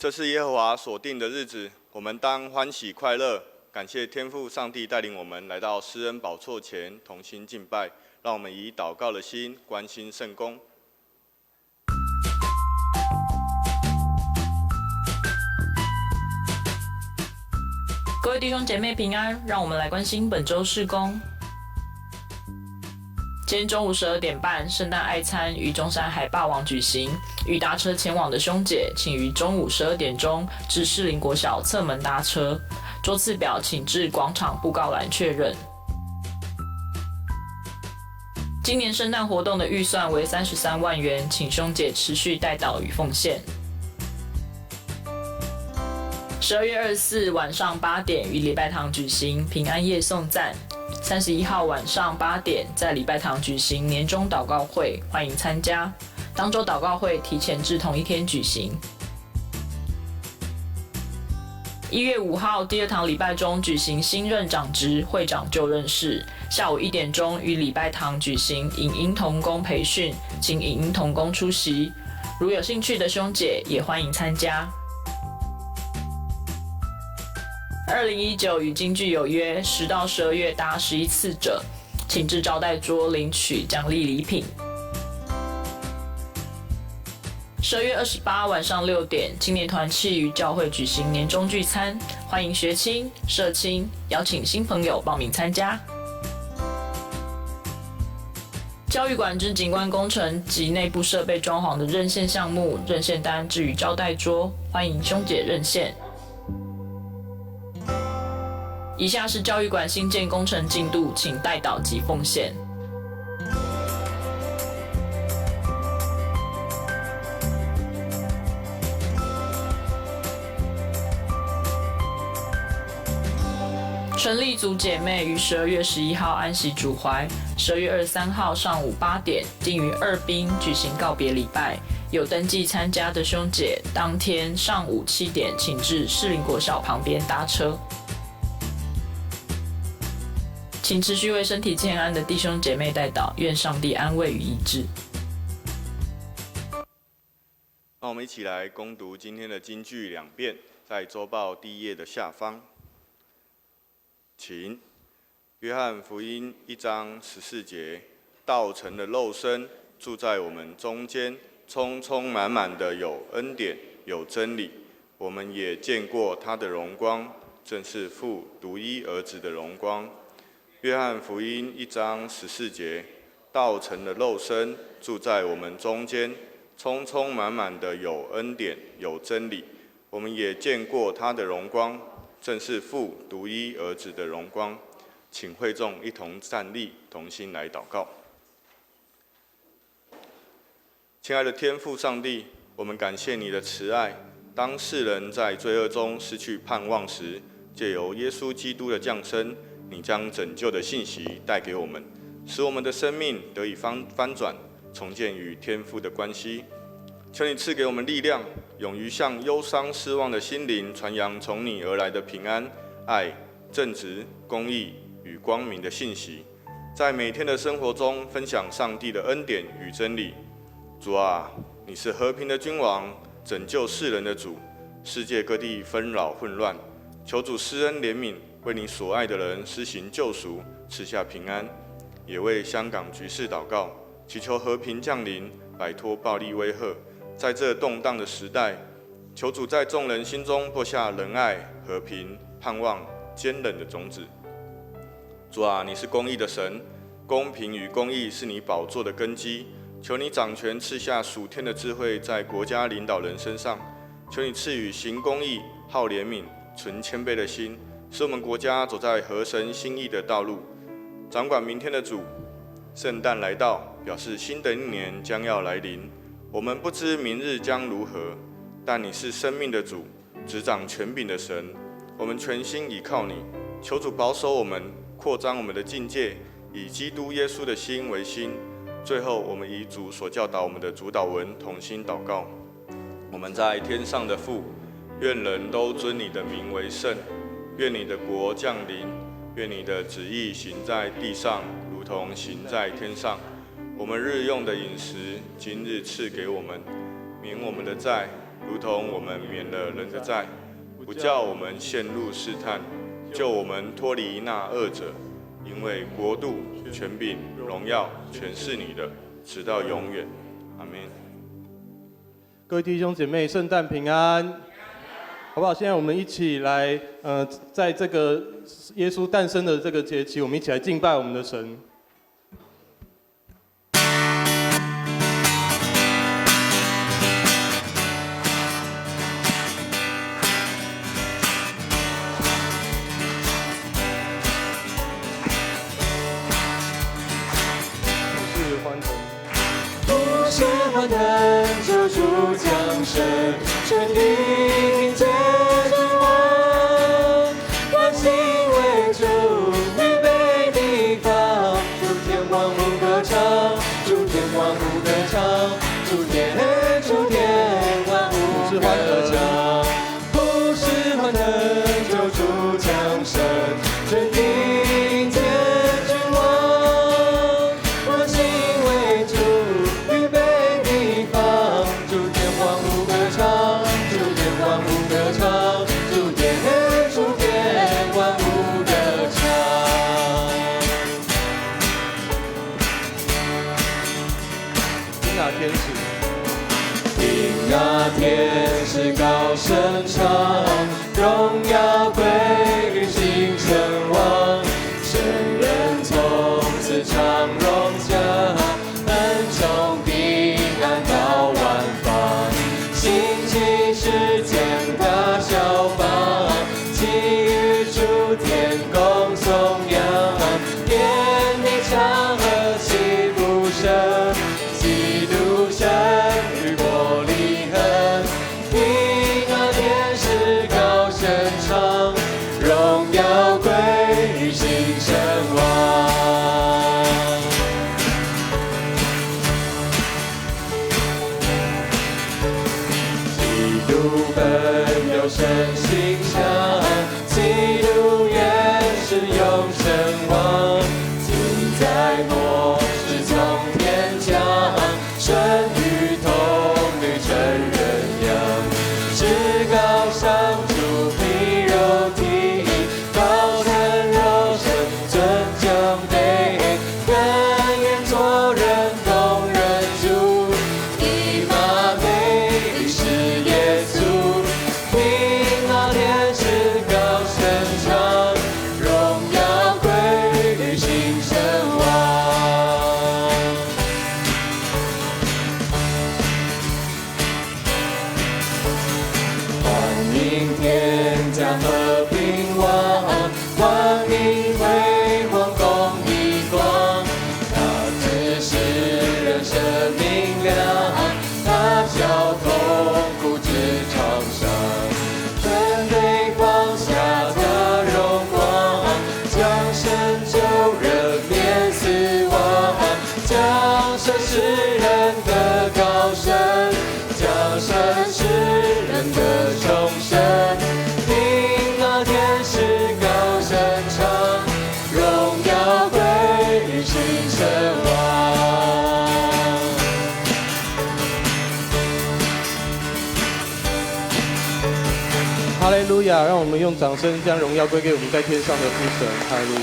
這是耶和華所定的日子，我們當歡喜快樂，感謝天父上帝帶領我們來到施恩寶座前，同心敬拜。讓我們以禱告的心關心聖工。各位弟兄姐妹平安，讓我們來關心本週事工。今天中午12點半，聖誕愛餐於中山海霸王舉行。欲搭車前往的兄姐，請於中午12點鐘至士林國小側門搭車。桌次表請至廣場布告欄確認。今年聖誕活動的預算為33萬元，請兄姐持續代禱與奉獻。12月24晚上8點於禮拜堂舉行平安夜頌讚。31號晚上8點在禮拜堂舉行年終禱告會，歡迎參加。當週禱告會提前至同一天舉行。1月5號第二堂禮拜中舉行新任長職會長就任式，下午1點鐘於禮拜堂舉行影音同工培訓，請影音同工出席。如有興趣的兄姐也歡迎參加。2019與京劇有約，10到12月搭11次者，請至招待桌領取獎勵禮品。12月28晚上6點，青年團契於教會舉行年終聚餐，歡迎學青、社青，邀請新朋友報名參加。教育館之景觀工程及內部設備裝潢的認線項目，認線單置於招待桌，歡迎兄姐認線。以下是教育館新建工程進度，請代禱及奉獻。陳麗組姐妹於12月11號安息主懷，12月23號上午8點定於二濱舉行告別禮拜。有登記參加的兄姐，當天上午7點請至士林國小旁邊搭車。請持續為身體健安的弟兄姐妹代禱，願上帝安慰與醫治。那我們一起來攻讀今天的金句兩遍，在週報第一頁的下方。請，約翰福音1章14節，道成了肉身，住在我們中間，充充滿滿的有恩典，有真理。我們也見過他的榮光，正是父獨一兒子的榮光。約翰福音1章14節，道成了肉身，住在我們中間，充充滿滿的有恩典，有真理。我們也見過他的榮光，正是父獨一兒子的榮光。請會眾一同站立，同心來禱告。親愛的天父上帝，我們感謝你的慈愛。當世人在罪惡中失去盼望時，借由耶穌基督的降生，你將拯救的信息帶給我們，使我們的生命得以翻轉，重建與天父的關係。求你賜給我們力量，勇於向憂傷失望的心靈傳揚從你而來的平安、愛、正直、公義與光明的信息，在每天的生活中分享上帝的恩典與真理。主啊，你是和平的君王，拯救世人的主。世界各地紛擾混亂，求主施恩憐憫，為你所愛的人施行救贖，賜下平安，也為香港局勢禱告，祈求和平降臨，擺脫暴力威嚇。在這動盪的時代，求主在眾人心中播下仁愛、和平、盼望、堅忍的種子。主啊，你是公義的神，公平與公義是你寶座的根基。求你掌權，賜下屬天的智慧在國家領導人身上。求你賜予行公義、好憐憫、存謙卑的心，使我們國家走在合神心意的道路。掌管明天的主，聖誕來到，表示新的一年將要來臨。我們不知明日將如何，但你是生命的主，執掌權柄的神。我們全心倚靠你，求主保守我們，擴張我們的境界，以基督耶穌的心為心。最後，我們以主所教導我們的主禱文同心禱告：我們在天上的父，願人都尊你的名為聖。願你的國降臨，願你的旨意行在地上，如同行在天上。我們日用的飲食，今日賜給我們，免我們的債，如同我們免了人的債，不叫我們陷入試探，救我們脫離那惡者。因為國度、權柄、榮耀，全是你的，直到永遠。阿們。各位弟兄姐妹，聖誕平安，好不好？現在我們一起來，在這個耶穌誕生的這個節期，我們一起來敬拜我們的神。普世歡騰，普世歡騰，救主降生，全地迎接君王，萬心為主預備地方，諸天萬物歌唱，諸天萬物歌唱，諸天諸天萬物歌唱，普世歡騰，救主降生，全地迎接君王，萬心為主預備地方，諸天萬物歌唱，諸天萬物歌唱，諸天諸天萬物歌唱。聽那天使，聽那天使高聲唱，榮耀歸於新生王，聖人從此常榮強，恩寵平安到萬方，興起世間大效法，齊與諸天共頌揚，天地唱和齊呼聲，基督生於伯利恆，聽那天使高聲唱，榮耀歸於新生王。基督本有神形象，基督原是永生王，今在末世從天降，生於童女成人樣，至高上主披肉體，道成肉身尊降卑，甘願做人工人主，以馬內利是耶穌，聽那天使高聲唱，榮耀歸於新生王。歡迎天家和平王，歡迎輝煌公義光，他賜世人生命糧，他消痛苦之創傷，準備放下他榮光，降生救人免死亡，降生世人得高升，降生世人得重生，聽那天使高聲唱，榮耀歸於新生王。哈利路亞！讓我們用掌聲將榮耀歸給我們在天上的父神。哈利路亞！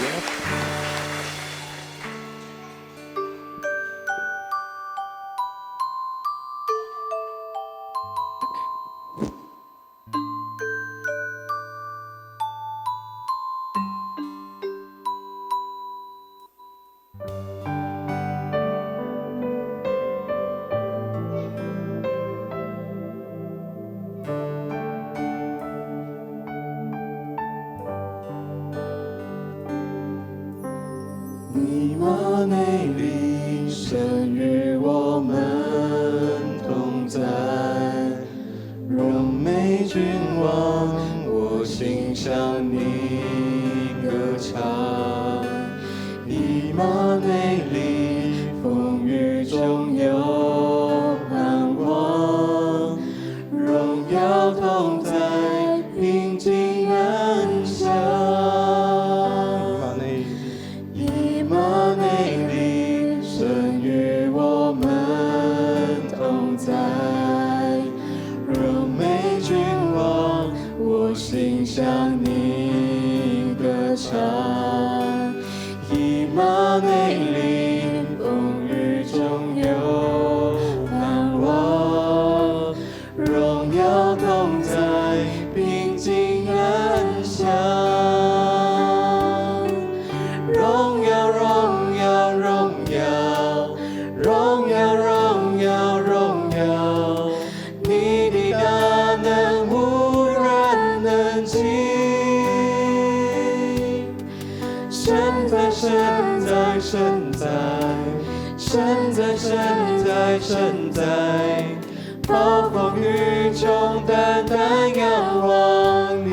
神在，神在，神在，神在，暴风雨中单单仰望你。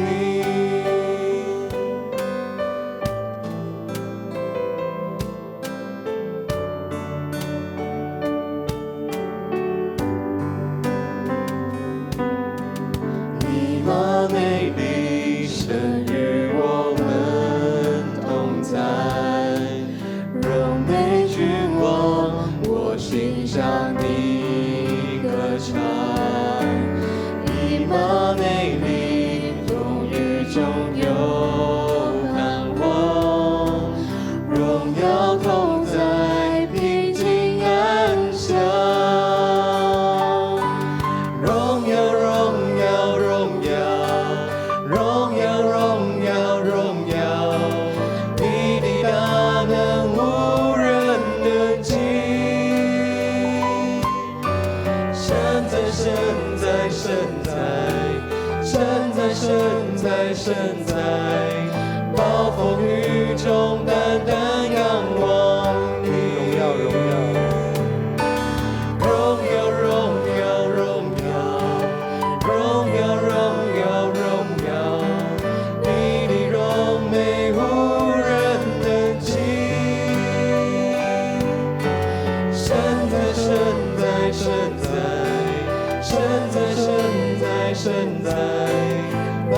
以马内利，神与我们同在，荣美君王，我心向你歌唱。以马内利，风雨中有盼望，荣耀同在，平静安详。荣耀，荣耀，荣耀，荣耀，荣耀，荣耀，你的大能无人能及。神在，神在，神在，神在，神在，神在，暴风雨中单单仰望你。荣耀，荣耀。荣耀，荣耀，荣耀，荣耀，荣耀，荣耀，你的荣美无人能及。神在，神在，神在，神在，神在，神在，荣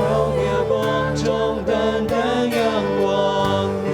耀光中单单仰望你。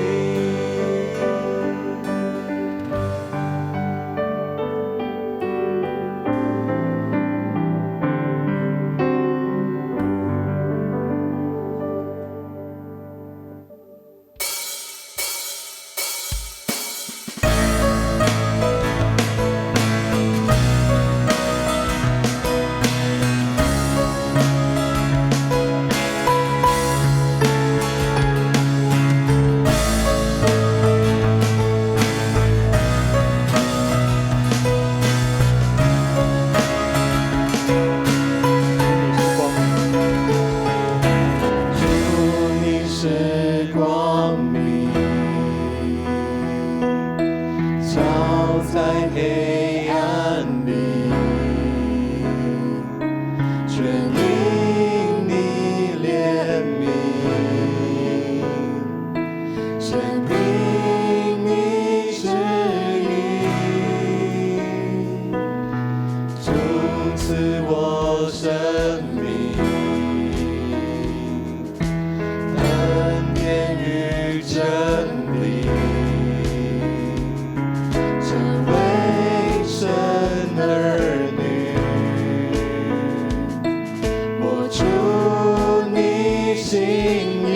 你是光明，主，你是光明，照在黑暗里，全因你怜悯，显明你旨意，主赐我生命。恩典与真理，成为神儿女，活出你心意。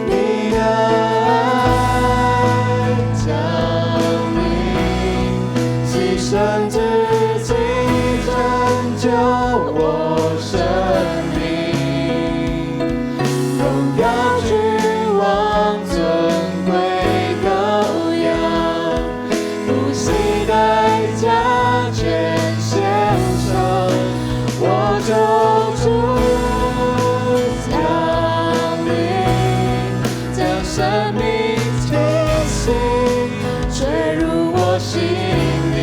你的爱降临，牺牲自己拯救我生命，荣耀君王尊贵羔羊，不惜代价全献上，我救主降临，将生命气息吹入我心里，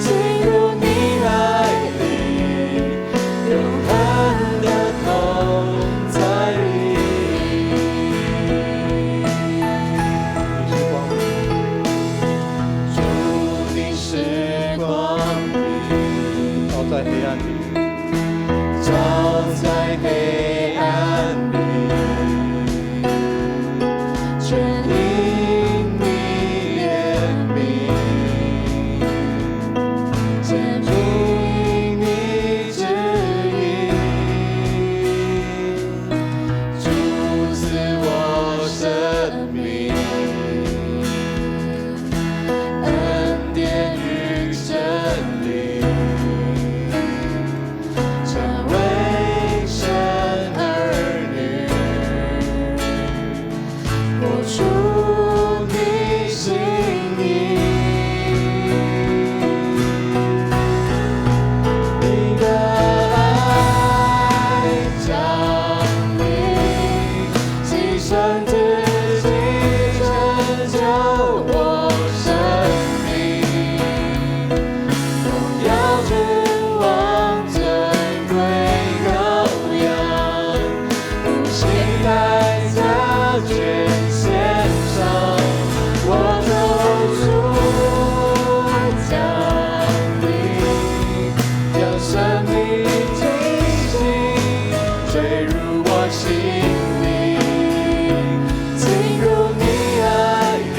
进入你爱里，永恒的同在里。你是光明，主，你是光明，照在黑暗里，照在黑暗里，全因你怜悯，显明你旨意，主赐我生命，恩典与真理，成为神儿女，活出你心意。你的爱降临，牺牲自己，拯救我生命。荣耀君王尊贵羔羊，不惜代价全献上，我救主降临，将生命气息吹入我心里，进入你愛裡，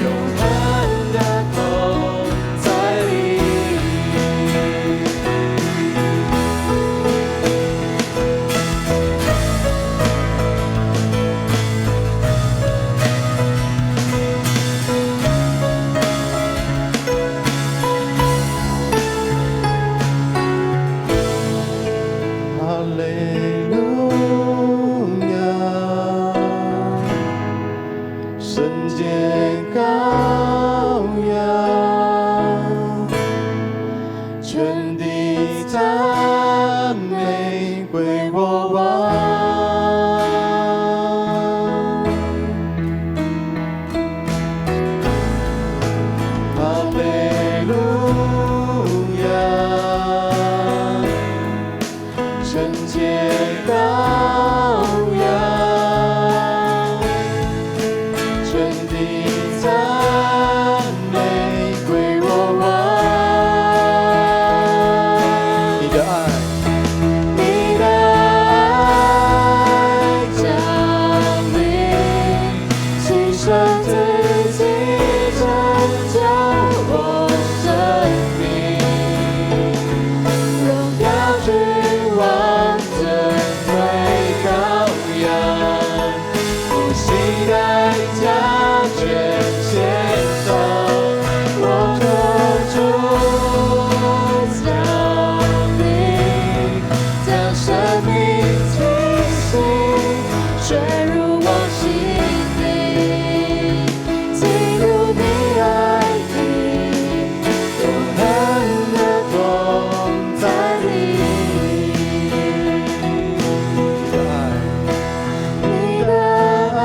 永恆的同在裡。哈利路亞，聖潔羔羊，全地讚美歸我王。哈利路亞，聖潔羔羊，全地讚美歸我王。你的愛，你的愛降臨，犧牲自己拯救我生命，榮耀君王尊貴羔羊，不惜代價全獻上，我救主降臨，將生命氣息吹入我心底，進入你愛裡，永恆的同在裡。你的愛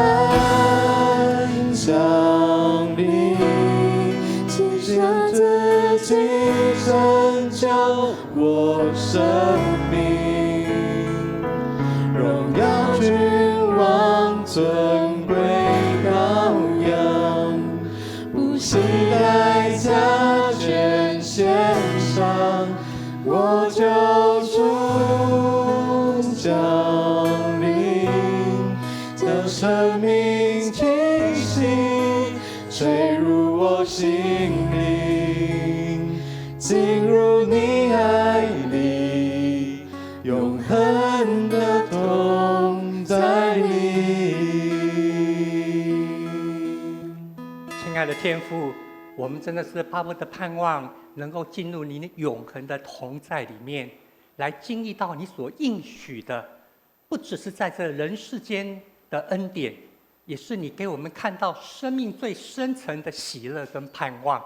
降臨，犧牲自己拯救我生命，榮耀君王尊貴羔羊，不惜代價全獻上，我救主降臨，將生命氣息吹入我心靈，進入你愛裡，永恆的同在裡。親愛的天父，我們真的是巴不得盼望能夠進入你永恆的同在裡面，來經歷到你所應許的，不只是在這人世間的恩典，也是你給我們看到生命最深層的喜樂跟盼望，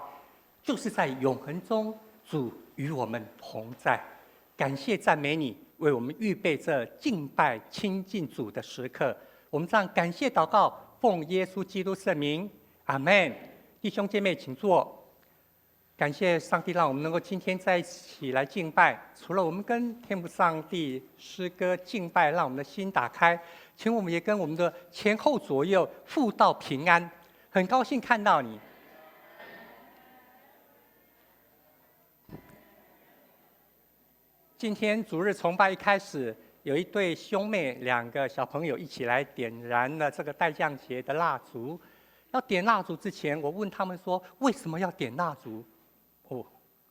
就是在永恆中主與我們同在。感謝讚美你，為我們預備這敬拜親近主的時刻。我們這樣感謝禱告，奉耶穌基督聖名，阿門。弟兄姐妹，請坐。感謝上帝，讓我們能夠今天在一起來敬拜。除了我們跟天父上帝詩歌敬拜，讓我們的心打開，請我們也跟我們的前後左右互道平安。很高興看到你。今天主日崇拜一開始，有一對兄妹，兩個小朋友一起來點燃了這個待降節的蠟燭。要點蠟燭之前，我問他們說：為什麼要點蠟燭？哦，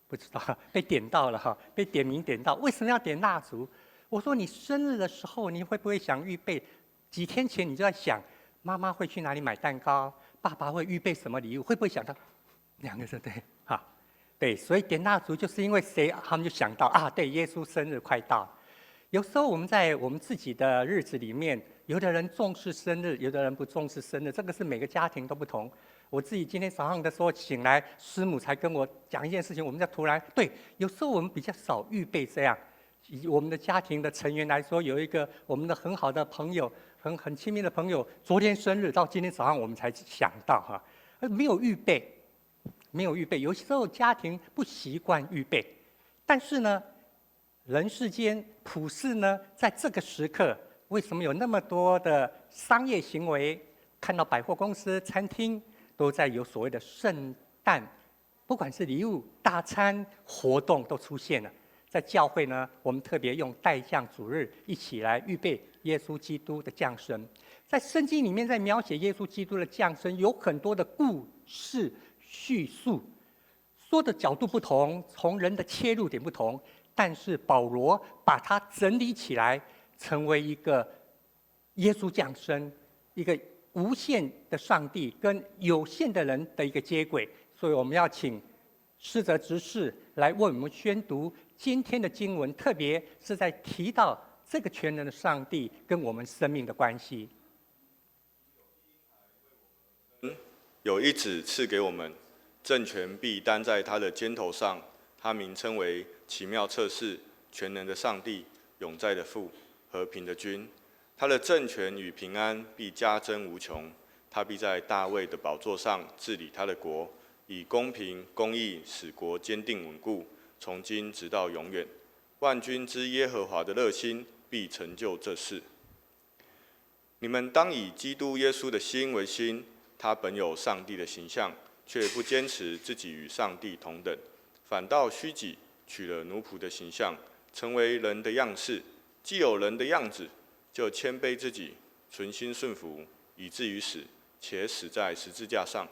不知道，被點到了哈，被點名點到。為什麼要點蠟燭？我說你生日的時候，你會不會想預備？幾天前你就在想，媽媽會去哪裡買蛋糕，爸爸會預備什麼禮物？會不會想到？兩個人對，哈，對，所以點蠟燭就是因為誰，他們就想到啊，對，耶穌生日快到。有時候我們在我們自己的日子裡面，有的人重視生日，有的人不重視生日，這個是每個家庭都不同。我自己今天早上的時候醒來，師母才跟我講一件事情，我們在突然對，有時候我們比較少預備這樣。以我們的家庭的成員來說，有一個我們的很好的朋友，很親密的朋友，昨天生日，到今天早上我們才想到哈，沒有預備，沒有預備。有時候家庭不習慣預備，但是呢，人世間普世呢，在這個時刻，為什麼有那麼多的商業行為？看到百貨公司、餐廳都在有所謂的聖誕，不管是禮物、大餐活動都出現了。在教會呢，我們特別用待降主日一起來預備耶穌基督的降生。在聖經裡面，在描寫耶穌基督的降生，有很多的故事敘述，說的角度不同，從人的切入點不同，但是保羅把它整理起來，成為一個耶穌降生，一個無限的上帝跟有限的人的一個接軌。所以我們要請施哲執事來為我們宣讀今天的經文，特別是在提到這個全能的上帝跟我們生命的關係。有一子賜給我們，政權必擔在他的肩頭上。他名稱為奇妙策士、全能的上帝、永在的父、和平的君。他的政權與平安必加增無窮。他必在大衛的寶座上治理他的國，以公平公義使國堅定穩固，從今直到永遠。萬軍之耶和華的熱心必成就這事。你們當以基督耶穌的心為心，他本有上帝的形象，卻不堅持自己與上帝同等，反倒虛己，取了奴僕的形象，成為人的樣式。既有人的樣子，就謙卑自己，存心順服，以至於死，且死在十字架上。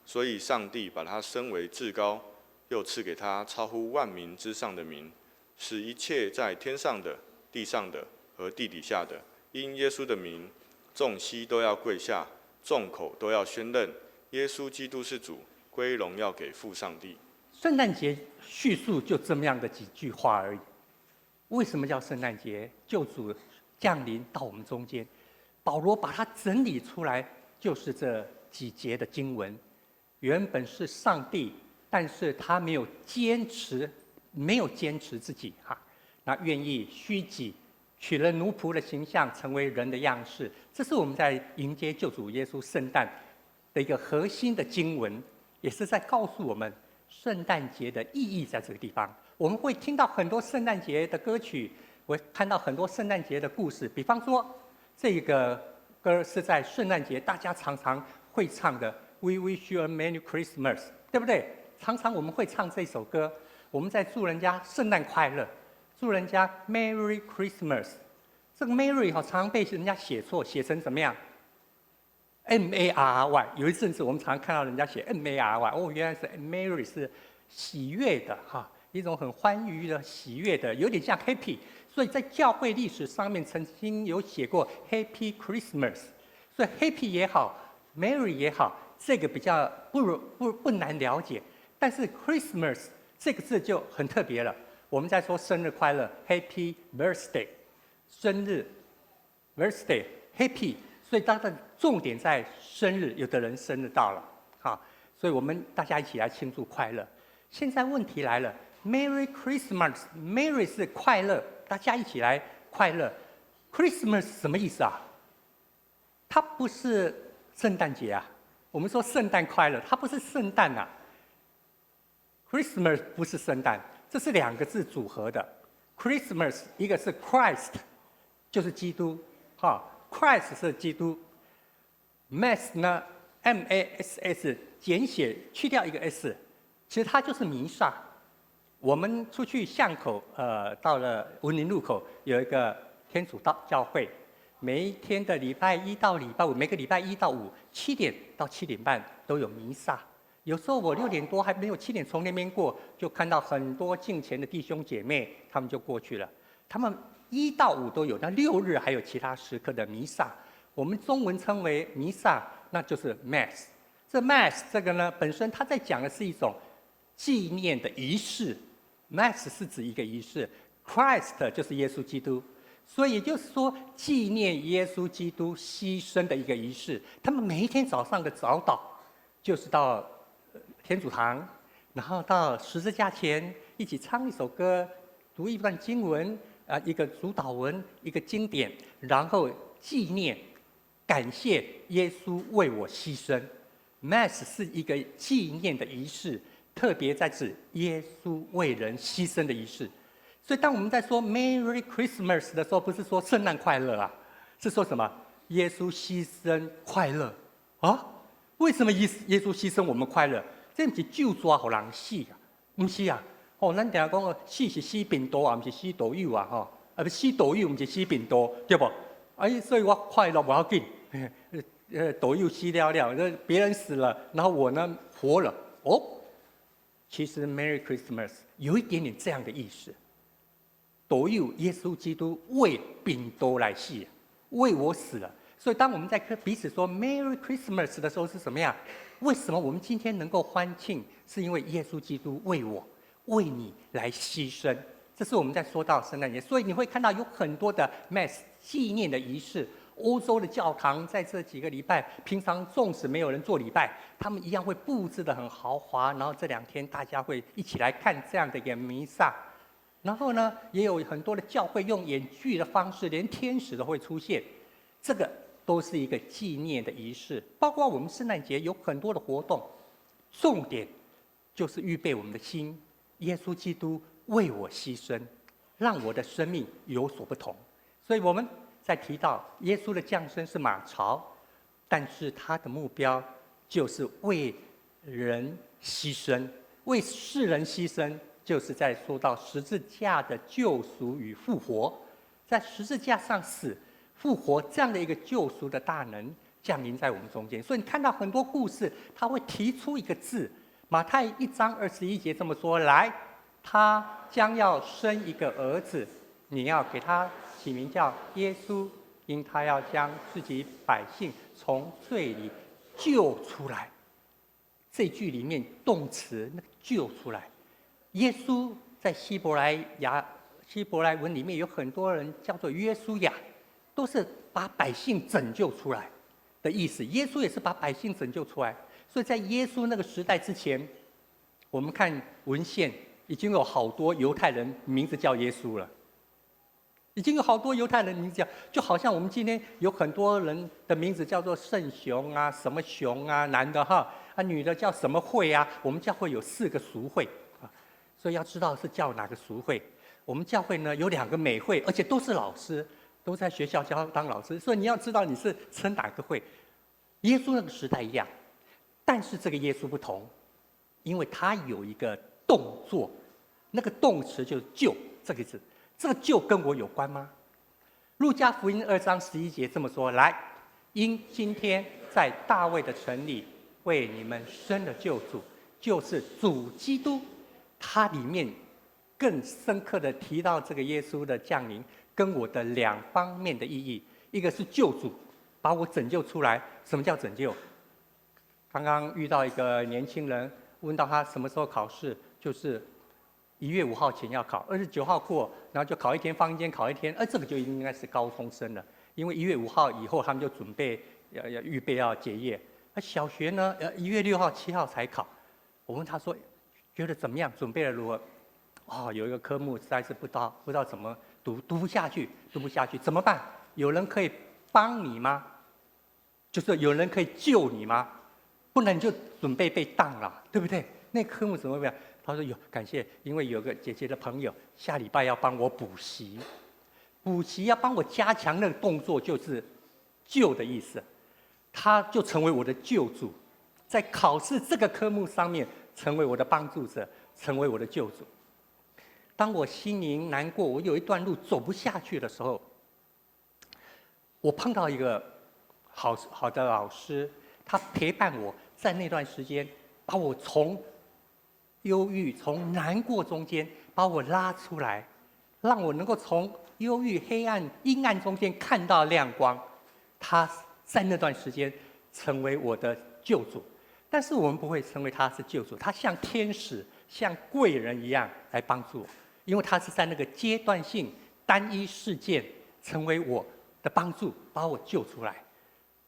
所以上帝把他升為至高，又賜給他超乎萬名之上的名，使一切在天上的、地上的和地底下的，因耶穌的名，眾膝都要跪下，眾口都要宣認耶穌基督是主，歸榮耀給父上帝。聖誕節敘述就這麼樣的幾句話而已。為什麼叫聖誕節？救主降臨到我們中間，保羅把它整理出來，就是這幾節的經文。原本是上帝，但是他沒有堅持，沒有堅持自己哈，那願意虛己，取了奴僕的形象，成為人的樣式。這是我們在迎接救主耶穌聖誕的一個核心的經文，也是在告訴我們聖誕節的意義在這個地方。我們會聽到很多聖誕節的歌曲，會看到很多聖誕節的故事。比方說，這個歌是在聖誕節大家常常會唱的。We wish you a Merry Christmas，對不對？常常我們會唱這首歌，我們在祝人家聖誕快樂，祝人家 Merry Christmas。這個 Merry 哈，常常被人家寫錯，寫成怎麼樣？M A R R Y。有一陣子我們常常看到人家寫 M A R Y，哦，原來是 Merry 是喜悅的哈，一種很歡愉的喜悅的，有點像 Happy。所以在教會歷史上面曾經有寫過 Happy Christmas。所以 Happy 也好，Merry 也好，這個比較不難了解，但是 Christmas 這個字就很特別了。我們在說生日快樂，Happy Birthday，生日，Birthday Happy，所以它的重點在生日。有的人生日到了，好，所以我們大家一起來慶祝快樂。現在問題來了，Merry Christmas，Merry 是快樂，大家一起來快樂。Christmas 什麼意思啊？它不是聖誕節啊。我們說聖誕快樂，它不是聖誕啊。Christmas 不是聖誕，這是兩個字組合的。Christmas 一個是 Christ，就是基督，哈，Christ 是基督。Mass 呢，M A S S 簡寫去掉一個 S，其實它就是彌撒。我們出去巷口，到了文林路口有一個天主道教會。每一天的禮拜一到禮拜五，每個禮拜一到五7點到7點半都有彌撒。有時候我6點多還沒有7點從那邊過，就看到很多敬虔的弟兄姐妹，他們就過去了。他們一到五都有，那六日還有其他時刻的彌撒。我們中文稱為彌撒，那就是 Mass。這 Mass 這個呢，本身它在講的是一種紀念的儀式。Mass 是指一個儀式，Christ 就是耶穌基督。所以也就是說，紀念耶穌基督犧牲的一個儀式。他們每一天早上的早禱，就是到天主堂，然後到十字架前一起唱一首歌，讀一段經文，啊，一個主禱文，一個經典，然後纪念，感谢耶稣为我牺牲。Mass 是一个纪念的仪式，特别在指耶稣为人牺牲的仪式。所以，当我们在说 Merry Christmas 的时候，不是说圣诞快乐啊，是说什么？耶稣牺牲快乐啊？为什么耶稣牺牲我们快乐？這毋是咒詛予人死啊？毋是啊！哦，咱定講死是死貧惰啊，毋是死道友啊，吼，啊毋死道友，毋是死貧惰，對無？哎，所以我快樂無要緊。道友死了了，那別人死了，然後我呢活了。哦，其實 Merry Christmas 有一點點這樣的意思。道友耶穌基督為貧惰來死，為我死了。所以當我們在彼此說 Merry Christmas 的時候，是什麼樣？為什麼我們今天能夠歡慶？是因為耶穌基督為我、為你來犧牲。這是我們在說到聖誕節，所以你會看到有很多的 Mass 紀念的儀式。歐洲的教堂在這幾個禮拜，平常縱使沒有人做禮拜，他們一樣會佈置得很豪華。然後這兩天大家會一起來看這樣的一個彌撒。然後呢，也有很多的教會用演劇的方式，連天使都會出現。這個都是一個紀念的儀式。包括我們聖誕節有很多的活動，重點就是預備我們的心。耶穌基督為我犧牲，讓我的生命有所不同。所以我們在提到耶穌的降生是馬槽，但是他的目標就是為人犧牲，為世人犧牲，就是在說到十字架的救贖與復活，在十字架上死、復活這樣的一個救贖的大能降臨在我們中間。所以你看到很多故事，他會提出一個字，馬太1章21節這麼說：來，他將要生一個兒子，你要給他起名叫耶穌，因他要將自己百姓從罪裡救出來。這句裡面動詞那個救出來，耶穌在希伯來文裡面有很多人叫做約書亞，都是把百姓拯救出來的意思。耶穌也是把百姓拯救出來，所以在耶穌那個時代之前，我們看文獻已經有好多猶太人名字叫耶穌了。已經有好多猶太人名字叫，就好像我們今天有很多人的名字叫做聖雄啊，什麼雄啊，男的哈，啊女的叫什麼會啊？我們教會有四個淑會啊，所以要知道是叫哪個淑會。我們教會呢有兩個美會，而且都是老師，都在學校教當老師，所以你要知道你是稱哪個會。耶穌那個時代一樣，但是這個耶穌不同，因為他有一個動作，那個動詞就是救這個字。這個救跟我有關嗎？路加福音2章11節這麼說：來，因今天在大衛的城裡為你們生了救主，就是主基督。他裡面更深刻的提到這個耶穌的降臨，跟我的兩方面的意義，一個是救主，把我拯救出來。什麼叫拯救？剛剛遇到一個年輕人，問到他什麼時候考試，就是1月5號前要考，29號過，然後就考一天，放一天，考一天。而這個就應該是高中生了，因為1月5號以後他們就準備要預備要結業。那小學呢？1月6號、7號才考。我問他說，覺得怎麼樣？準備的如何？哦，有一個科目實在是不知道怎麼讀，讀不下去，讀不下去，怎麼辦？有人可以幫你嗎？就是有人可以救你嗎？不然你就準備被當了，對不對？那科目怎麼辦？他說有，感謝，因為有個姐姐的朋友下禮拜要幫我補習，補習要幫我加強那個動作，就是救的意思，他就成為我的救主，在考試這個科目上面成為我的幫助者，成為我的救主。當我心靈難過，我有一段路走不下去的時候，我碰到一個好好的老師，他陪伴我在那段時間，把我從憂鬱、從難過中間把我拉出來，讓我能夠從憂鬱、黑暗、陰暗中間看到亮光。他在那段時間成為我的救主，但是我們不會稱為他是救主，他像天使、像貴人一樣來幫助我，因為他是在那個階段性單一事件成為我的幫助，把我救出來。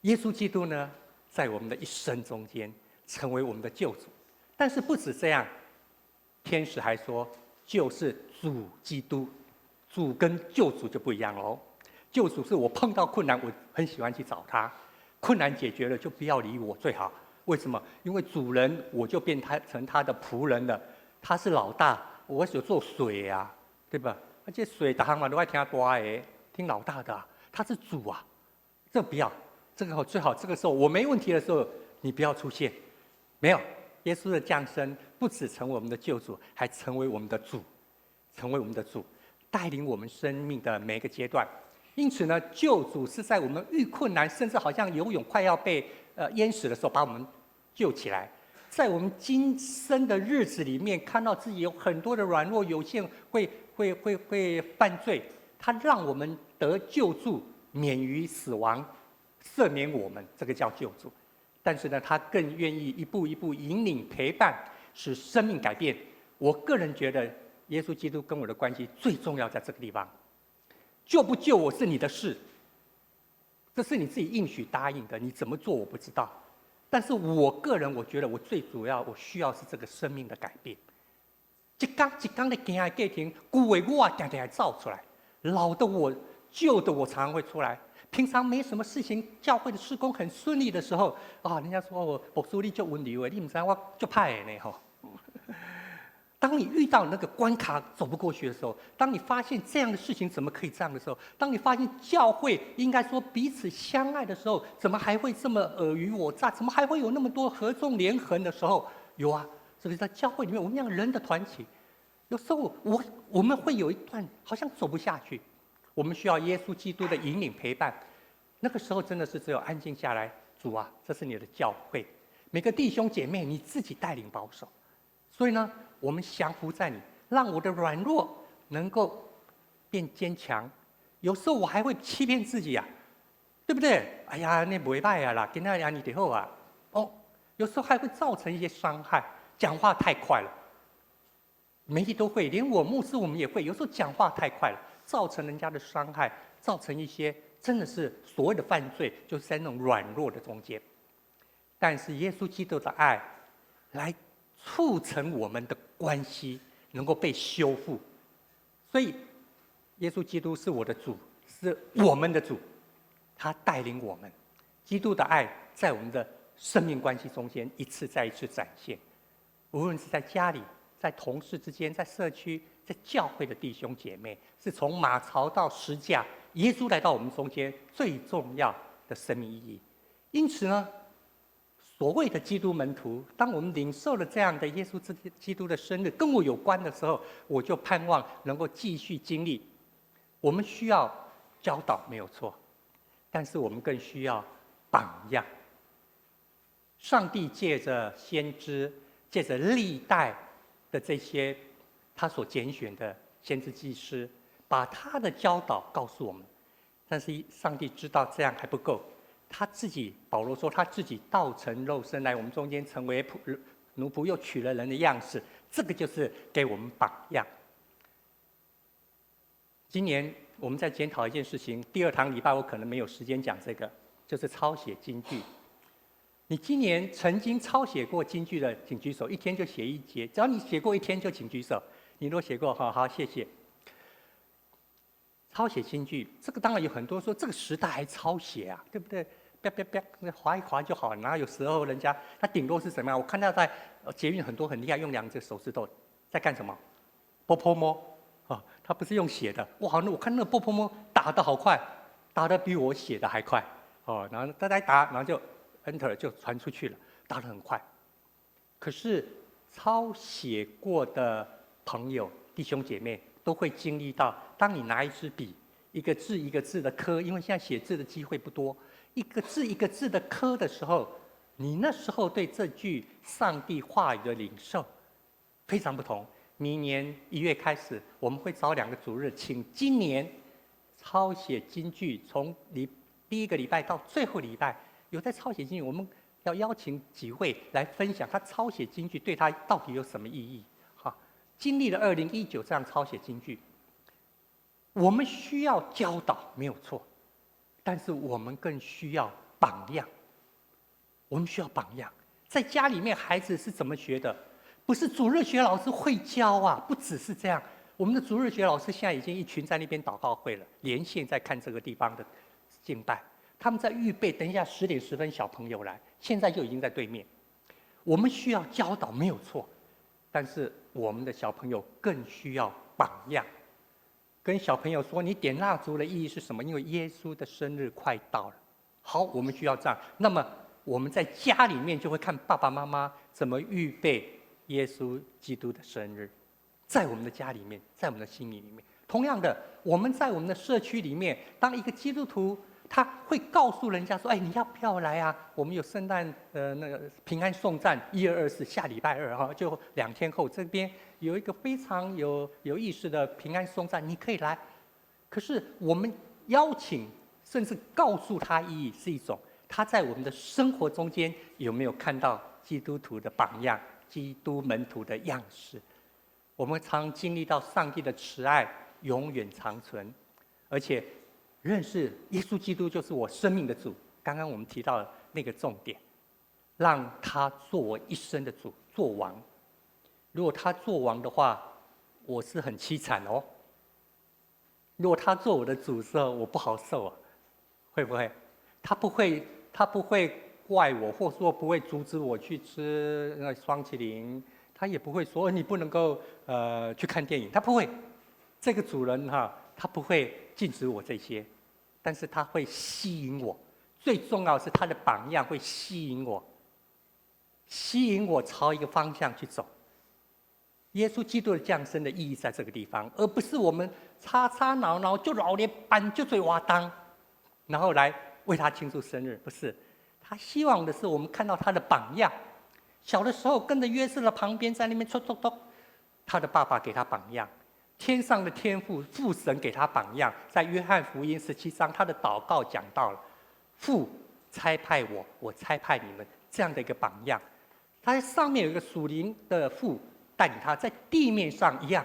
耶穌基督呢，在我們的一生中間成為我們的救主，但是不止這樣。天使還說，就是主基督，主跟救主就不一樣嘍。救主是我碰到困难，我很喜欢去找他。困难解决了，就不要理我最好。为什么？因为主人我就变他成他的仆人了。他是老大，我是做细的啊，对吧？而且细逐项嘛都爱听大的，听老大的啊。他是主啊，这不要，这个最好这个时候我没问题的时候，你不要出现。没有，耶稣的降生不只成为我们的救主，还成为我们的主，成为我们的主，带领我们生命的每一个阶段。因此呢，救主是在我们遇困难，甚至好像游泳快要被淹死的时候，把我们救起来。在我们今生的日子里面，看到自己有很多的软弱、有限，会犯罪，他让我们得救助，免于死亡，赦免我们，这个叫救主。但是呢，他更愿意一步一步引领、陪伴，使生命改变。我个人觉得，耶稣基督跟我的关系最重要在这个地方。救不救我是你的事，这是你自己应许答应的，你怎么做我不知道。但是我个人我觉得我最主要我需要是这个生命的改变。一工一工的行的过程，旧的我定定会走出来，老的我、旧的我常常会出来。平常没什么事情，教会的事工很顺利的时候，啊，人家说我牧师你足温柔的，你毋知我足歹的呢吼。当你遇到那个关卡走不过去的时候，当你发现这样的事情怎么可以这样的时候，当你发现教会应该说彼此相爱的时候，怎么还会这么尔虞我诈？怎么还会有那么多合纵连横的时候？有啊，这个在教会里面，我们讲人的团体，有时候我们会有一段好像走不下去，我们需要耶稣基督的引领陪伴。那个时候真的是只有安静下来，主啊，这是你的教会，每个弟兄姐妹你自己带领保守。所以呢，我们降服在你，让我的软弱能够变坚强。有时候我还会欺骗自己呀，对不对？哎呀，那袂䆀啊啦，今仔按呢就好啊。哦，有时候还会造成一些伤害，讲话太快了。每一都会，连我牧师我们也会，有时候讲话太快了，造成人家的伤害，造成一些真的是所谓的犯罪，就是在那种软弱的中间。但是耶稣基督的爱，来促成我们的关系能够被修复，所以耶稣基督是我的主，是我们的主，他带领我们。基督的爱在我们的生命关系中间一次再一次展现，无论是在家里、在同事之间、在社区、在教会的弟兄姐妹，是从马槽到十架，耶稣来到我们中间最重要的生命意义。因此呢，所谓的基督门徒，当我们领受了这样的耶稣基督的生日跟我有关的时候，我就盼望能够继续经历。我们需要教导没有错，但是我们更需要榜样。上帝借着先知，借着历代的这些他所拣选的先知祭司，把他的教导告诉我们。但是上帝知道这样还不够。他自己，保罗说他自己道成肉身来我们中间成为奴仆，又取了人的样式，这个就是给我们榜样。今年我们在检讨一件事情，第二堂礼拜我可能没有时间讲这个，就是抄写金句。你今年曾经抄写过金句的，请举手。一天就写一节，只要你写过一天就请举手。你若写过，好好，谢谢。抄写金句，这个当然有很多说这个时代还抄写啊，对不对？啪啪啪，那划一划就好。然后有时候人家他顶多是什么样？我看到在捷运很多很厉害，用两只手指头在干什么？波泼摸啊，他不是用写的。哇，那我看那个波泼摸打得好快，打得比我写的还快哦。然后大家打，然后就 enter 就传出去了，打得很快。可是抄写过的朋友弟兄姐妹都会经历到，当你拿一支笔，一个字一个字的刻，因为现在写字的机会不多。一个字一个字的刻的时候，你那时候对这句上帝话语的领受非常不同。明年1月开始，我们会找两个主日，请今年抄写金句，从第一个礼拜到最后礼拜，有在抄写金句，我们要邀请几位来分享他抄写金句对他到底有什么意义。哈，经历了2019这样抄写金句，我们需要教导没有错。但是我们更需要榜样。我们需要榜样，在家里面孩子是怎么学的？不是主日学老师会教啊，不只是这样。我们的主日学老师现在已经一群在那边祷告会了，连线在看这个地方的敬拜。他们在预备，等一下10点10分小朋友来，现在就已经在对面。我们需要教导没有错，但是我们的小朋友更需要榜样。跟小朋友说，你点蜡烛的意义是什么？因为耶稣的生日快到了。好，我们需要这样。那么我们在家里面就会看爸爸妈妈怎么预备耶稣基督的生日，在我们的家里面，在我们的心里里面。同样的，我们在我们的社区里面，当一个基督徒，他会告诉人家说：“哎，你要不要来啊？我们有圣诞那个平安颂赞，1224下礼拜二哈，就2天后这边有一个非常有意思的平安颂赞，你可以来。”可是我们邀请甚至告诉他意义是一种，他在我们的生活中间有没有看到基督徒的榜样、基督门徒的样式？我们常经历到上帝的慈爱永远长存，而且认识耶稣基督就是我生命的主。刚刚我们提到的那个重点，让他做我一生的主，做王。如果他做王的话，我是很凄惨哦。如果他做我的主时候，我不好受啊，会不会？他不会，他不会怪我，或说不会阻止我去吃那霜淇淋，他也不会说你不能够去看电影，他不会。这个主人哈，他不会禁止我这些，但是他会吸引我。最重要是他的榜样会吸引我，吸引我朝一个方向去走。耶稣基督的降生的意义在这个地方，而不是我们吵吵闹闹就热烈办足济活动，然后来为他庆祝生日。不是，他希望的是我们看到他的榜样。小的时候跟着约瑟的旁边在那边戳戳戳，他的爸爸给他榜样。天上的天父父神给他榜样，在约翰福音17章，他的祷告讲到了父差派我，我差派你们这样的一个榜样。他在上面有一个属灵的父带领他，在地面上一样。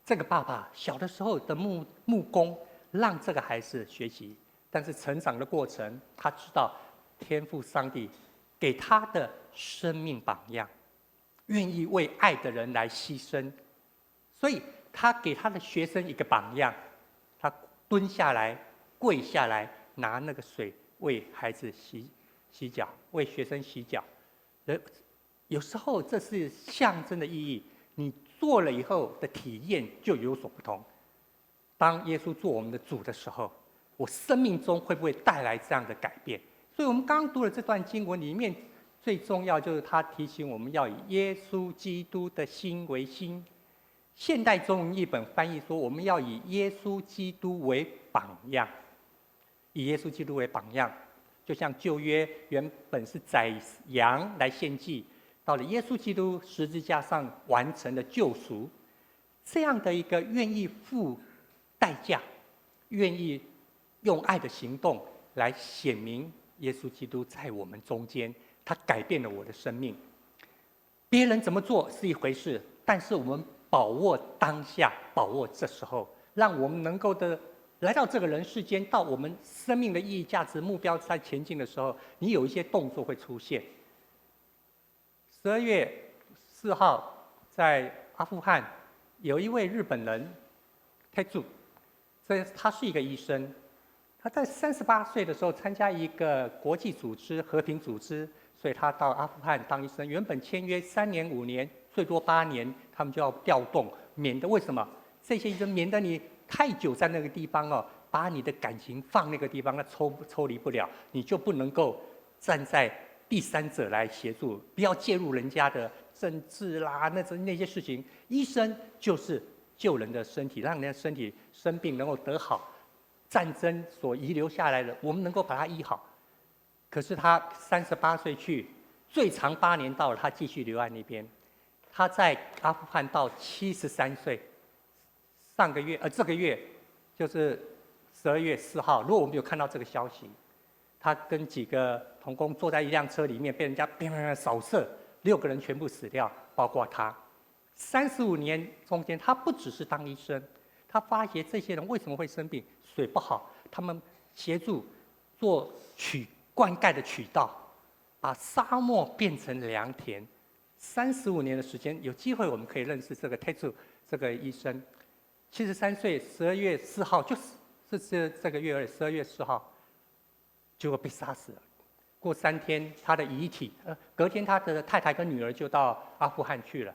这个爸爸小的时候的木工，让这个孩子学习，但是成长的过程，他知道天父上帝给他的生命榜样，愿意为爱的人来牺牲，所以他给他的学生一个榜样，他蹲下来、跪下来，拿那个水为孩子洗洗脚，为学生洗脚。有时候这是象征的意义，你做了以后的体验就有所不同。当耶稣做我们的主的时候，我生命中会不会带来这样的改变？所以，我们刚读的这段经文里面，最重要就是他提醒我们要以耶稣基督的心为心。现代中文译本翻译说，我们要以耶稣基督为榜样，以耶稣基督为榜样，就像旧约原本是宰羊来献祭，到了耶稣基督十字架上完成了救赎，这样的一个愿意付代价、愿意用爱的行动来显明耶稣基督在我们中间，他改变了我的生命。别人怎么做是一回事，但是我们把握当下，把握这时候，让我们能够的来到这个人世间，到我们生命的意义、价值、目标在前进的时候，你有一些动作会出现。12月4号，在阿富汗，有一位日本人，泰柱，这他是一个医生，他在38岁的时候参加一个国际组织和平组织，所以他到阿富汗当医生。原本签约3年、5年，最多8年，他们就要调动，免得为什么？这些医生免得你太久在那个地方哦，把你的感情放那个地方，那抽离不了，你就不能够站在第三者来协助，不要介入人家的政治啦，那些事情。医生就是救人的身体，让人家身体生病能够得好，战争所遗留下来的，我们能够把它医好。可是他38岁去，最长八年到了，他继续留在那边。他在阿富汗到73岁，上个月这个月就是12月4号，如果我们有看到这个消息，他跟几个同工坐在一辆车里面，被人家砰砰扫射，六个人全部死掉，包括他。35年中间，他不只是当医生，他发现这些人为什么会生病，水不好，他们协助做渠灌溉的渠道，把沙漠变成良田。三十五年的时间，有机会我们可以认识这个 Tetsu 这个医生。73岁，十二月四号，就是这个月十二月四号，结果被杀死了。过3天，他的遗体，隔天他的太太跟女儿就到阿富汗去了。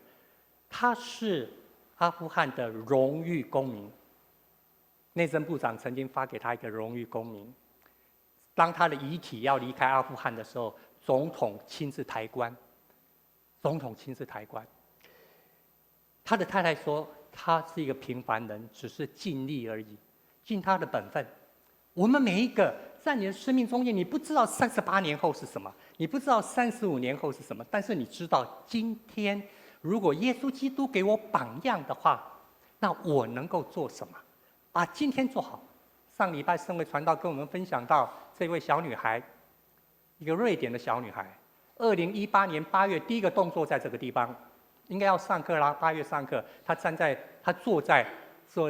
他是阿富汗的荣誉公民，内政部长曾经发给他一个荣誉公民。当他的遗体要离开阿富汗的时候，总统亲自抬棺。总统亲自抬棺。他的太太说，他是一个平凡人，只是尽力而已，尽他的本分。我们每一个在你的生命中间，你不知道38年后是什么，你不知道35年后是什么，但是你知道今天，如果耶稣基督给我榜样的话，那我能够做什么？把今天做好。上礼拜圣位传道跟我们分享到这位小女孩，一个瑞典的小女孩，2018年8月第一个动作在这个地方，应该要上课啦，八月上课，她坐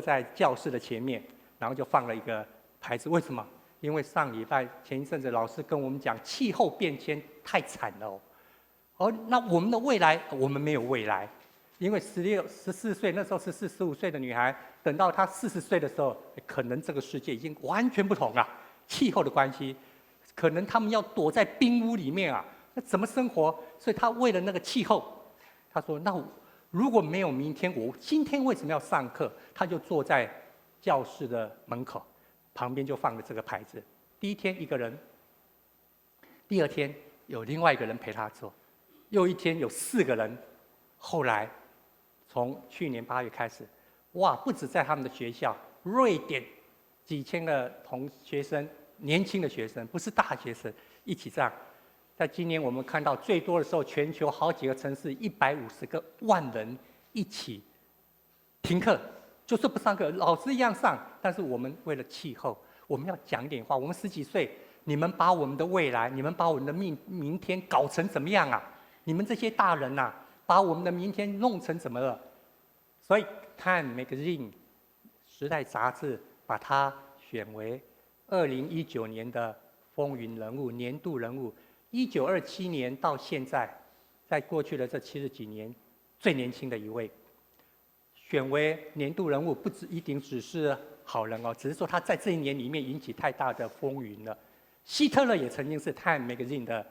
在教室的前面，然后就放了一个牌子。为什么？因为上礼拜前一阵子老师跟我们讲气候变迁太惨了哦，哦，那我们的未来，我们没有未来，因为16、14岁那时候14、15岁的女孩，等到她40岁的时候，可能这个世界已经完全不同了，气候的关系，可能他们要躲在冰屋里面啊，那怎么生活？所以她为了那个气候，她说：“那如果没有明天，我今天为什么要上课？”她就坐在教室的门口，旁边就放了这个牌子。第一天一个人，第二天有另外一个人陪他坐，又一天有四个人。后来从去年8月开始，哇，不止在他们的学校，瑞典几千个同学生，年轻的学生，不是大学生，一起这样。在今年我们看到最多的时候，全球好几个城市150个万人一起停课，就是不上课，老师一样上，但是我们为了气候，我们要讲点话。我们十几岁，你们把我们的未来，你们把我们的明天搞成怎么样啊？你们这些大人呐，把我们的明天弄成怎么了？所以《Time Magazine》时代杂志把它选为2019年的风云人物、年度人物。1927年到现在，在过去的这七十几年，最年轻的一位，选为年度人物，不只一定只是好人哦，只是说他在这一年里面引起太大的风云了。希特勒也曾经是《Time Magazine》的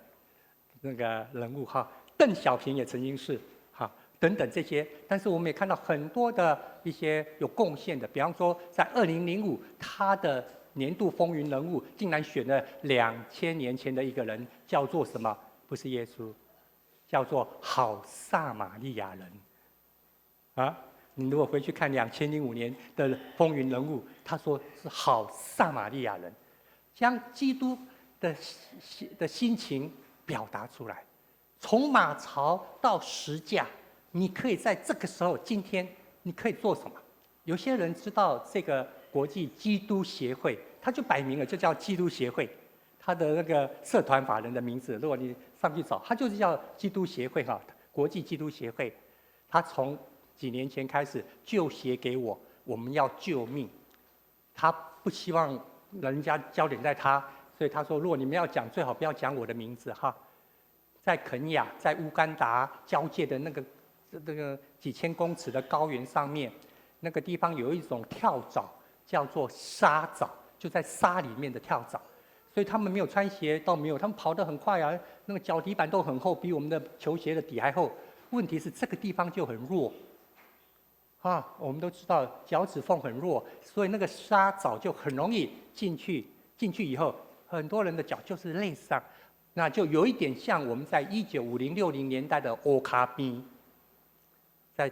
那个人物哈，邓小平也曾经是哈，等等这些。但是我们也看到很多的一些有贡献的，比方说在2005，他的年度风云人物竟然选了2000年前的一个人，叫做什么？不是耶稣，叫做好撒玛利亚人。啊，你如果回去看2005年的风云人物，他说是好撒玛利亚人，将基督的心情表达出来。从马槽到十架，你可以在这个时候，今天你可以做什么？有些人知道这个国际基督协会，他就摆明了就叫基督协会，他的那个社团法人的名字，如果你上去找，他就是叫基督协会哈，国际基督协会。他从几年前开始就写给我，我们要救命。他不希望人家焦点在他，所以他说，如果你们要讲，最好不要讲我的名字哈。在肯亚、在乌干达交界的那个几千公尺的高原上面，那个地方有一种跳蚤，叫做沙蚤，就在沙里面的跳蚤，所以他们没有穿鞋，倒没有，他们跑得很快啊，那个脚底板都很厚，比我们的球鞋的底还厚。问题是这个地方就很弱，啊，我们都知道脚趾缝很弱，所以那个沙蚤就很容易进去，进去以后，很多人的脚就是类似，那就有一点像我们在1950、60年代的乌跤病，在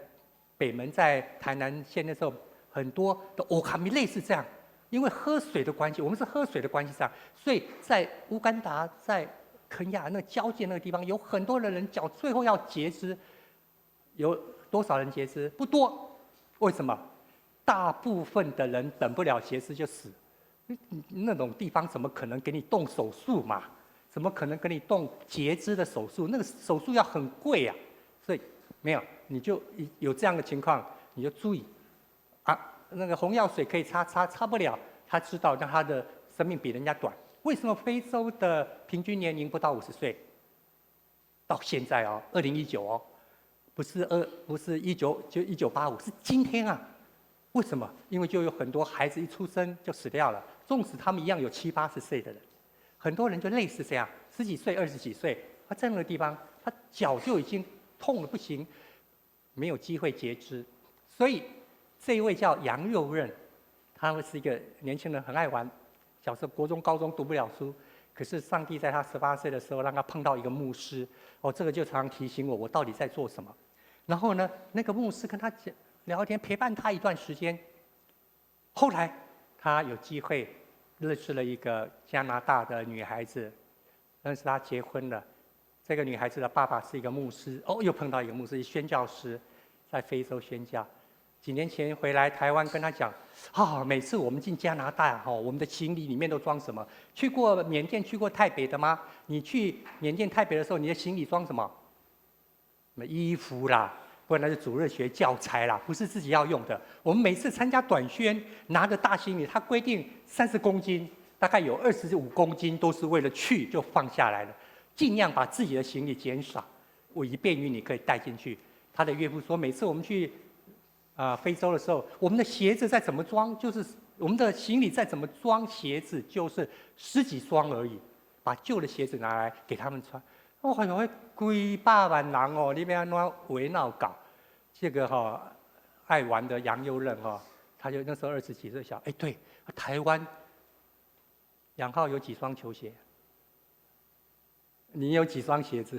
北门在台南县那时候，很多的乌跤病类似这样，因为喝水的关系，我们是喝水的关系上，所以在乌干达、在肯亚那交界那个地方，有很多的人脚最后要截肢，有多少人截肢？不多，为什么？大部分的人等不了截肢就死，那种地方怎么可能给你动手术嘛？怎么可能给你动截肢的手术？那个手术要很贵啊，所以没有，你就有这样的情况，你就注意，啊，那个红药水可以擦擦，擦不了，他知道让他的生命比人家短。为什么非洲的平均年龄不到50岁？到现在哦，2019哦，不是二，不是一九就1985，是今天啊。为什么？因为他们的为什么？因为就有很多孩子一出生就死掉了，纵使他们一样有七八十岁的人，很多人就类似这样，十几岁、二十几岁，他在那个地方，他脚就已经痛得不行，没有机会截肢。所以这一位叫杨佑任，他是一个年轻人，很爱玩，小时候国中、高中读不了书，可是上帝在他18岁的时候让他碰到一个牧师，哦，这个就常常提醒我，我到底在做什么。然后呢，那个牧师跟他讲聊天，陪伴他一段时间。后来他有机会认识了一个加拿大的女孩子，认识她结婚了。这个女孩子的爸爸是一个牧师，哦，又碰到一个牧师，宣教师，在非洲宣教。几年前回来台湾，跟他讲，啊，每次我们进加拿大，哈，我们的行李里面都装什么？去过缅甸、去过泰北的吗？你去缅甸、泰北的时候，你的行李装什么？什么衣服啦，不然那是主日学教材啦，不是自己要用的。我们每次参加短宣，拿着大行李，他规定30公斤，大概有25公斤都是为了去就放下来了，尽量把自己的行李减少，我以便于你可以带进去。他的岳父说，每次我们去非洲的时候，我们的鞋子再怎么装，就是我们的行李再怎么装鞋子，就是十几双而已，把旧的鞋子拿来给他们穿。我好像会几百万人哦，你欲按怎围闹搞？这个哈爱玩的杨佑任哈，他就那时候二十几岁小，哎对，台湾杨浩有几双球鞋？你有几双鞋子？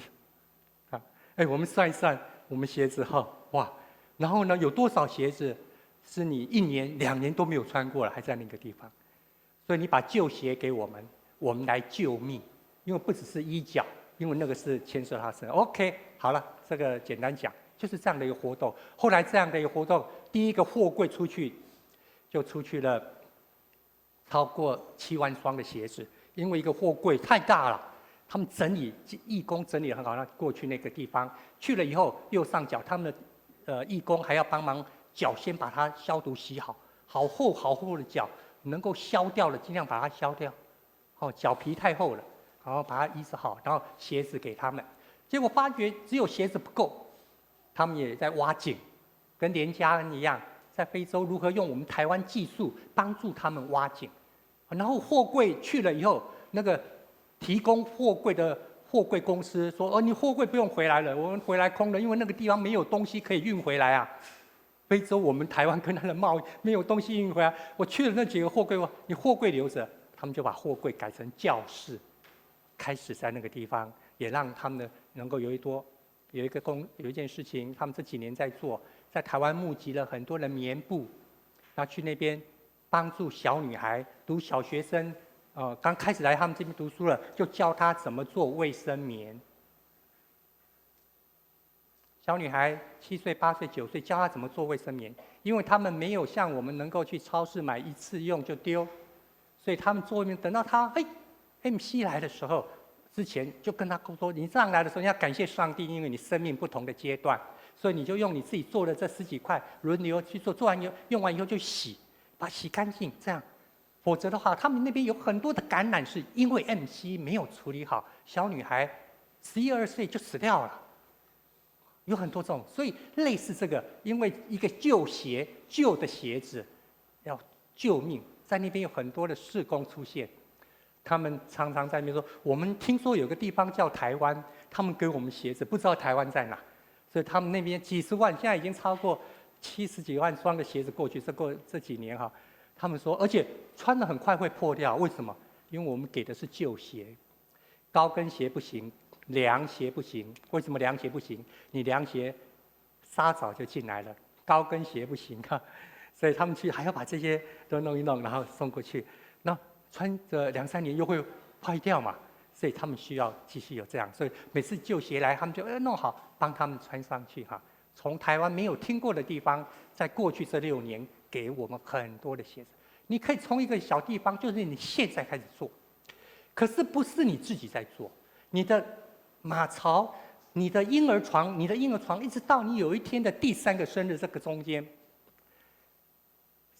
啊，哎，我们算一算，我们鞋子哈，哇，然后呢，有多少鞋子是你一年、两年都没有穿过了，还在那个地方？所以你把旧鞋给我们，我们来救命，因为不只是医脚。因为那个是牵涉他身。OK，好了，这个简单讲就是这样的一个活动。后来这样的一个活动，第一个货柜出去，就出去了超过7万双的鞋子，因为一个货柜太大了，他们整理义工整理很好，那过去那个地方去了以后，右上角他们的义工还要帮忙脚先把它消毒洗好，好厚好厚的脚能够削掉的尽量把它削掉，哦，脚皮太厚了。然后把它医治好，然后鞋子给他们，结果发觉只有鞋子不够，他们也在挖井，跟连家恩一样，在非洲如何用我们台湾技术帮助他们挖井，然后货柜去了以后，那个提供货柜的货柜公司说：“哦，你货柜不用回来了，我们回来空了，因为那个地方没有东西可以运回来啊。”非洲我们台湾跟他的贸易没有东西运回来，我去了那几个货柜，你货柜留着，他们就把货柜改成教室。开始在那个地方，也让他们能够有一多有一个工有一件事情，他们这几年在做，在台湾募集了很多的棉布，然后去那边帮助小女孩读小学生，刚开始来他们这边读书了，就教她怎么做卫生棉。小女孩7岁、8岁、9岁，教她怎么做卫生棉，因为他们没有像我们能够去超市买一次用就丢，所以他们做等到他哎，MC 来的时候，之前就跟他说：“你上来的时候，你要感谢上帝，因为你生命不同的阶段，所以你就用你自己做的这十几块轮流去做，做完以后用完以后就洗，把它洗干净，这样，否则的话，他们那边有很多的感染是因为 MC 没有处理好，小女孩十一二岁就死掉了，有很多这种，所以类似这个，因为一个旧鞋、旧的鞋子要救命，在那边有很多的事工出现。”他们常常在那边说：“我们听说有个地方叫台湾，他们给我们鞋子，不知道台湾在哪，所以他们那边几十万，现在已经超过七十几万双的鞋子过去。这过这几年哈，他们说，而且穿的很快会破掉，为什么？因为我们给的是旧鞋，高跟鞋不行，凉鞋不行。为什么凉鞋不行？你凉鞋沙蚤就进来了，高跟鞋不行哈，所以他们去还要把这些都弄一弄，然后送过去。那穿着两三年又会坏掉嘛，所以他们需要继续有这样，所以每次旧鞋来，他们就哎弄好，帮他们穿上去哈。从台湾没有听过的地方，在过去这6年给我们很多的鞋子。你可以从一个小地方，就是你现在开始做，可是不是你自己在做，你的马槽、你的婴儿床、你的婴儿床，一直到你有一天的第三个生日这个中间。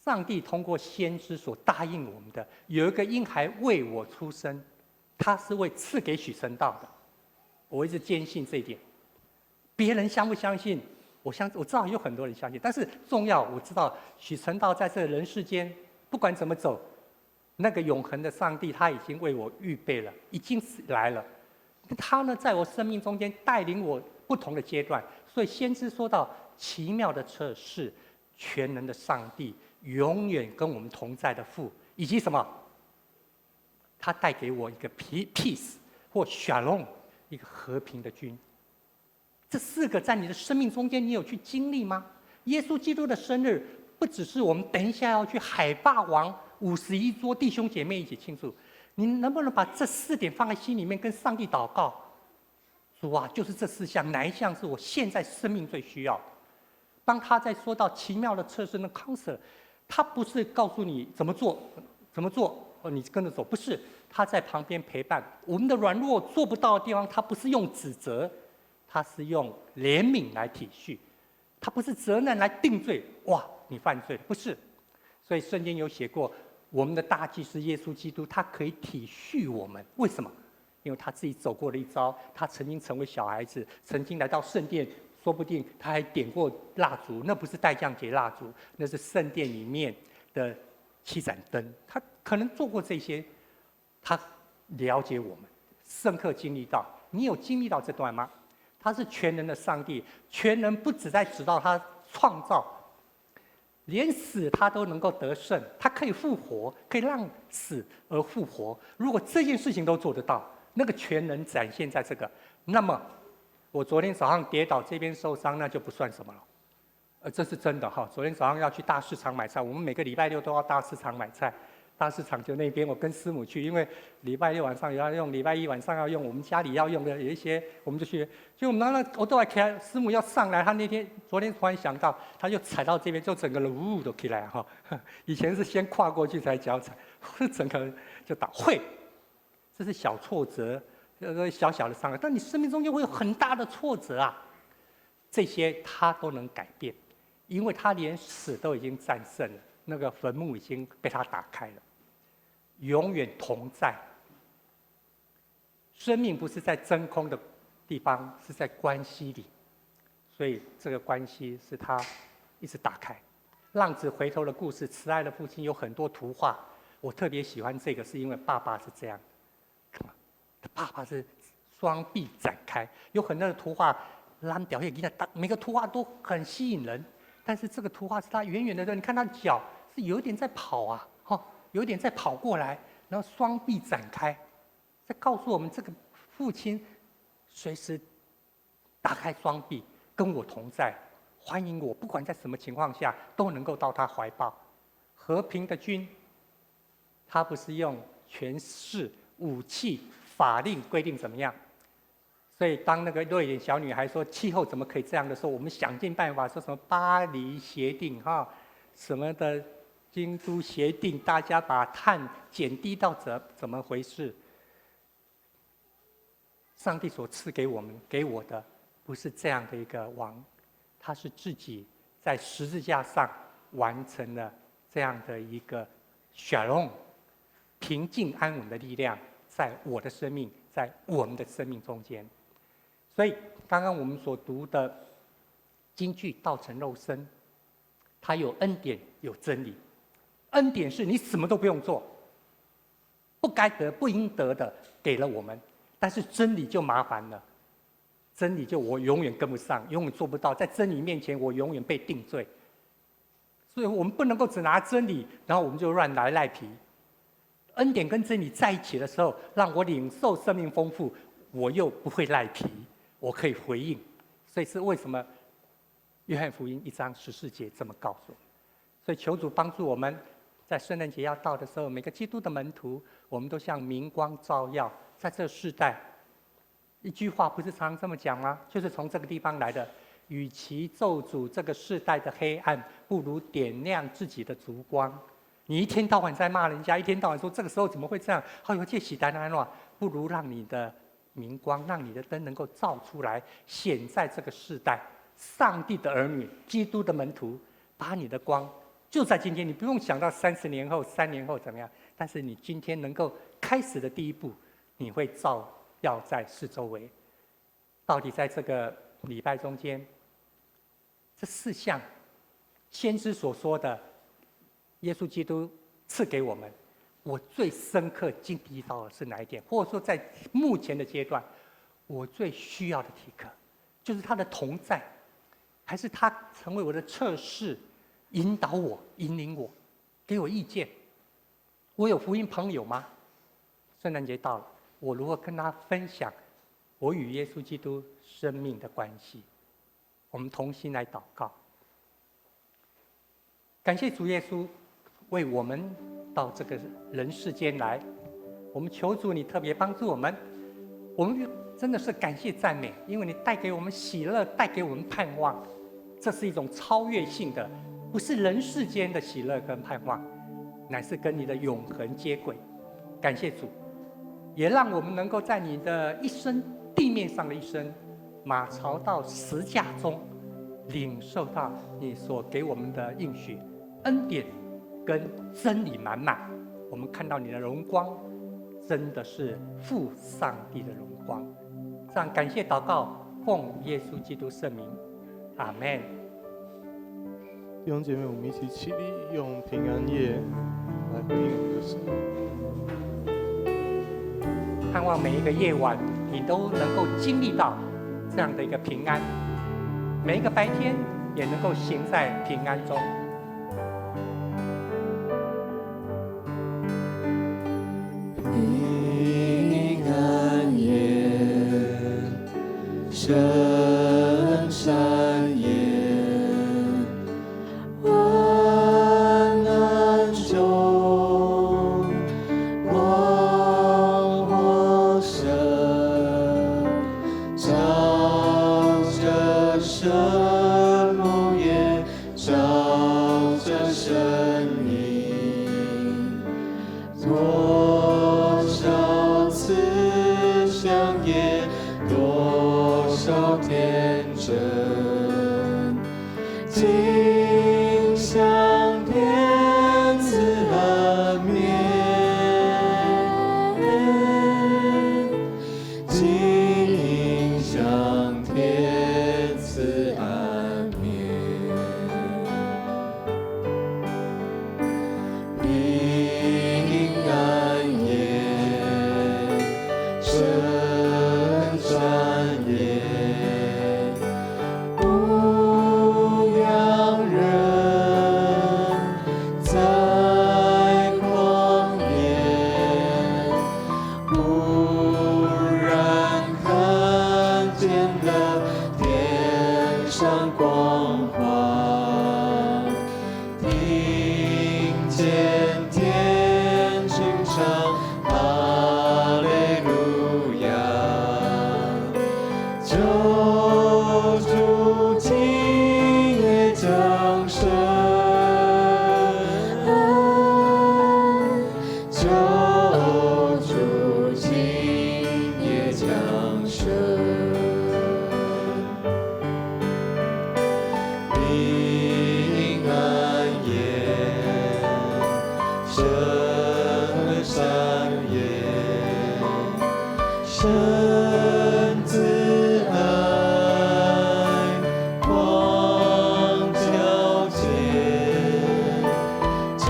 上帝通过先知所答应我们的，有一个婴孩为我出生，他是为赐给许神道的。我一直坚信这一点。别人相不相信我相我知道有很多人相信，但是重要我知道许传道在这人世间不管怎么走，那个永恒的上帝他已经为我预备了，已经是来了。他呢，在我生命中间带领我不同的阶段，所以先知说到奇妙的策士，全能的上帝，永远跟我们同在的父，以及什么？他带给我一个 peace 或 shalom，一个和平的君。这四个在你的生命中间，你有去经历吗？耶稣基督的生日，不只是我们等一下要去海霸王51桌弟兄姐妹一起庆祝，你能不能把这四点放在心里面，跟上帝祷告？主啊，就是这四项，哪一项是我现在生命最需要的？当他在说到奇妙的策士那 counselor，他不是告诉你怎么做，怎么做，哦，你跟着走，不是，他在旁边陪伴。我们的软弱做不到的地方，他不是用指责，他是用怜悯来体恤，他不是责难来定罪。哇，你犯罪了，不是。所以圣经有写过，我们的大祭司耶稣基督，他可以体恤我们。为什么？因为他自己走过了一遭，他曾经成为小孩子，曾经来到圣殿，说不定他还点过蜡烛，那不是待降节蜡烛，那是圣殿里面的七盏灯。他可能做过这些，他了解我们，深刻经历到。你有经历到这段吗？他是全能的上帝，全能不只在指到他创造，连死他都能够得胜，他可以复活，可以让死而复活。如果这件事情都做得到，那个全能展现在这个，那么我昨天早上跌倒这边受伤，那就不算什么了。这是真的哈。昨天早上要去大市场买菜，我们每个礼拜六都要大市场买菜。大市场就那边，我跟师母去，因为礼拜六晚上要用，礼拜一晚上要用，我们家里要用的有一些，我们就去。就我们那我都来开，师母要上来，他那天昨天突然想到，他就踩到这边，就整个人呜都起来哈。以前是先跨过去才脚踩，整个人就倒会，这是小挫折，小小的伤害，但你生命中间会有很大的挫折啊，这些他都能改变，因为他连死都已经战胜了，那个坟墓已经被他打开了。永远同在。生命不是在真空的地方，是在关系里，所以这个关系是他一直打开。浪子回头的故事，慈爱的父亲有很多图画，我特别喜欢这个，是因为爸爸是这样，他爸爸是双臂展开，有很多的图画，蓝表现给他，每个图画都很吸引人，但是这个图画是他远远的，你看他脚是有点在跑啊，哈。有点在跑过来，然后双臂展开，在告诉我们这个父亲随时打开双臂跟我同在，欢迎我，不管在什么情况下都能够到他怀抱。和平的君，他不是用权势、武器、法令规定怎么样。所以当那个瑞典小女孩说气候怎么可以这样的时候，我们想尽办法说什么巴黎协定哈，什么的。京都协定，大家把碳减低到怎么回事？上帝所赐给我们、给我的，不是这样的一个王，他是自己在十字架上完成了这样的一个 shalom 平静安稳的力量，在我的生命，在我们的生命中间。所以，刚刚我们所读的金句，道成肉身，它有恩典，有真理。恩典是你什么都不用做，不该得、不应得的给了我们，但是真理就麻烦了，真理就我永远跟不上，永远做不到，在真理面前我永远被定罪。所以我们不能够只拿真理，然后我们就乱来赖皮。恩典跟真理在一起的时候，让我领受生命丰富，我又不会赖皮，我可以回应。所以是为什么约翰福音1章14节这么告诉我？所以求主帮助我们。在圣诞节要到的时候，每个基督的门徒，我们都像明光照耀，在这个世代。一句话不是常常这么讲吗？就是从这个地方来的。与其咒诅这个世代的黑暗，不如点亮自己的烛光。你一天到晚在骂人家，一天到晚说这个时候怎么会这样？好有这时代安怎？不如让你的明光，让你的灯能够照出来，显在这个世代。上帝的儿女，基督的门徒，把你的光。就在今天，你不用想到30年后、3年后怎么样，但是你今天能够开始的第一步，你会照耀在四周围。到底在这个礼拜中间，這四項先知所說的，耶穌基督賜給我們，我最深刻經歷到的是哪一點？或者說在目前的階段，我最需要的體刻，就是他的同在，還是他成為我的策士，引導我、引領我，給我意見？我有福音朋友嗎？聖誕節到了，我如何跟他分享我與耶穌基督生命的關係？我們同心來禱告，感謝主耶穌為我們到這個人世間來。我們求主你特別幫助我們，我們真的是感謝讚美，因為你帶給我們喜樂，帶給我們盼望，這是一種超越性的，不是人世間的喜樂跟盼望，乃是跟你的永恆接軌。感謝主，也讓我們能夠在你的一生地面上的一生，馬槽到十架中，領受到你所給我們的應許、恩典跟真理滿滿。我們看到你的榮光，真的是父上帝的榮光。這樣感謝禱告，奉耶穌基督聖名，阿門。弟兄姐妹，我們一起起立，用平安夜來回應我們的神。盼望每一個夜晚，你都能夠經歷到這樣的一個平安，每一個白天也能夠行在平安中。平安夜，聖山夜，晚安中，光火射，照着聖母也照着聖嬰，多少慈祥也多少天真，盡享天賜安眠，盡享天賜安眠。平安夜，聖山夜，牧羊人在曠野，忽然看見了天上光華，聽見天軍唱哈利路亞，救主今夜降生，救主今夜降生。平安夜，聖山夜，神子愛光皎潔，救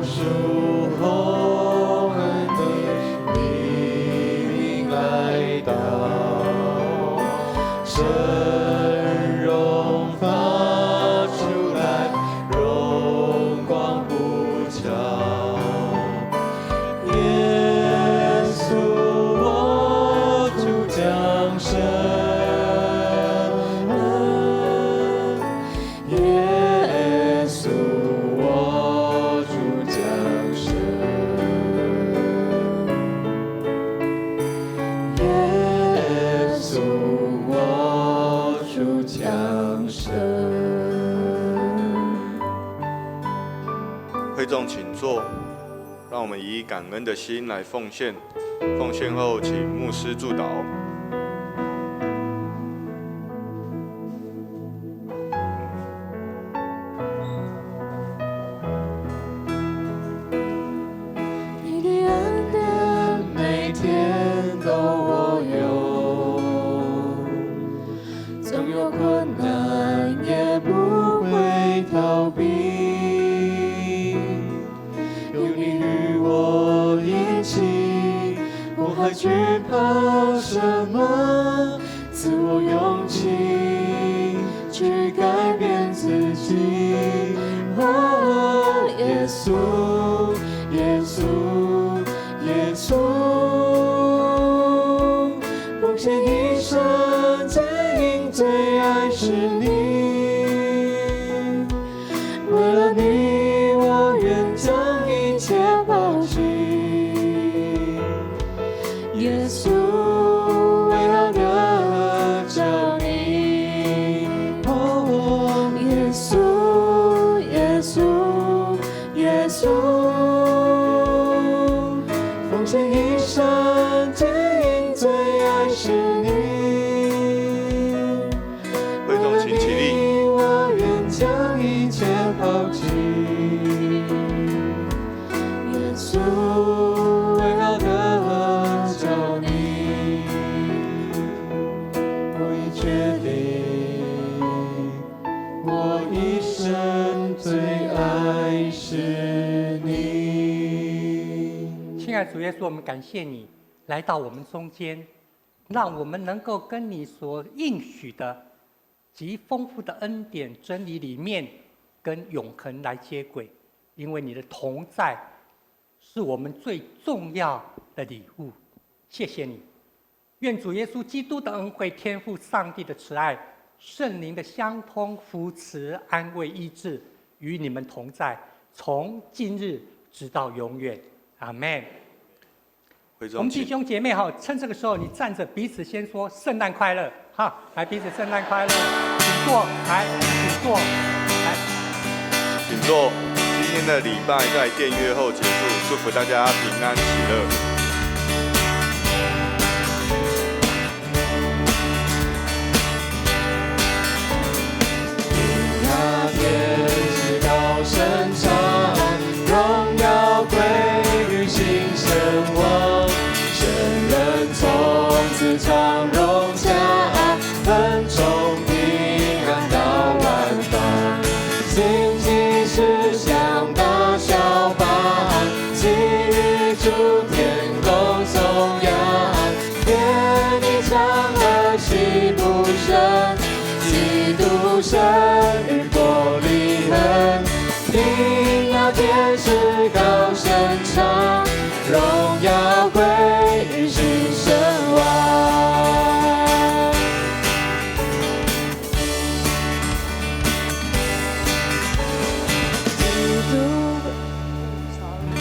贖宏恩的黎明來到，聖榮發出來，榮光普照。耶穌我主降生，耶穌我主降生，耶穌我主降生。會眾請坐，讓我們以感恩的心來奉獻。奉獻後，請牧師祝禱。你的恩典每天都我有，總有困難了什麼？賜我勇氣去改變自己。哦，耶穌，耶穌，耶穌，奉獻一生，只因最愛是你。為了你，我願將一切拋棄。耶穌，為要得著你。哦，耶穌，耶穌，耶穌，奉獻一生，只因最愛是你。會眾請起立。我願將一切拋棄。耶穌，為要得著你，我已決定，我一生最愛是你。親愛的主耶穌，我們感謝你來到我們中間，讓我們能夠跟你所應許的極豐富的恩典真理裡面，跟永恆來接軌。因為你的同在是我們最重要的禮物。謝謝你，願主耶穌基督的恩惠、天父上帝的慈愛、聖靈的相通、扶持、安慰、醫治，與你們同在，從今日直到永遠。阿門。我們弟會眾請兄姐妹哈，趁這個時候，你站着彼此先說聖誕快樂，哈，來彼此聖誕快樂，請坐，來，請坐，來。請坐。今天的禮拜在殿樂後結束，祝福大家平安喜樂。那天使高聲唱，榮耀歸於新生王，聖人從此常榮家，恩寵平安到萬邦。旌旗獅象大小班，齊與諸天共頌揚，願你長樂喜不勝。基督生於伯利恆，聽那天使高聲唱，榮耀歸於新生王。基督，sorry。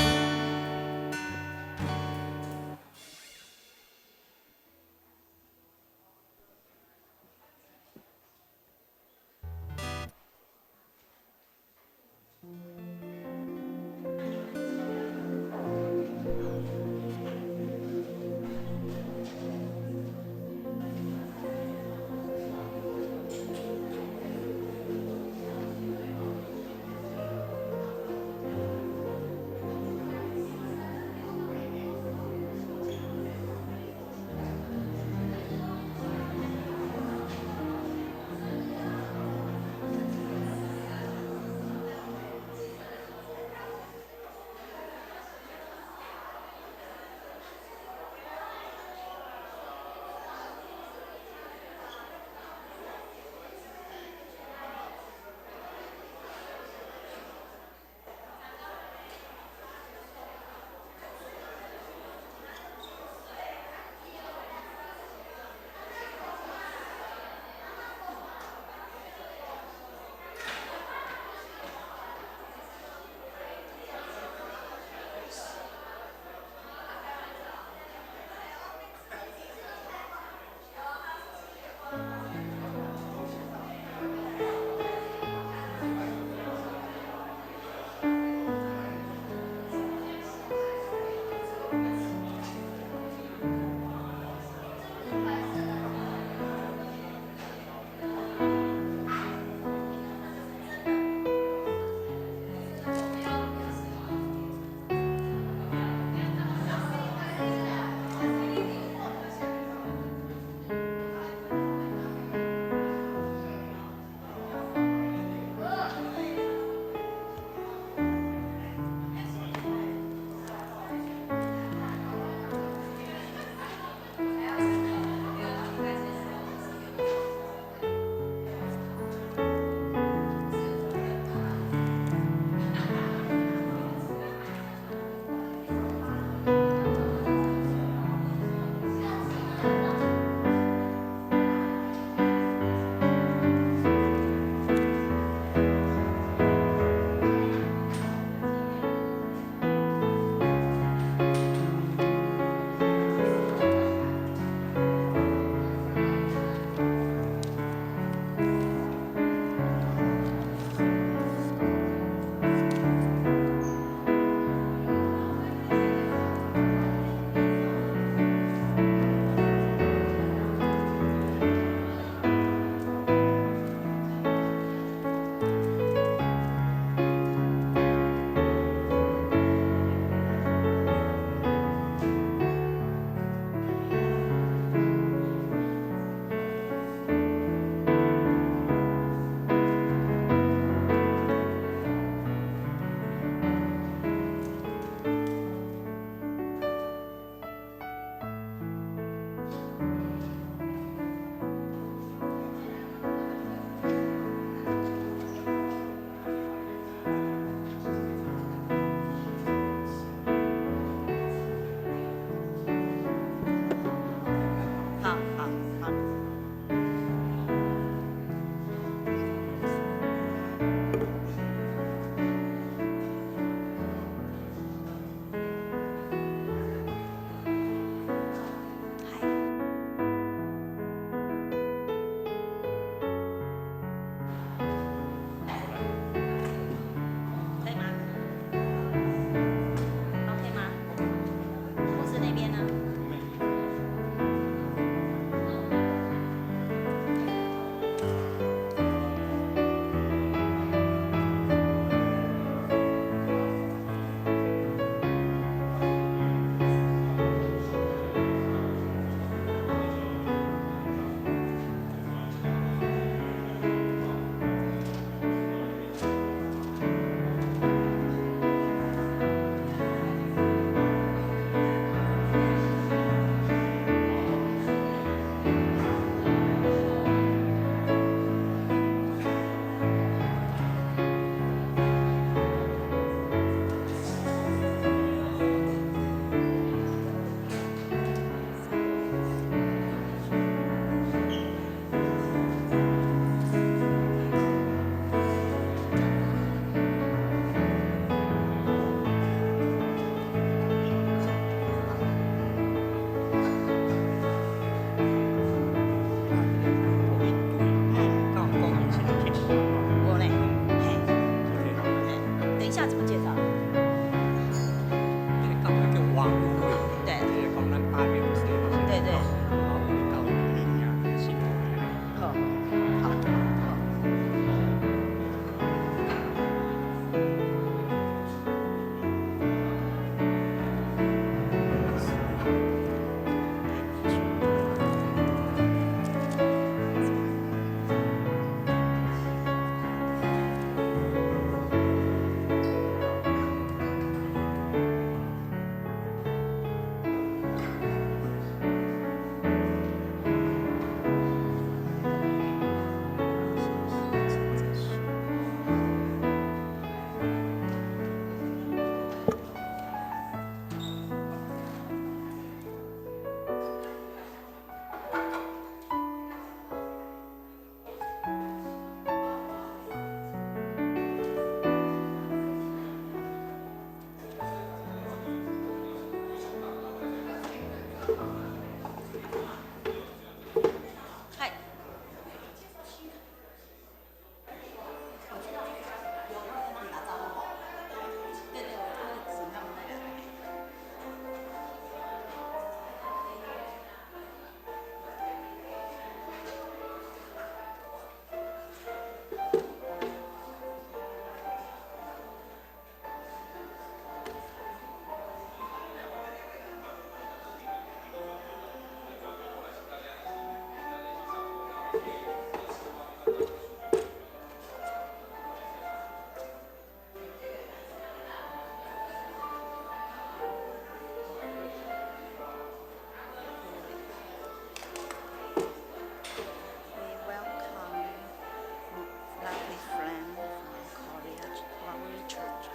We welcome lovely friend from Korea Glory Church.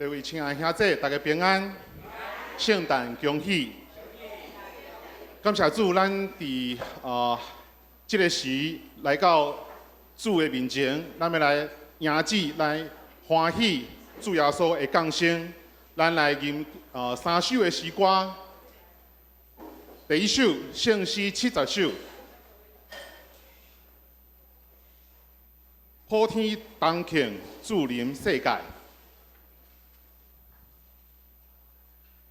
各位親愛兄弟，大家平安，聖誕恭喜！感謝主，咱佇這个時來到主的面前，咱欲來迎接，來歡喜主耶穌的降生。咱來吟三首的詩歌，第一首聖詩70首，普天同慶，主臨世界。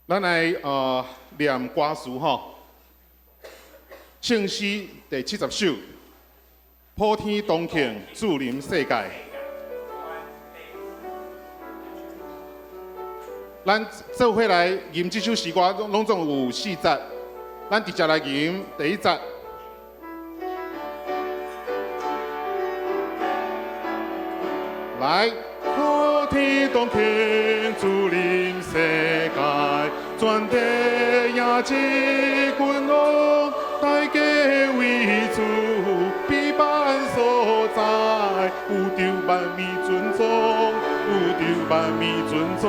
咱來念歌詞吼，聖詩第70首，普天同慶，主臨世界。咱做伙來吟這首詩歌，攏總有四節，咱直接來吟第一節。來，普天同慶，主臨世界，全地迎接君王，大家為主，彼般所在，有著萬民尊崇，有著萬民尊崇，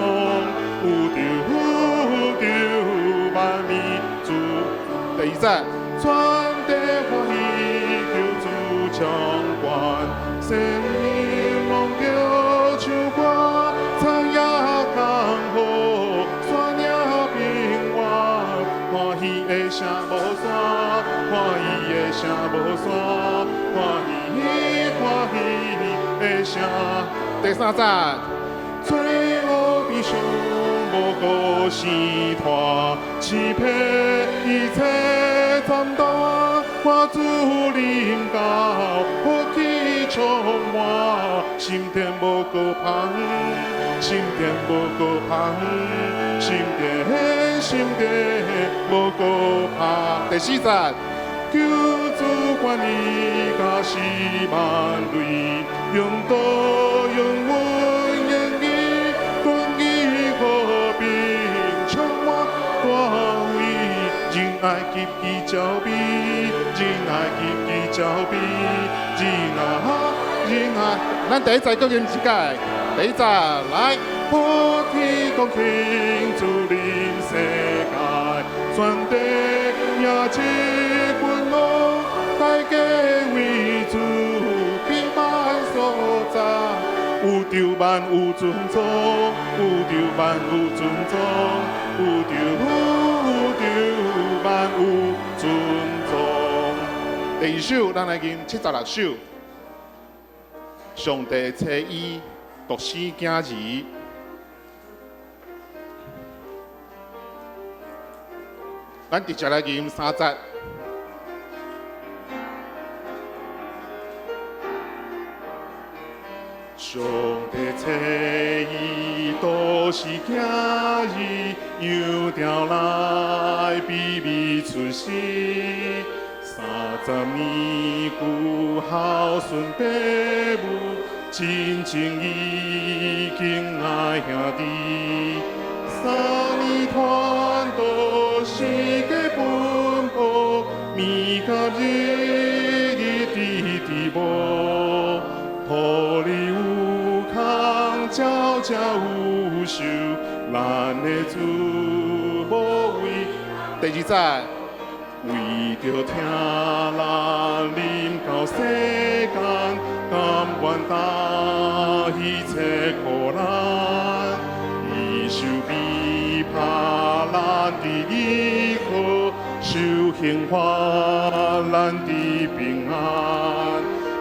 有著有著萬民尊。第二節，全地歡喜，求主掌權，聖靈攏著唱歌，田野江河，山嶺平原，歡喜的聲無散，歡喜的聲無散，歡喜歡喜的聲。第三節，罪惡悲傷無顧生湠，欺騙一切慘斷，看主臨到，福氣充滿，心天無閣芳，心天無閣芳，心天心天無閣怕。第四節，求主權利加是萬類，永道永穩言語，公義和平充滿大衛，仁愛及其照美，仁愛及其照美，仁愛仁愛。咱第一節閣吟一擺，第一節來，普天同慶，主臨世界，全地迎接君王，大家為主，彼般所在，有著萬有尊崇，有著萬有尊崇，有著有著萬有尊崇。第二首，咱來吟76首。上帝差伊獨生囝兒，咱直接來吟三節。上帝差伊獨生囝兒，羊羔內卑微出世。30年久孝順爸母，親情已經愛兄弟。3年傳道四界奔波，暝甲日日佇佇無，土裡有空，鳥食有獸，咱的主無為。第二節。為著疼咱臨到世間，甘願擔一切苦難，伊受逼迫，咱得醫好，受刑罰，咱得平安。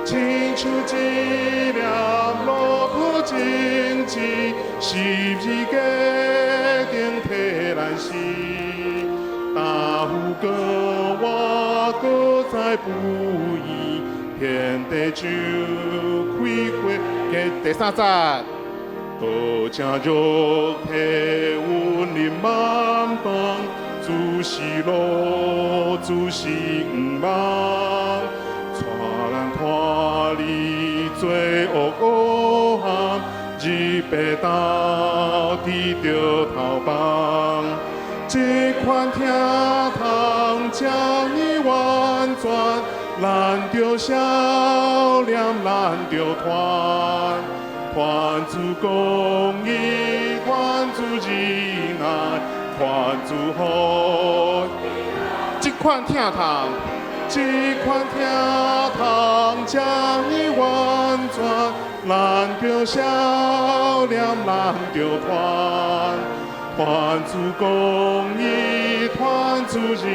親像一粒落土種子，十字架頂替咱死。大有閣活，閣再不義，天地就開花。第三節，道成肉體，雲臨萬邦，主是路，主是望，帶咱脫離罪惡黑暗，入白道得著頭幫。這款疼痛這呢完全，咱著笑臉，咱著傳，傳主公義，傳团主福，這款疼痛，這款疼痛才會完全，咱著笑臉，咱著團，團主公義，團主仁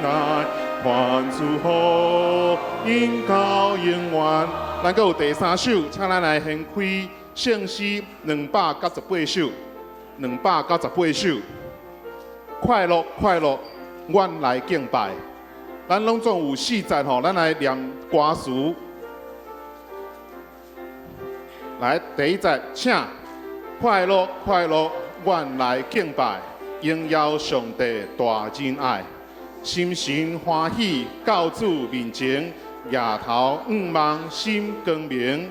愛，團主福音到永遠。咱閣有第三首，請咱來掀開聖詩298首，298首。快樂快樂，阮來敬拜。咱攏總有四節吼，咱來念歌詞。來，第一節，請快樂快樂，阮來敬拜，榮耀上帝大仁愛，心神歡喜到主面前，額頭仰望心光明，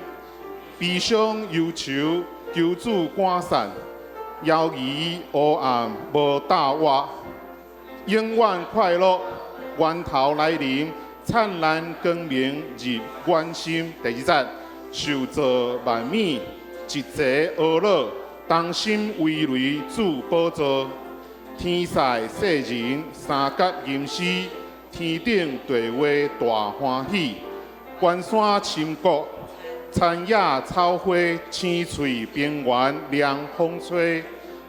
悲傷憂愁求主趕散，猶疑烏暗無鬥活，永遠快樂源頭來臨，燦爛光明入阮心。第二節，受造萬物一齊呵咾，同心圍圍主寶座，天使世人三角吟詩，天頂地話大歡喜，關山深谷，田野草花，青翠平原涼風吹，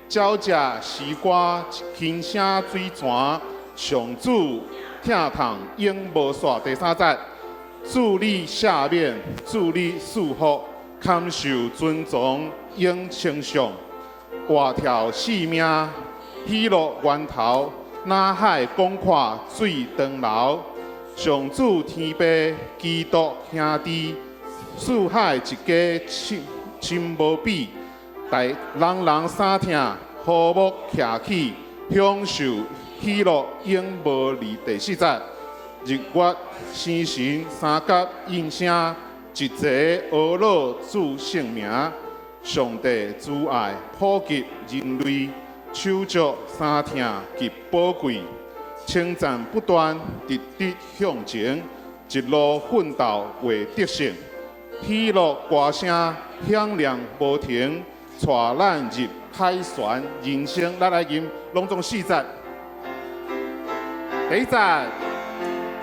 鳥食西瓜，輕聲水泉，上主疼痛永無煞。第三節，主你赦免，主你賜福，堪受尊崇永稱頌，活跳生命，喜樂源頭，那海廣闊水長流，上主天父基督兄弟，四海一家親親無比，大人人相疼，和睦徛起，享受喜樂永無離。第四節，日月星辰三角應聲，一齊呵咾主聖名，上帝慈愛普及人類，手足相疼極寶貴，稱讚不斷，直直向前，一路奮鬥為得勝，喜樂歌聲響亮無停，帶咱入凱旋人生。咱來吟攏總四節。第一節，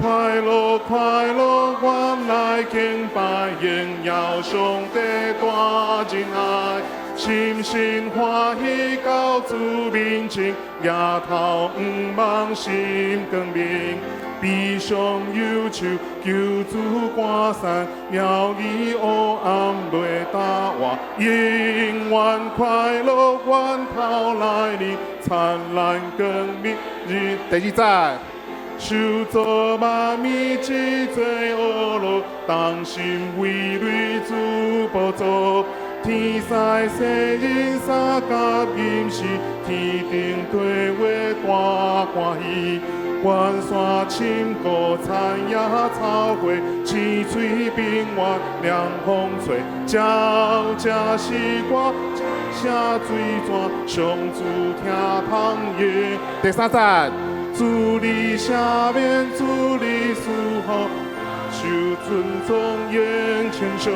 快樂快樂，阮來敬拜，榮耀上帝大仁愛，心神歡喜到主面前，額頭仰望心光明，悲傷憂愁求主趕散，搖疑烏暗袂打活，永遠快樂源頭來臨，燦爛光明日。第二節，受造萬物一齊呵咾，同心圍壘主寶座，天使世人三甲吟詩，天頂地話大歡喜，關山深谷田野草花，青翠平原涼風吹，鳥食西瓜聲水泉，上主疼痛永。第三節，主你赦免，主你賜福，受尊崇永稱頌，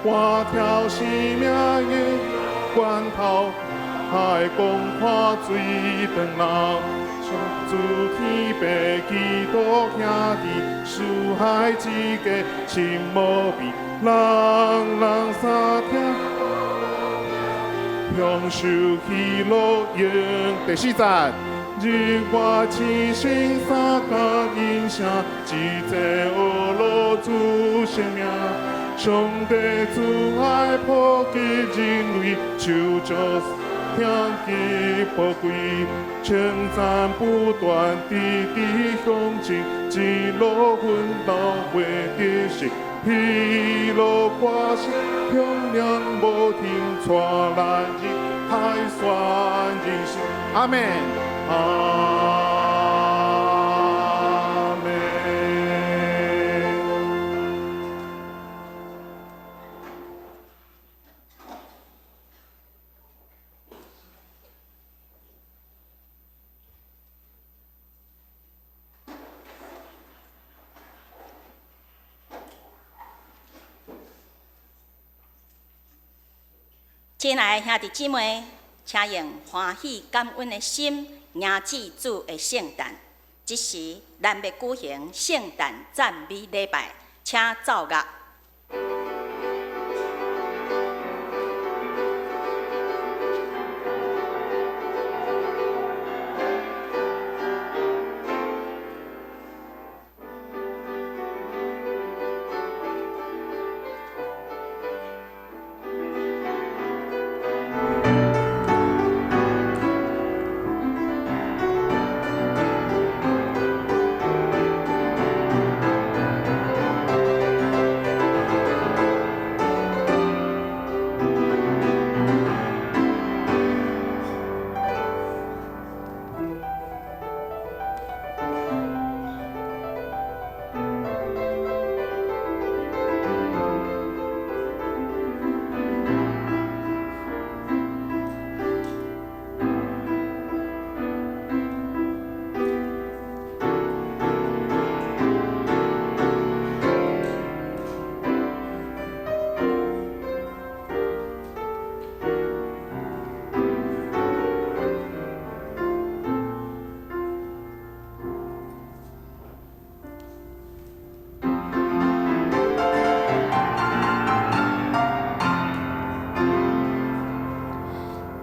活跳生命的源頭，海廣闊水長流，上主天父基督兄弟，四海一家親無比，人人相疼，享受喜樂永。第四節，日月星辰三角音聲，一齊呵咾主聖名，上帝慈愛普及人類，手足疼極寶貴，稱讚不斷，直直向前，一路奮鬥為得勝，喜樂歌聲響亮無停，帶咱入凱旋人生。阿們，阿們。親愛的兄弟姊妹，請用歡喜感恩的心，迎接主的聖誕。這時，咱欲舉行聖誕讚美禮拜，請奏樂。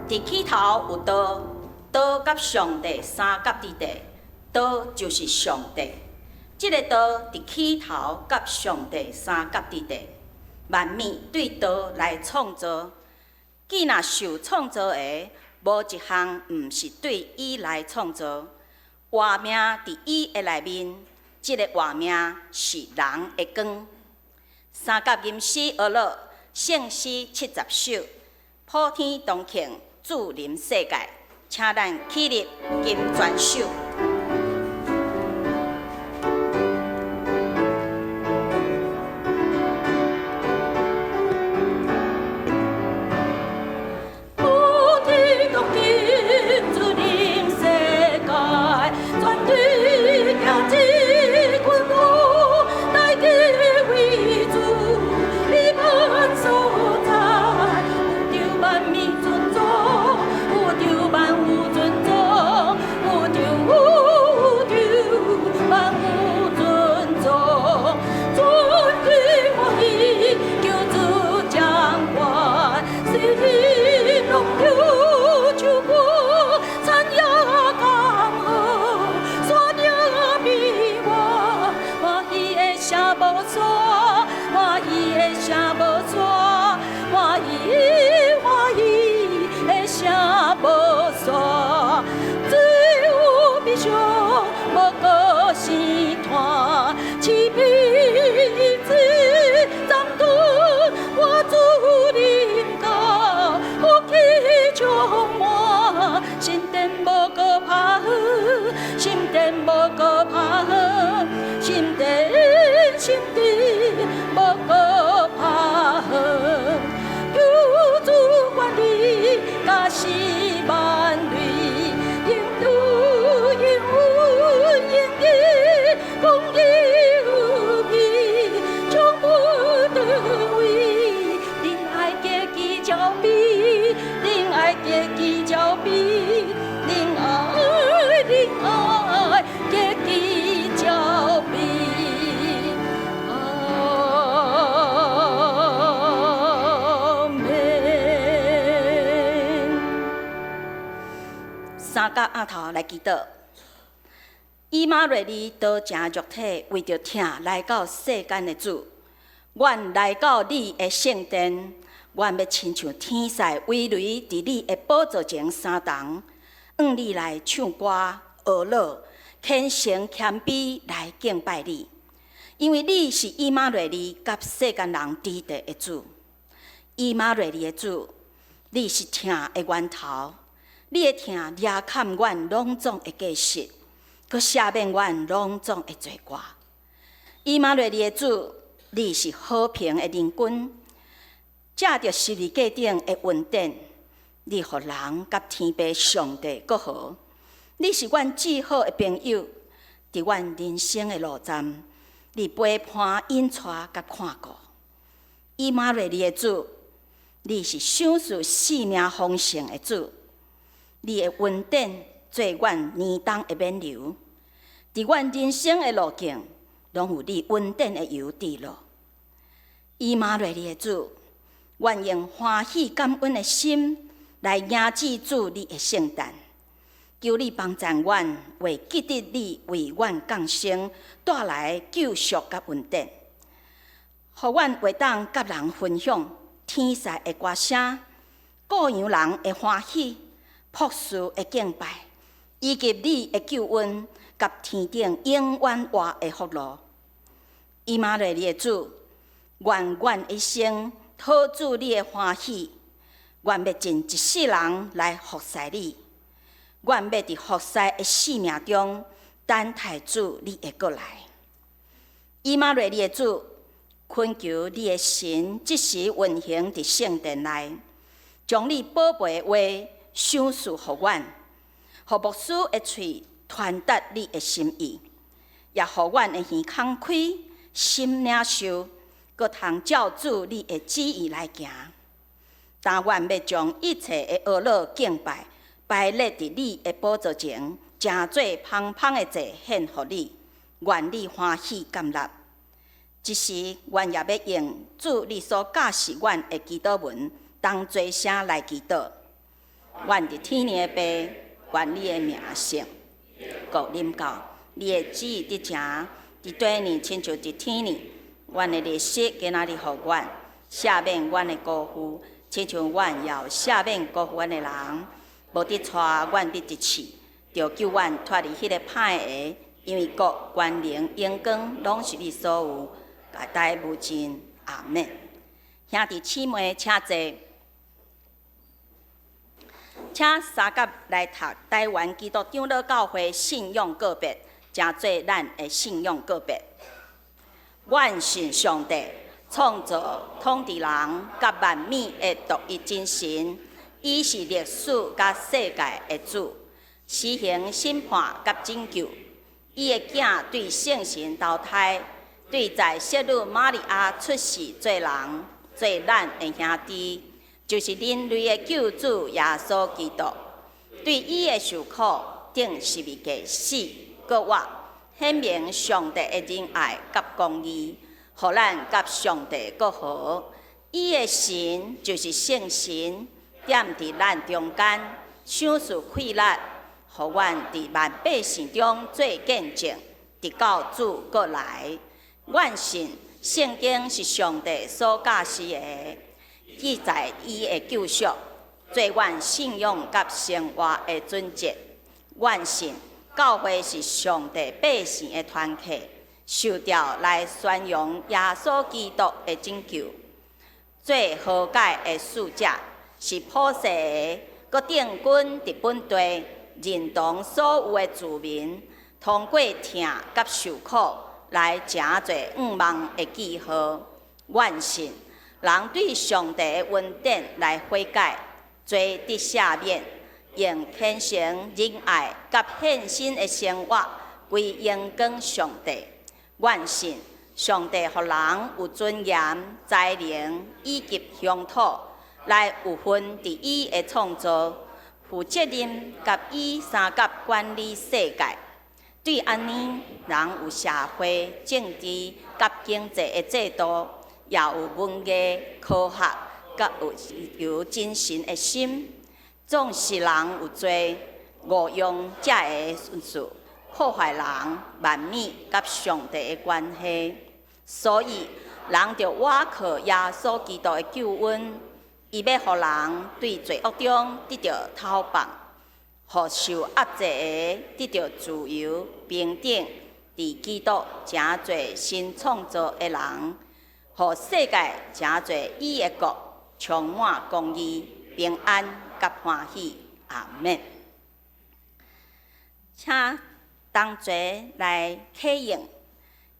佇起頭有道，道佮上帝相佮佇地，道就是上帝。這个道佇起頭佮上帝相佮佇地，萬物對道來創造，既若受創造的，無一項毋是對伊來創造。活命佇伊的內面，這个活命是人的光。三甲吟詩學樂，聖詩70首，普天同慶。主臨世界，請咱起立金全手。普天同慶，主臨世界，全地迎接君王，大家為主，美滿所在，有著萬物尊崇，有著萬物尊崇，有著有著萬物尊崇，全地歡喜，求主掌權，世人攏著唱歌，讚耶江河，山嶺美滿，歡喜的聲無煞，歡喜的聲無煞，歡喜歡喜的聲無煞，水有悲傷，無閣生湠，慈悲水暫頓，我主臨到，福氣充滿，心電無閣拍好，心電無閣拍好，心電心電無閣拍好，求主願你加賜萬類，應有應有應義，公義有義，將不得為，仁愛家己招比，仁愛家己招比，仁愛仁愛家己招比。阿們。三甲阿頭來祈禱。以馬內利道成肉體，為著疼來到世間的主，阮來到你的聖殿，阮欲親像天使威雷佇你的寶座前相同，向你來唱歌、學樂，虔誠謙卑來敬拜你，因為你是以馬內利佮世間人佇地的主。以馬內利的主，你是疼的源頭，你的疼掠砍阮攏總的過失，閣赦免阮攏總的罪過。以馬內利的主，你是和平的靈君，藉著十字架頂的恩典，你予人佮天父上帝閣和。你是阮至好的朋友，佇阮人生的路站，你陪伴、引帶佮看顧。以馬內利的主，你是賞賜生命豐盛的主，你的恩典做阮年冬的勉留。佇阮人生的路徑，攏有你恩典的油佇落。以馬內利的主，阮用歡喜感恩的心來迎接主你的聖誕。求你幫贊阮，會記得你為阮降生帶來救贖佮恩典，予阮會當佮人分享天使的歌聲、羔羊人的歡喜、樸素的敬拜，以及你的救恩佮天頂永遠活的福樂。以馬內利的主，願阮一生討主你的歡喜，願欲盡一世人來服侍你。阮欲佇服侍的生命中等待主你的過來。以馬內利的主，懇求你的神這時運行佇聖殿內，將你寶貝的話賞賜予阮，予牧師的喙傳達你的心意，也予阮的耳孔開，心領受，閣通照主你的旨意來行。但阮欲將一切的呵咾敬拜擺列佇你的寶座前，成做芳芳的祭獻予你，願你歡喜接納。這時，阮也欲用主你所教示阮的祈禱文，同齊聲來祈禱。阮佇天的父，願你的名聖，國臨到，你的旨意得成，佇地呢親像佇天呢。阮的日食今仔日予阮，赦免阮的辜負，親像阮也有赦免辜負阮的人。無得帶阮入試，著救阮脫離彼个歹的，因為國、權能、榮光，攏是你所有，代代無盡。阿們。兄弟姊妹，請坐。請三甲來讀台灣基督長老教會信仰告白，成做咱的信仰告白。阮信上帝，創造統治人佮萬物的獨一真神。伊是歷史佮世界的主，施行審判佮拯救。伊的囝對聖神投胎，對在聖女瑪利亞出世做人，做咱的兄弟，就是人類的救主耶穌基督。對伊的受苦，釘十字架死，閣活，顯明上帝的仁愛佮公義，予咱佮上帝閣和。伊的神就是聖神，踮佇咱中間，賞賜氣力，予阮佇萬百姓中做見證，直到主閣來。阮信聖經是上帝所教示的，記載伊的救贖，做阮信仰佮生活的準則。阮信教會是上帝百姓的團體，受召來宣揚耶穌基督的拯救，做和解的使者。是普世的，閣定根佇本地，認同所有的子民，通過疼佮受苦來成做向望的記號。阮信人對上帝的恩典來悔改，罪得赦免，用虔誠仁愛佮獻身的生活歸榮光上帝。阮信上帝予人有尊嚴、才能以及鄉土，來有份佇伊的創造，負責任佮伊相佮管理世界。對按呢，人有社會、政治佮經濟的制度，也有文藝、科學佮有自由精神的心。總是人有罪，誤用這个順序，破壞人、萬物佮上帝的關係。所以，人著倚靠耶穌基督的救恩。伊欲予人對罪惡中得著釋放，予受壓制的得著自由、平等，佇基督成做新創造的人，予世界成做伊的國，充滿公義、平安佮歡喜。阿們。請同齊來啟應，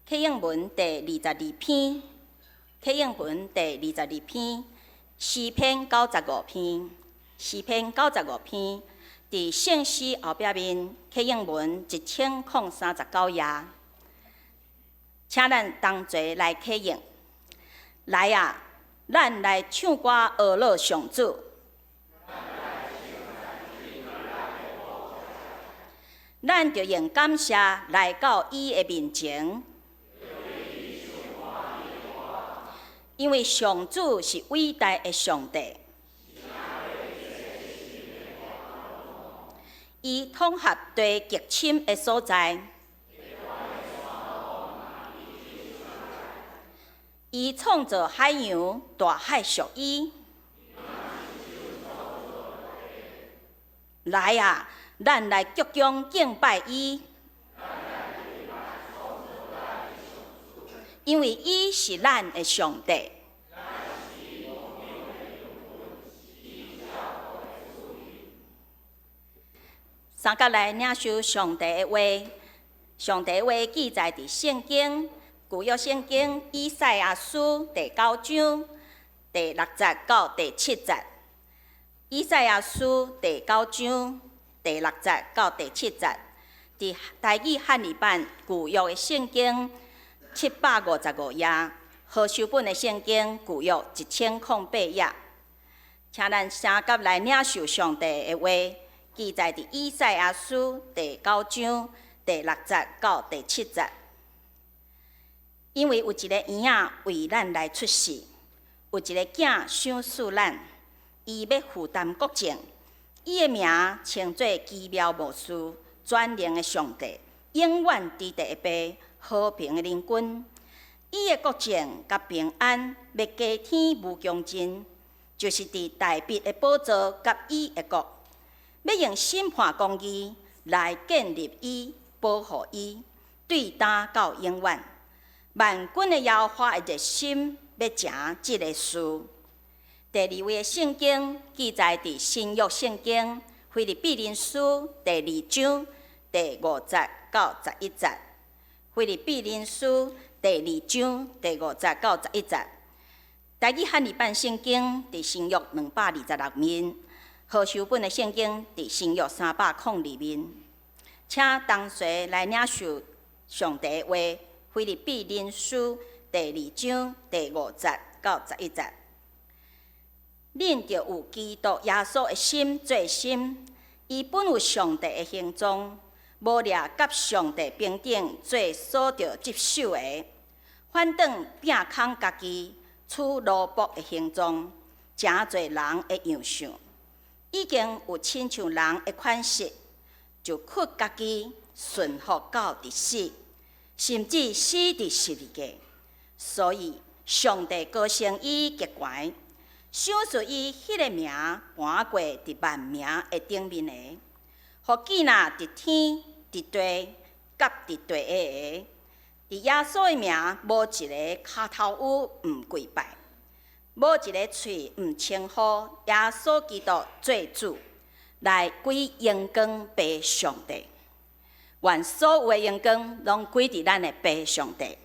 啟應文第二十二篇，啟應文第二十二篇。詩篇九十五篇，詩篇九十五篇，佇聖詩後壁面啟應文1039頁，請咱同齊來啟應。來啊，咱來唱歌呵咾上主。咱著用感謝來到伊的面前，因為上主是偉大的上帝，伊統合地極深的所在，伊創造海洋，大海屬伊。來啊，咱來鞠躬敬拜伊，因為伊是咱的上帝。三甲來領受上帝的話，上帝的話記載佇聖經舊約聖經以賽亞書第九章第六節到第七節。以賽亞書第九章第六節到第七節，佇台語漢語版舊約的聖經755頁，和修本的聖經舊約1008頁。請咱三甲來領受上帝的話，記載佇以賽亞書第九章第六節到第七節。因為有一个嬰仔為咱來出世，有一个囝賞賜咱，伊欲負擔國政，伊的名稱做奇妙謀士、全能的上帝、永遠佇地的父、和平的靈君。伊的國政佮平安欲加添無窮盡，就是佇大衛的寶座佮伊的國，欲用審判公義來建立伊、保護伊，對今到永遠。萬軍的耶和華的熱心欲成這个事。第二位的聖經記載佇新約聖經腓立比人書第二章第五節到11節。腓立比人書第二章第五節到11節。台語漢語版聖經佇新約226面，和修本的聖經佇新約302面。請同齊來領受上帝的話，腓立比人書第二章第五節到11節。恁著有基督耶穌的心做心，伊本有上帝的形狀，無掠佮上帝平等做所著執守的，反轉摒空家己，取奴僕的形狀，成做人的樣相。已經有親像人的款式，就屈家己順服到佇死，甚至死佇十字架。所以上帝高升伊極懸，賞賜伊彼个名，盤過佇萬名的頂面的，予見若佇天、佇地、佮佇地下的，佇耶穌的名，無一个跤頭趺毋跪拜，無一个喙毋稱呼耶穌基督做主，來歸榮光父上帝。願所有的榮光攏歸佇咱的父上帝。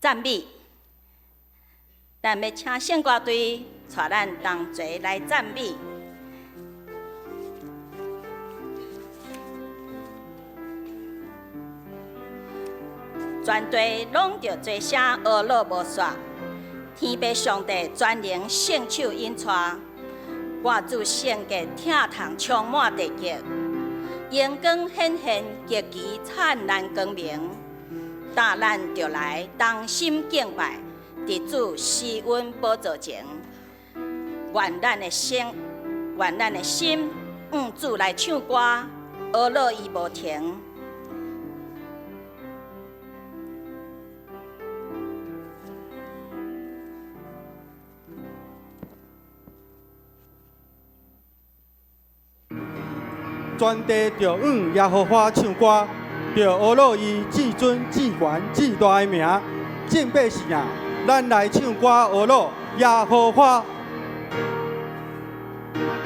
讚美，咱欲請聖歌隊帶咱同齊來讚美。全地攏著齊聲呵咾無煞，天父上帝全能聖手引帶，我主聖潔疼痛充滿地極，榮光顯現極其燦爛光明。但咱著來同心敬拜，佇主施恩寶座前，願咱的心向主來唱歌，呵咾伊無停。全地著向耶和華唱歌，著呵咾伊至尊、至懸、至大的名。眾百姓啊，咱來唱歌呵咾耶和華。 Amen.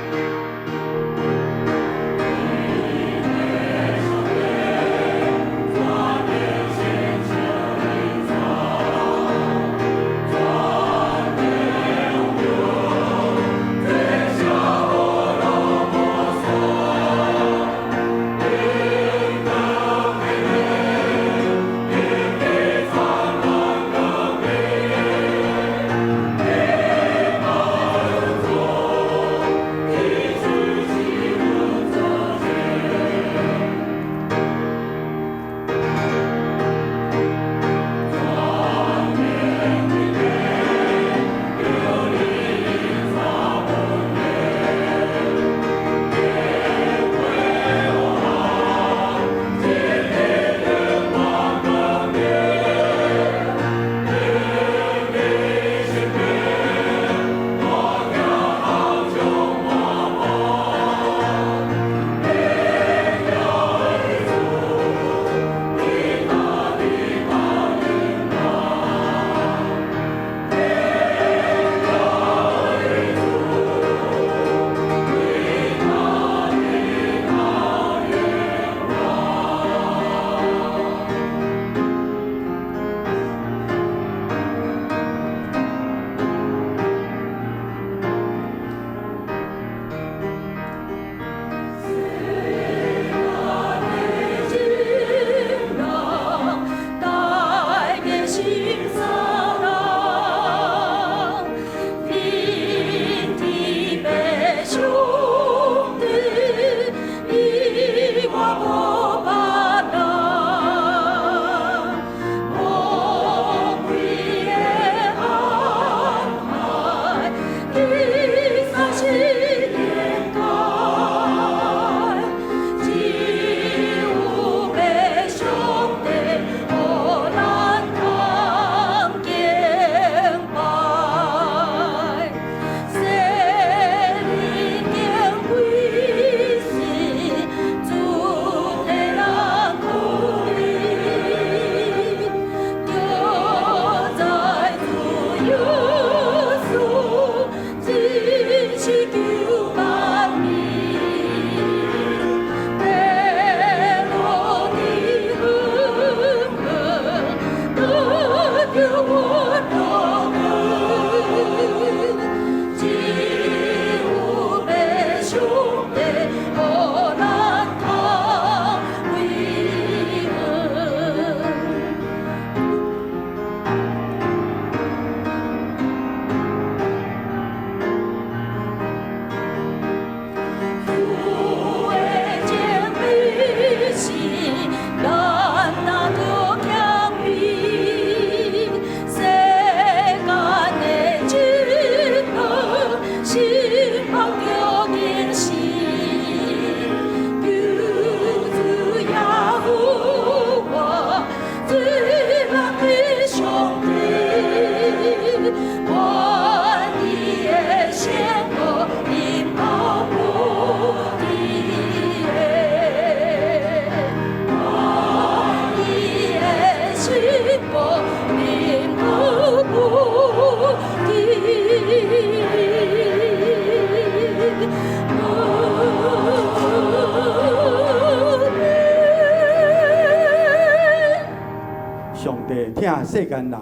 世間人，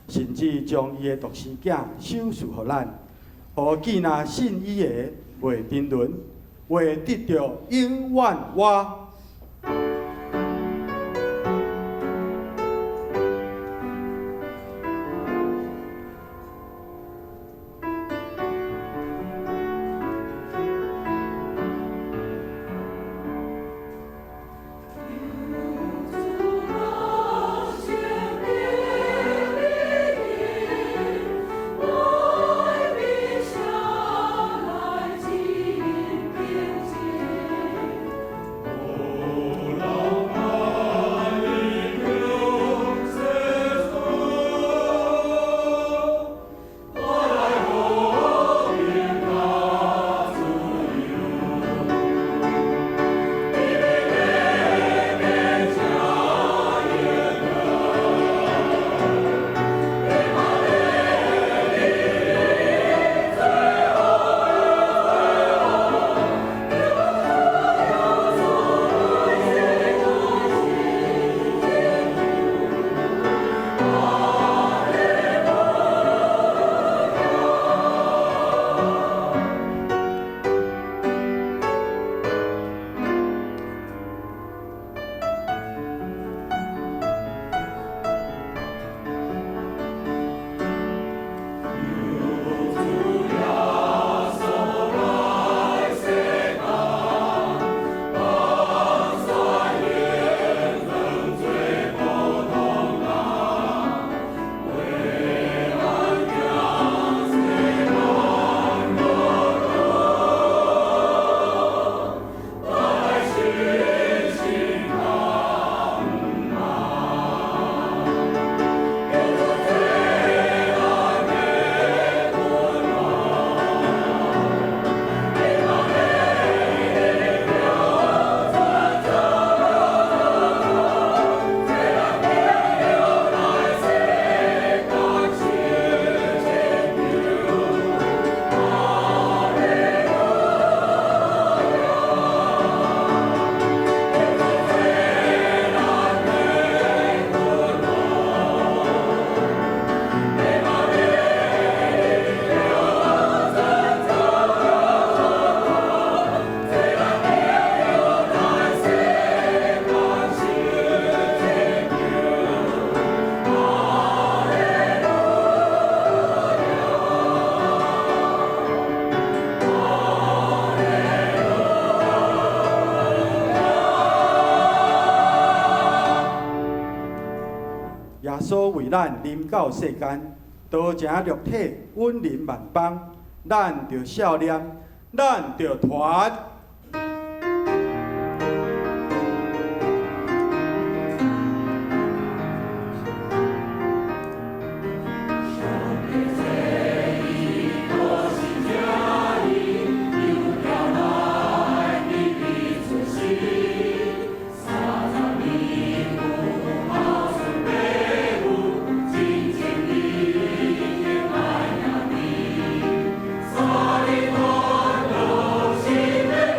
甚至將伊的獨生囝賞賜予咱，予見若信伊的袂沉淪，會得著永遠活。耶穌為咱臨到世間，道成肉體，穩臨萬邦。咱著笑臉，咱著團。三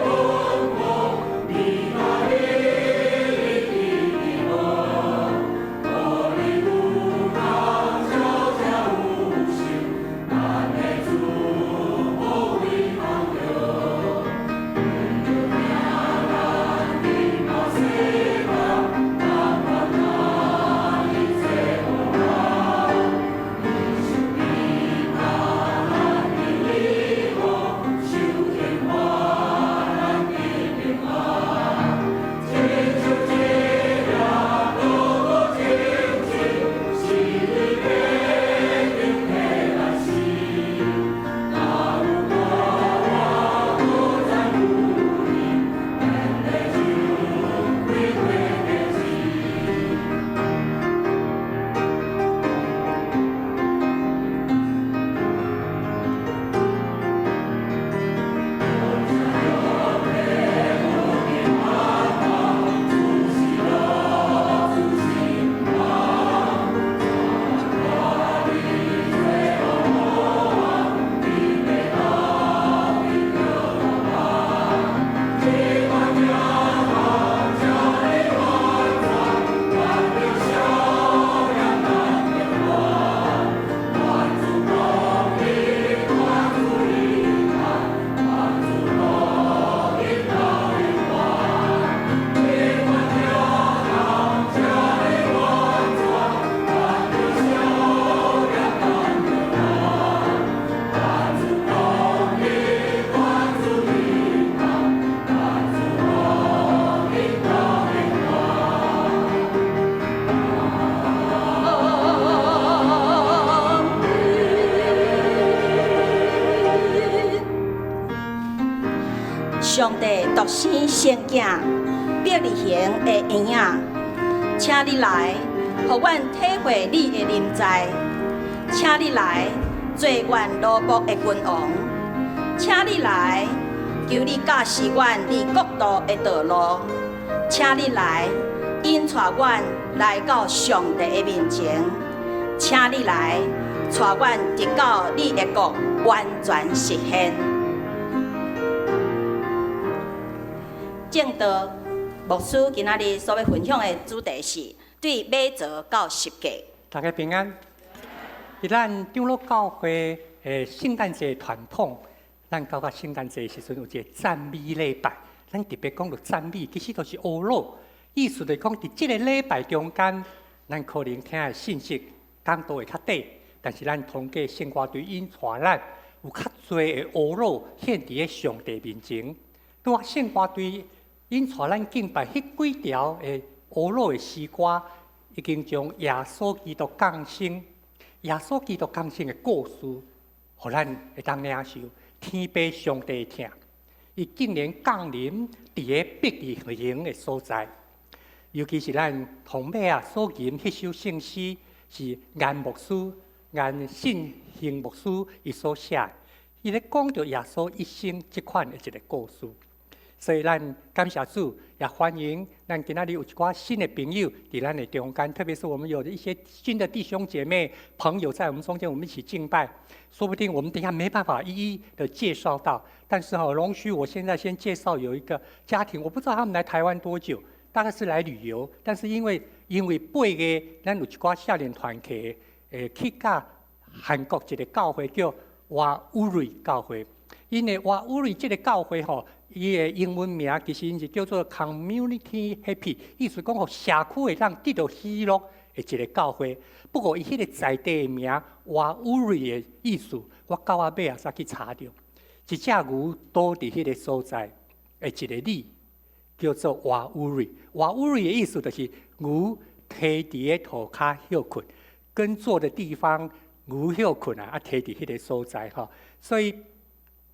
上帝獨生聖囝伯利恆的嬰仔，請你來，予阮體會你的臨在，請你來做阮奴僕的君王，請你來，求你教示阮你國度的道路，請你來引帶阮來到上帝的面前，請你來帶阮直到你的國完全實現。證道牧師今仔日所欲分享的主題是對馬槽到十架。大家平安。佇咱長老教會的聖誕節傳統，咱到聖誕節時陣有一个讚美禮拜。咱特別講著讚美，其實都是呵咾，意思就是講佇這个禮拜中間，咱可能聽的信息講道會較短，但是咱通過聖歌隊引帶咱有較濟的呵咾獻佇咧上帝面前。拄仔聖歌隊引帶咱敬拜彼幾條的呵咾的詩歌，已經將耶穌基督降生、耶穌基督降生的故事，予咱會當領受天父上帝疼。伊竟然降臨佇个伯利恆的所在，尤其是咱頭尾仔所吟彼首聖詩，是顏牧師、顏信興牧師伊所寫，伊咧講著耶穌一生這款的一个故事。所以咱感謝主，也歡迎咱今仔日有一寡新的朋友佇咱的中間，特別是我們有一些新的弟兄姐妹朋友在我們中間，我們一起敬拜。說不定我們等下沒辦法一一的介紹到，但是哈，容許我現在先介紹有一個家庭，我不知道他們來台灣多久，大概是來旅遊，但是因為8月，咱有一寡少年團契，去佮韓國一个教會叫瓦烏瑞教會，𪜶的瓦烏瑞這个教會吼。伊的英文名其實𪜶是叫做 Community Happy，意思講予社區會當得著喜樂的一个教會。不過伊彼个在地的名瓦烏瑞的意思，我到仔尾仔才去查著，一隻牛倒佇彼个所在的一个里叫做瓦烏瑞。瓦烏瑞的意思就是牛佇佇个塗跤歇睏，耕作的地方牛歇睏啊，啊佇佇彼个所在吼，所以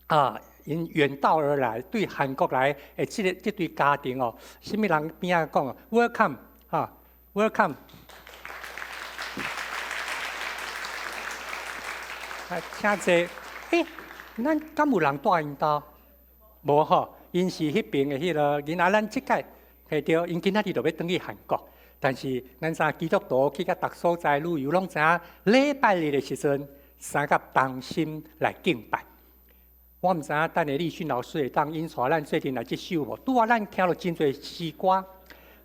啊。𪜶遠道而來，對韓國來的這个這對家庭哦，啥物人邊仔講？Welcome，哈，Welcome。啊，請坐。欸，咱敢有人蹛𪜶兜？無吼，𪜶是彼爿的彼个囡仔，咱這屆嘿對，𪜶今仔日就欲轉去韓國，但是咱知基督徒去到逐所在旅遊，攏知影禮拜日的時陣，三甲同心來敬拜。我毋知影等下立訓老師會當引帶咱做陣來這首無？拄仔咱聽著真濟詩歌，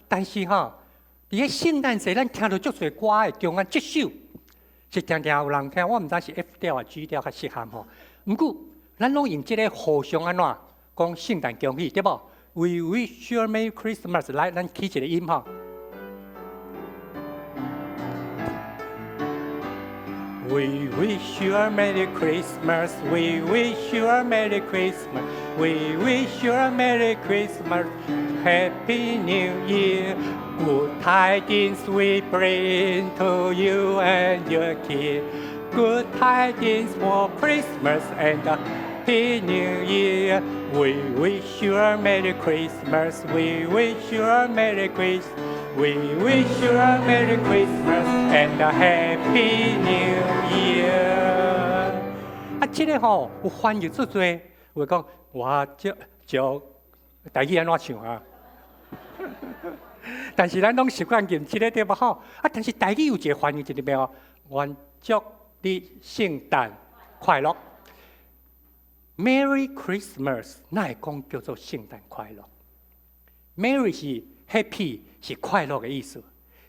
但是吼，佇个聖誕節咱聽著足濟歌的中間，這首是定定有人聽。我毋知是 F 調抑 G 調較適合吼。毋過咱攏用這个互相按怎講聖誕恭喜，對無？We wish you a Merry Christmas，來，咱起一个音吼。We wish you a Merry Christmas. We wish you a Merry Christmas. We wish you a Merry Christmas. Happy New Year. Good tidings we bring to you and your kin. Good tidings for Christmas and a Happy New Year. We wish you a Merry Christmas. We wish you a Merry Christmas. We wish you a Merry Christmas and a Happy New Year。啊，這个吼有翻譯足濟，有講我祝祝台語按怎唱啊？但是咱攏習慣吟這个對無吼？啊，但是台語有一个翻譯一個咩哦？願祝你聖誕快樂，Merry Christmas，哪會講叫做聖誕快樂？Merry 是 Happy 是快樂的意思，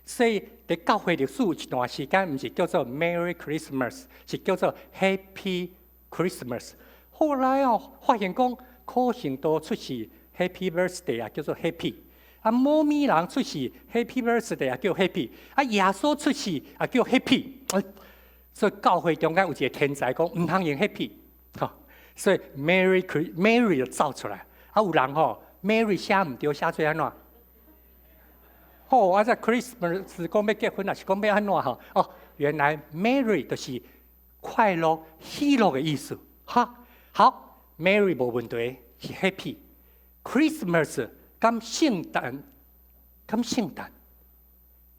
所以佇教會歷史有一段時間，毋是叫做 Merry Christmas，是叫做 Happy Christmas。後來哦，發現講可信多出世 Happy Birthday 啊，叫做 Happy；啊，某咪人出世 Happy Birthday 啊，叫 Happy；啊，耶穌出世啊，叫 Happy。所以教會中間有一個天才講毋通用 Happy，吼，所以 Merry Merry 就走出來。啊，有人吼 Merry 寫毋對，寫做按怎？吼，啊，這 Christmas 是講欲結婚，抑是講欲按怎吼？哦，原來 Merry 就是快樂、喜樂的意思。哈，好，Merry 無問題，是 Happy。Christmas 敢聖誕，敢聖誕，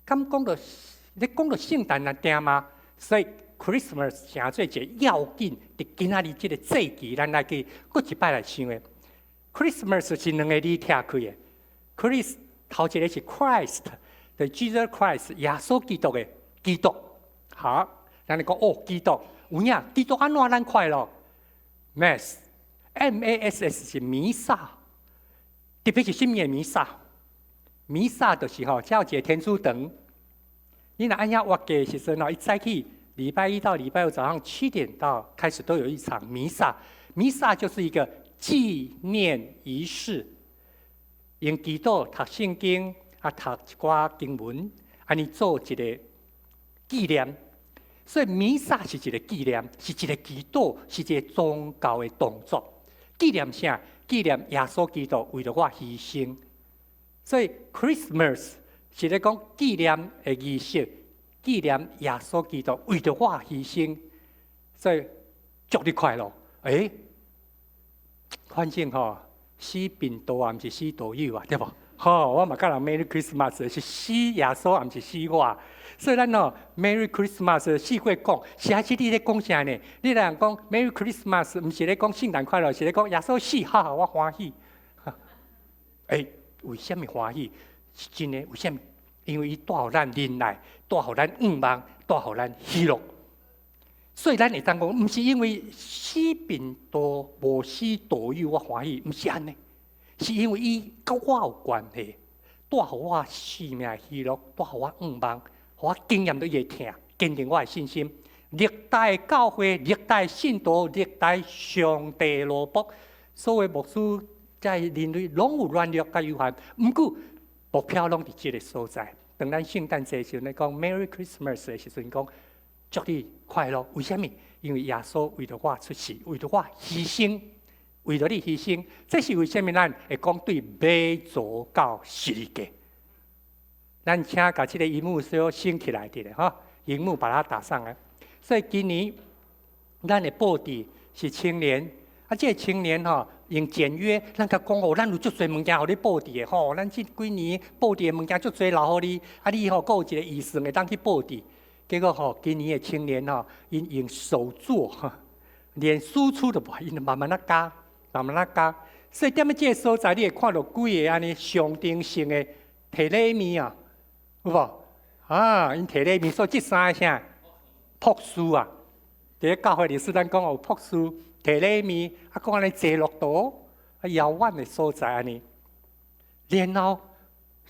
敢講著你講著聖誕若定嗎？所以 Christmas 成做一个要緊，佇今仔日這个節期，咱來去閣一擺來想的。Christmas 是兩个字拆開的，Chris 頭一个是 Christ，就是 Jesus Christ，耶穌基督的基督。好，咱來講哦，基督有影，基督按怎咱快樂？Mass，M A S S 是彌撒，特別是啥物的彌撒？彌撒就是吼，遮有一个天主堂。你若按遐活計的時陣吼，伊早起禮拜一到禮拜五早上7點到開始都有一場彌撒。彌撒就是一個紀念儀式，用祈禱、讀聖經啊，讀一寡經文，按呢做一個紀念。所以彌撒是一個紀念，是一個祈禱，是一個宗教的動作。紀念啥？紀念耶穌基督為著我犧牲。所以 Christmas 是咧講紀念的儀式，紀念耶穌基督為著我犧牲，所以祝你快樂。欸，反正吼，死貧道啊，毋是死道友啊，對無？吼，我嘛佮人 Merry Christmas 是死耶穌，毋是死我。所以咱吼 Merry Christmas 四過講，實在是你咧講啥呢？你若講 Merry Christmas，毋是咧講聖誕快樂，是咧講耶穌死，哈哈，我歡喜。欸，為啥物歡喜？是真的，為啥物？因為伊帶予咱忍耐，帶予咱向望，帶予咱喜樂。所以咱會當講，毋是因為死貧道無死道友我歡喜，毋是按呢，是因為伊佮我有關係，帶予我生命的喜樂，帶予我向望，予我經驗著伊的疼，堅定我的信心。歷代教會、歷代信徒、歷代上帝奴僕，所有牧師在人類攏有軟弱佮有限，毋過目標攏佇這个所在。當咱聖誕節時陣咧講 Merry Christmas 的時陣，講祝你快樂。為啥物？因為耶穌為著我出世，為著我犧牲，為著你犧牲。這是為啥物？咱會講對馬槽到十字架。咱請共這个螢幕小升起來佇咧吼，螢幕把它打上來。所以今年咱的布置是青年，啊，這个青年吼用簡約，咱共講哦，咱有足濟物件予你布置的吼，咱這幾年布置的物件足濟留予你，啊，你吼閣有一個預算會當去布置。結果吼，今年的青年吼，𪜶用手做，連輸出都無，𪜶慢慢仔加，慢慢仔加。所以踮咧這个所在，你會看著幾个按呢象徵性的提禮物啊，有無？啊，𪜶提禮物，所以這三个啥？朴素啊！佇咧教會歷史，咱講有朴素提禮物，啊，閣按呢坐駱駝，啊，遙遠的所在按呢。然後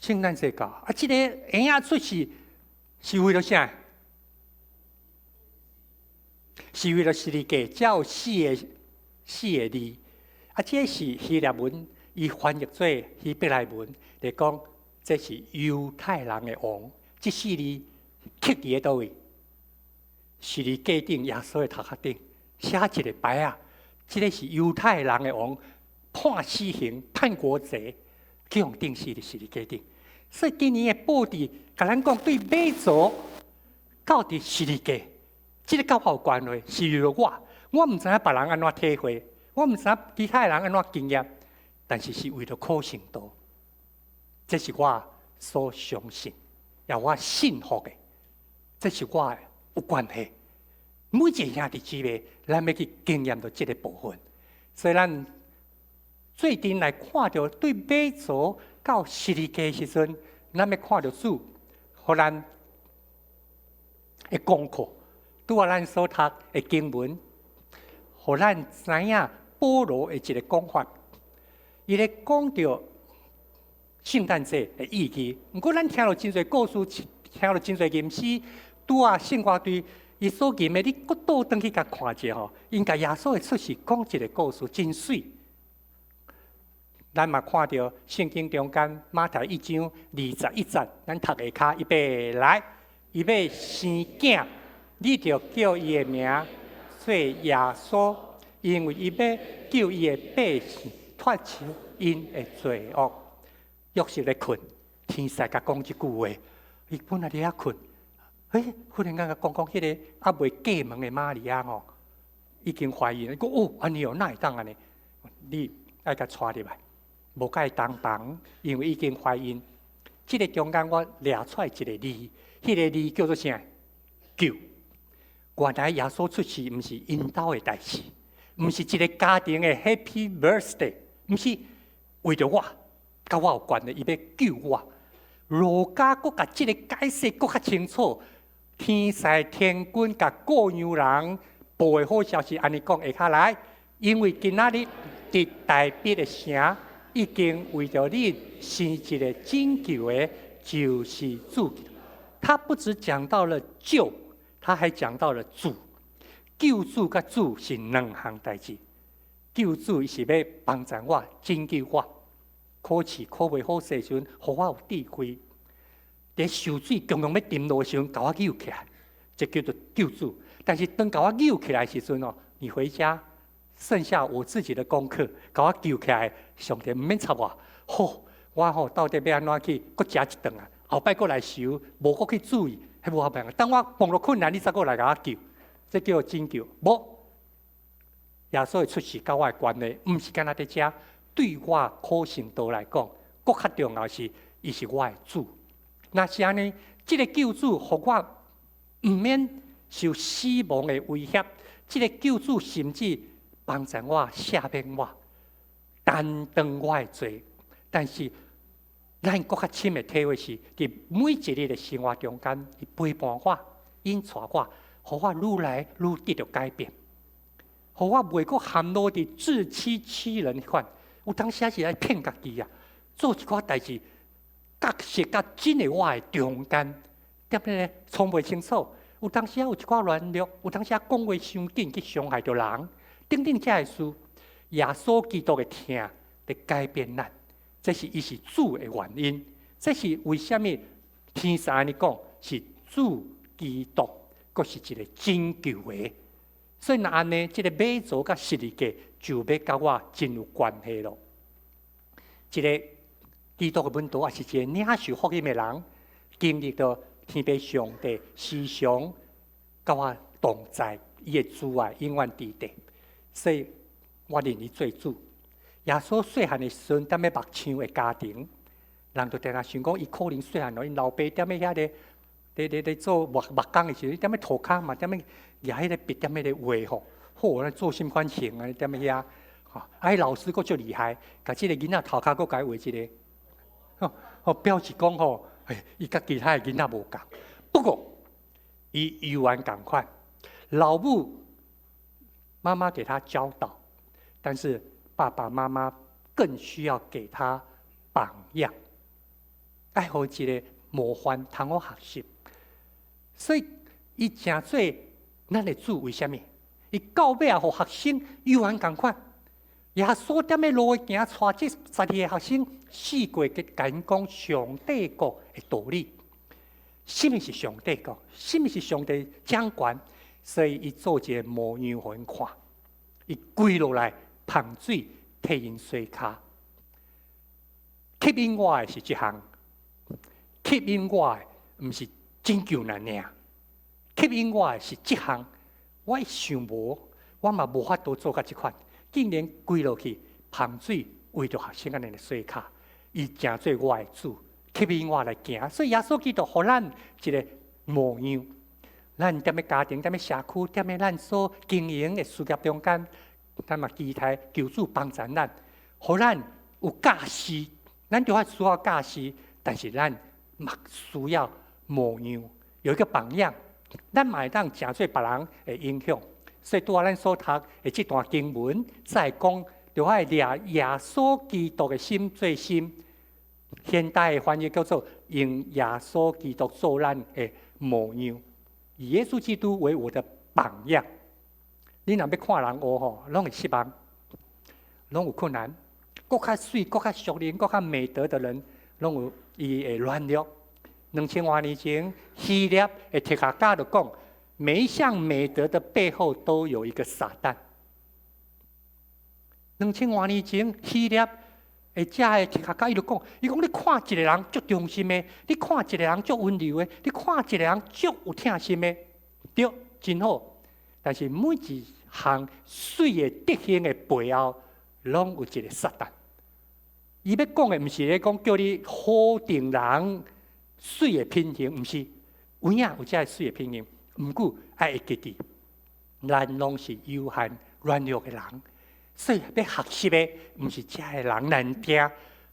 聖誕節到，啊，這个嬰仔出世是為著啥？是為著十字架，才有四个字。啊，這是希臘文，伊翻譯做希伯來文，來講這是猶太人的王。這四字刻佇咧佗位？十字架頂耶穌的頭殼頂寫一个牌仔，這个是猶太人的王，判死刑、叛國賊，去予釘死佇十字架頂。所以今年的布置，共咱講對馬槽到佇十字架，這个佮我有關係，是為著我。我毋知影別人按怎體會，我毋知影其他人按怎經驗，但是是為著可信度，這是我所相信，也我信服的，這是我的有關係。每一个兄弟姊妹，咱欲去經驗著這个部分，所以咱做陣來看著對馬槽到十字架時陣，咱欲看著主，予咱的功課，拄仔咱所讀的經文，予咱知影保羅的一个講法，伊咧講著聖誕節的意義。毋過咱聽著真濟故事，聽著真濟吟詩，拄仔聖歌隊伊所吟的，你閣倒轉去共看者吼，𪜶共耶穌的出世講一个故事，真媠。咱嘛看著聖經中間馬太一章21節，咱讀下跤，預備來，伊欲生囝，你著叫伊的名做耶穌，因為伊欲救伊的百姓脫離𪜶的罪惡。約瑟咧睏，天使共講這句話，伊本來佇遐睏，欸，忽然間共講講彼个猶未過門的瑪利亞吼，已經懷孕，伊講哦，按呢哦，哪會當按呢？你愛共𤆬入來，無共伊同房，因為已經懷孕。這个中間我掠出來一個字，彼个字叫做啥？救。原來耶穌出世毋是𪜶兜的代誌，毋是一个家庭的 Happy Birthday，毋是為著我，佮我有關係，伊欲救我。路加閣共這个解釋閣較清楚，天使天軍共顧羊人報的好消息，按呢講會較來，因為今仔日佇大衛的城已經為著你生一个拯救的救世主。他不只講到了救，他還講到了主。救主佮主是兩項代誌。救主伊是欲幫助我、拯救我，考試考袂好勢時陣，予我有智慧。佇受水強強欲沉落的時陣，共我救起來，這叫做救主。但是當共我救起來的時陣哦，你回家剩下我自己的功課，共我救起來，上帝毋免插我。好，我吼到底欲按怎去閣食一頓啊？後擺閣來受，無閣去注意，彼無法辦。當我碰著困難，你才閣來共我救，這叫做拯救。無，耶穌的出世佮我的關係，毋是干焦佇遮。對我可信度來講，閣較重要是，伊是我的主。若是按呢，這个救主予我毋免受死亡的威脅，這个救主甚至幫助我、赦免我、擔當我的罪。但是，咱閣較深的體會是，佇每一日的生活中間，伊陪伴我、引帶我，予我愈來愈得著改變，予我袂閣陷落佇自欺欺人彼款。有當時是來騙家己啊，做一寡代誌，角色佮真的我的中間，踮咧創袂清楚。有當時有一寡軟弱，有當時講話傷緊去傷害著人，等等這个事，耶穌基督的疼佇改變咱，這是伊是主的原因。這是為啥物天使按呢講是主基督，閣是一个拯救的。所以若按呢，這个馬槽佮十字架就欲佮我真有關係囉。這个基督的門徒也是一個領受福音的人，經歷著天父上帝時常佮我同在，伊的慈愛永遠佇地，所以我認伊做主。耶穌細漢的時陣，踮咧牧場的家庭，人就定定想講，伊可能細漢咯，𪜶老爸踮咧遐咧，咧咧咧做木木工的時陣，踮咧塗跤嘛，踮咧舉彼个筆踮咧咧畫吼，好，咧做啥款型啊？踮咧遐，吼，啊，彼老師閣足厲害，共這个囡仔頭殼閣共伊畫一個，吼，吼，表示講吼，伊佮其他的囡仔無仝。不過，伊猶原仝款，老母媽媽給他教導，但是爸爸媽媽更需要給他榜樣，愛予一个模範通好學習。所以，伊成做咱的主，為啥物？伊到尾也予學生猶原仝款。耶穌踮咧路行，帶這12个學生四界去共𪜶講上帝國的道理。啥物是上帝國？啥物是上帝掌權？所以伊做一个模樣予𪜶看，伊跪落來捧水替𪜶洗跤。吸引我的是這項，吸引我的毋是拯救咱爾，吸引我的是這項。我想無，我嘛無法度做甲這款，竟然跪落去捧水為著學生按呢洗跤，伊成做我的主，吸引我來行。所以耶穌基督予咱一个模樣，咱踮咧家庭、踮咧社區、踮咧咱所經營的事業中間，咱嘛期待求主幫助咱，予咱有教示，咱著愛需要教示，但是咱嘛需要模樣，有一個榜樣，咱嘛會當成做別人的影響。所以拄仔咱所讀的這段經文，才會講，著愛掠耶穌基督的心做心。現代的翻譯叫做用耶穌基督做咱的模樣，以耶穌基督為我的榜樣。你若欲看人學吼，攏會失望，攏有困難。閣較媠、閣較屬靈、閣較美德的人，攏有伊的軟弱。2000外年前，希臘的哲學家就講，每一項美德的背後都有一個撒旦。2000外年前，希臘的這个哲學家伊就講，伊講你看一個人足忠心的，你看一個人足溫柔的，你看一個人足有疼心的，對，真好。但是每一項媠的德行的背後，攏有一個撒旦。伊欲講的毋是咧講叫你否定人媠的品行，毋是。有影有遮个媠的品行，毋過愛會記佇，咱攏是有限軟弱的人，所以欲學習的毋是遮个人難聽，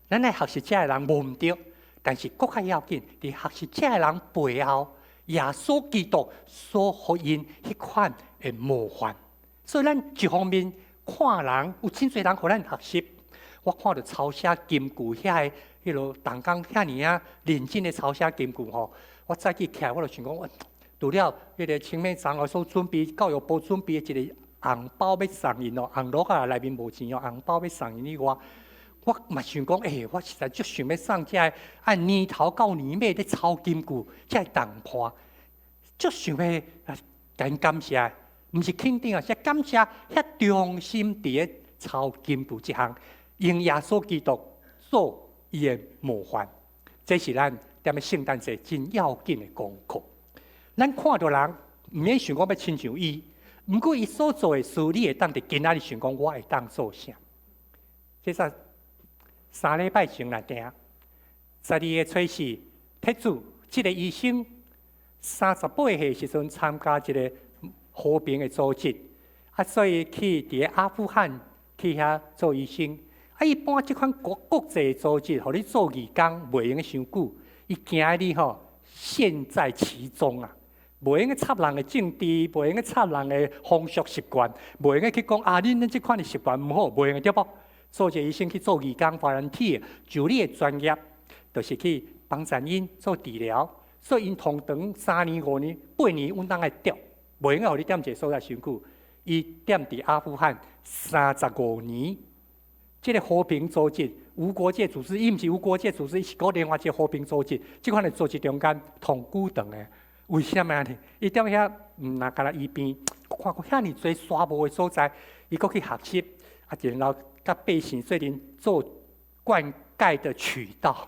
咱愛學習遮个人無毋對，但是閣較要緊，佇學習遮个人背後，耶穌基督所予𪜶彼款的模範。所以咱一方面看人，有真濟人予咱學習。我看著抄寫金句遐个彼落同工遐爾仔認真的抄寫金句吼，我早起起來我就想講，除了彼個青美長老所準備、教育部準備的一個紅包欲送𪜶哦，紅爐仔內面無錢哦，紅包欲送𪜶以外，我嘛想講，欸，我實在足想欲送遮个按年頭到年尾咧抄金句，遮个同伴，足想欲共𪜶感謝，毋是肯定啊，是感謝遐忠心佇咧抄金句這項，用耶穌基督做伊的模範，這是咱踮咧聖誕節真要緊的功課。咱看著人，毋免想講欲親像伊，毋過伊所做的事，你會當佇今仔日想講，我會當做啥？這才3禮拜前來聽，12月初四，鐵柱這个醫生38歲時陣參加一個和平的組織，啊，所以去佇咧阿富汗去遐做醫生。啊，一般這款國際組織，予你做義工，袂用得傷久，伊驚你吼陷在其中啊，袂用得插人的政治，袂用得插人的風俗習慣，袂用得去講啊，恁這款的習慣毋好，袂用得對無？做一个醫生去做義工，volunteer，就你的專業，就是去幫助𪜶做治療。所以𪜶通常3年、5年、8年，穩當愛調，袂用得予你踮一个所在傷久。伊踮佇阿富汗35年。這个和平組織、無國界組織，伊毋是無國界組織，伊是閣另外一個和平組織。這款的組織中間同久長的，為啥物呢？伊踮遐毋若干焦醫院，看過遐爾濟沙漠的所在，伊閣去學習，啊，然後佮百姓做陣做灌溉的渠道，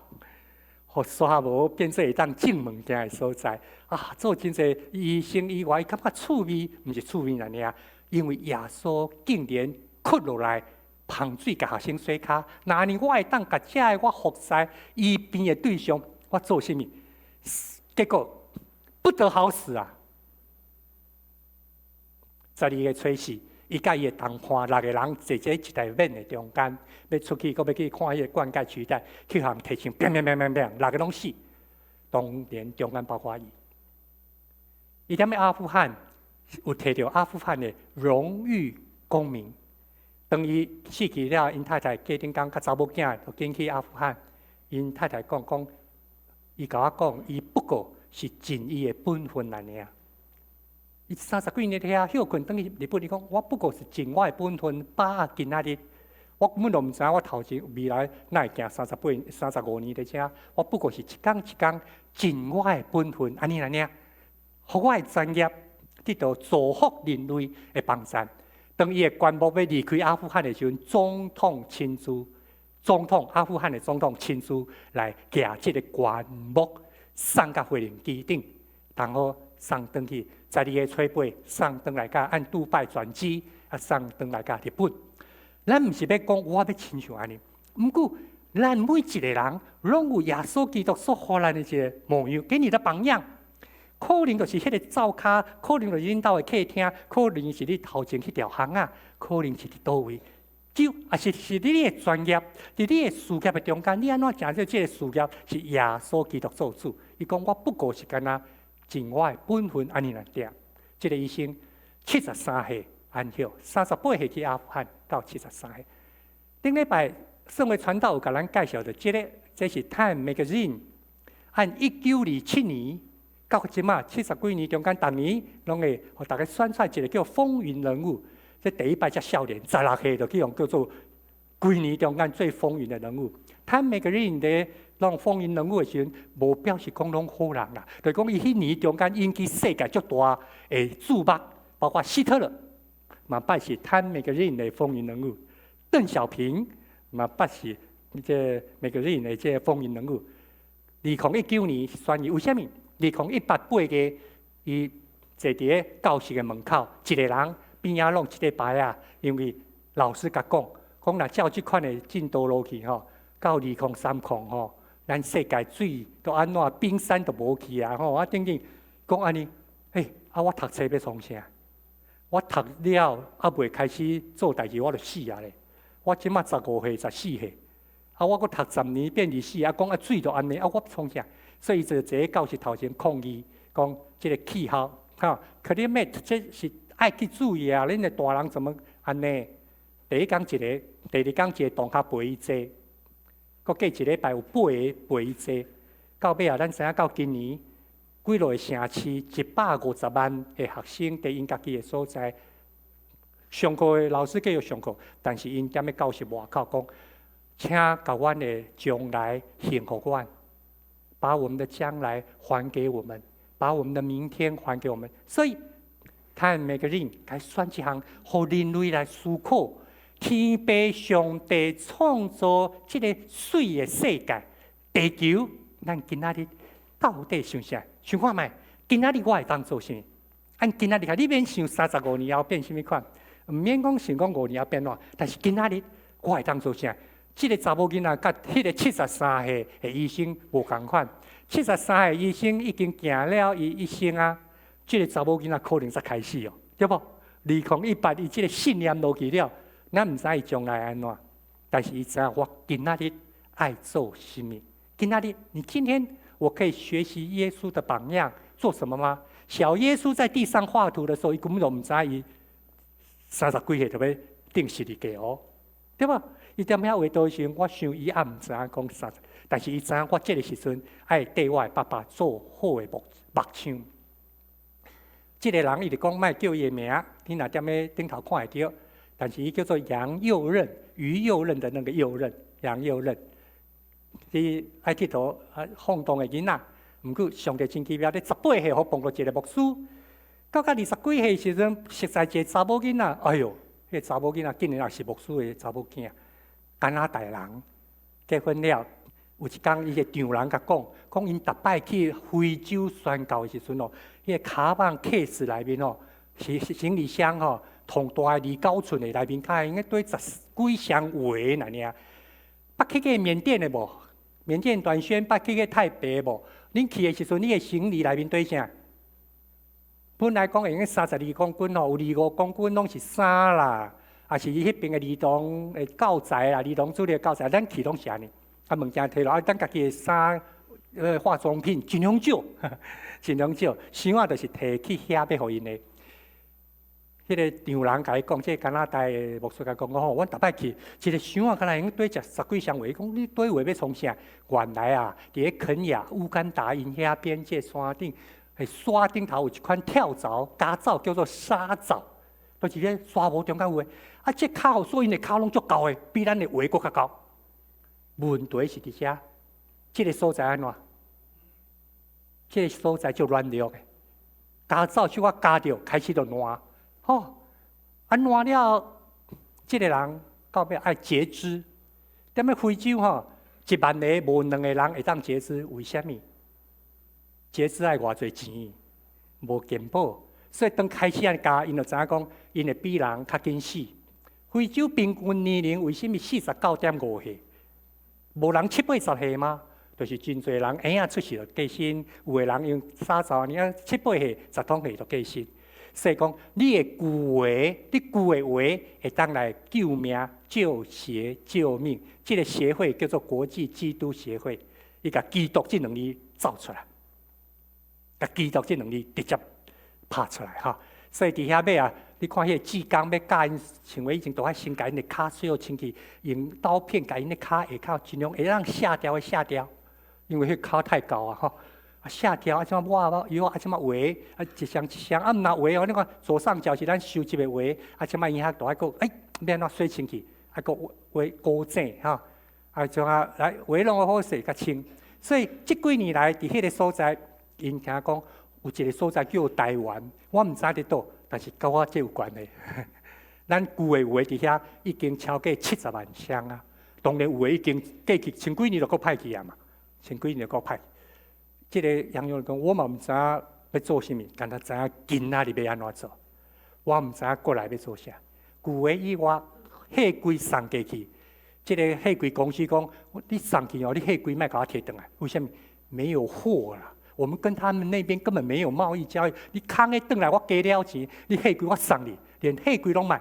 予沙漠變做會當種物件的所在。啊，做真濟醫生以外，伊感覺趣味，毋是趣味爾爾，因為耶穌竟然屈落來。芳水共學生洗跤，若按呢我會當共遮个我服侍醫病的對象，我做啥物？結果不得好死啊！12月初四，伊佮伊的同伴六個人坐佇一台 van 的中間，欲出去，閣欲去看彼个灌溉渠道，去予人提槍，砰砰砰砰砰，六個攏死。當然中間包括伊。伊踮咧阿富汗有提著阿富汗的榮譽公民。當伊死去了，𪜶太太隔頂工佮查某囝就緊去阿富汗。𪜶太太講講，伊共我講，伊不過是盡伊的本分爾爾。伊30幾年佇遐歇睏，轉去日本，伊講我不過是盡我的本分，把握今仔日。我根本就毋知影我頭前未來哪會行38、35年佇遮。我不過是一工一工盡我的本分，按呢爾爾，予我的專業得到造福人類的幫助。當伊的棺木欲離開阿富汗的時陣，總統親自，總統阿富汗的總統親自來舉這个棺木送到飛行機頂，然後送轉去。12月初八送轉來佮按杜拜轉機，啊送轉來佮日本。咱毋是欲講我欲親像按呢，毋過咱每一个人攏有耶穌基督所予咱的一个模樣，給你的榜樣。可能就是彼个灶跤，可能就是恁兜的客廳，可能是你頭前彼條巷仔，可能是佇佗位，就抑是是你的專業，佇你的事業的中間，你按怎成就這个事業是耶穌基督做主？伊講我不過是干焦盡我的本分按呢爾對。這个醫生73歲安息，38歲去阿富汗到73歲。頂禮拜聖會傳道有共咱介紹著這个，這是 Time Magazine，按1927年到這馬70幾年中間，逐年攏會予大家選出來一个叫風雲人物。這第一擺遮少年，16歲就去予叫做規年中間最風雲的人物。Time Magazine 咧弄風雲人物的時陣，無表示講攏好人啦，就是講伊彼年中間引起世界足大的注目，包括希特勒，嘛捌是 Time Magazine 的風雲人物；鄧小平嘛捌是這 Magazine 的這個風雲人物。2019年選伊，為啥物？2018八月，伊坐佇咧教室的門口，一个人邊仔攏一塊牌仔，因為老師共講，講若照這款的進度落去吼，到2030吼，咱世界水都按怎冰山都無去啊吼！啊等等，講按呢，欸，啊我讀冊欲創啥？我讀了猶未開始做代誌，我就死啊咧！我這馬15歲、14歲，啊我閣讀10年變24，啊講啊水都按呢，啊我創啥？所以就坐佇教室頭前抗議，講這个氣候，吼，climate 這是愛去注意啊！恁的大人怎麼按呢？第一工一个，第二工一个同學陪伊坐，閣過一禮拜有八个陪伊坐，到尾啊，咱知影到今年，幾落個城市150萬个學生佇𪜶家己的所在上課的老師繼續上課，但是𪜶踮咧教室外口講，請共阮的將來還予阮，把我們的將來還給我們，把我們的明天還給我們。所以，看每個人該選一項，予人類來思考。天父上帝創造這个媠的世界，地球，咱今仔日到底想啥？想看覓？今仔日我會當做啥？按今仔日，你免想35年後變啥物款，毋免講想講5年後變怎，但是今仔日我會當做啥？這个查某囡仔佮彼个73歲的醫生無仝款，73歲醫生已經行了伊一生啊，這个查某囡仔可能才開始哦，對無？2018，伊這个信念落去了。咱毋知伊將來按怎，但是伊知影我今仔日愛做啥物。今仔日，你今天我可以學習耶穌的榜樣，做什麼嗎？小耶穌在地上畫圖的時候，伊根本就毋知伊30幾歲就欲釘十字架哦，對無？伊踮遐畫圖的時陣，我想伊也毋知影講啥，但是伊知影我這个時陣愛綴我的爸爸做好的木匠。這个人伊就講莫叫伊的名，你若踮咧頂頭看會著。但是伊叫做楊佑任，於右任的那個右任，楊佑任，伊愛𨑨迌啊放蕩的囡仔，毋過上帝真奇妙，佇18歲予碰著一个牧師，到甲20幾歲時陣，熟似一个查某囡仔，哎喲，彼个查某囡仔竟然也是牧師的查某囝，加拿大人，結婚了，有一工伊个丈人共講，講𪜶逐擺去非洲宣教的時陣哦，彼个跤蠓 case 內面哦，是行李箱吼。同大的29寸的內面，較會用綴十幾箱鞋爾爾。捌去過緬甸的無？緬甸短宣捌去過泰北無？恁去的時陣，你的行李內面綴啥？本來講會用32公斤吼，有25公斤攏是衫啦，抑是伊彼邊的兒童的教材啦，兒童主力教材，咱去攏是按呢。啊，物件提落，啊，咱家己的衫、化妝品盡量少，盡量少，箱仔就是提去遐欲予𪜶的。彼个丈人共伊講，這个加拿大的牧師共講講吼，阮逐擺去，一个箱仔，敢若會用綴十幾箱鞋。伊講你綴鞋欲創啥？原來啊，佇咧肯亞、烏干達𪜶遐邊這山頂，沙頂頭有一款跳蚤、家蚤，叫做沙蚤，就是咧沙漠中間有的。啊，這跤所以𪜶的跤攏足厚的，比咱的鞋閣較厚。問題是佇遮，這个所在按怎？這个所在足軟弱的，家蚤小可咬著，開始就爛。吼，啊爛了，這个人到尾愛截肢。踮咧非洲吼，1萬个無兩个人會當截肢，為啥物？截肢愛偌濟錢？無健保，所以當開始按呢咬，𪜶就知影講，𪜶會比人較緊死。非洲平均年齡為啥物49.5歲？無人七八十歲嗎？就是真濟人嬰仔出世就過身，有的人用三十年啊七八歲、十通歲就過身。所以講，你的句話，你句的話會當來救命、救鞋、救命。這个協會叫做國際基督協會，伊共基督這兩字造出來，共基督這兩字直接拍出來哈。所以佇遐尾啊，你看彼个志工欲教𪜶，像以前都愛先共𪜶的跤洗清氣，用刀片共𪜶的跤下跤盡量會當卸掉的卸掉，因為彼跤太厚啊吼。啊，卸掉啊，怎啊抹藥啊，怎啊畫啊，一雙一雙啊，毋若畫哦，你看左上角是咱收集的畫，啊，這擺𪜶遐都愛閣欸，欲按怎洗清氣，啊，閣畫古井吼，啊，怎啊來畫攏好勢較清。所以這幾年來，佇彼个所在，𪜶聽講有一个所在叫台灣，我毋知佇佗，但是佮我這有關係。咱舊的話佇遐已經超過70萬箱啊，當然有的已經過去，前幾年就閣歹去啊嘛，前幾年就閣歹。這个楊勇講，我嘛毋知影欲做啥物，干焦知影今仔日欲按怎做。我毋知影過來欲做啥。舊的以外，貨櫃送過去，這个貨櫃公司講，你送去哦，你貨櫃莫共我提轉來，為啥物？沒有貨啦。我們跟他們那邊根本沒有貿易交易，你空的轉來，我加了錢，你貨櫃我送你，連貨櫃攏莫，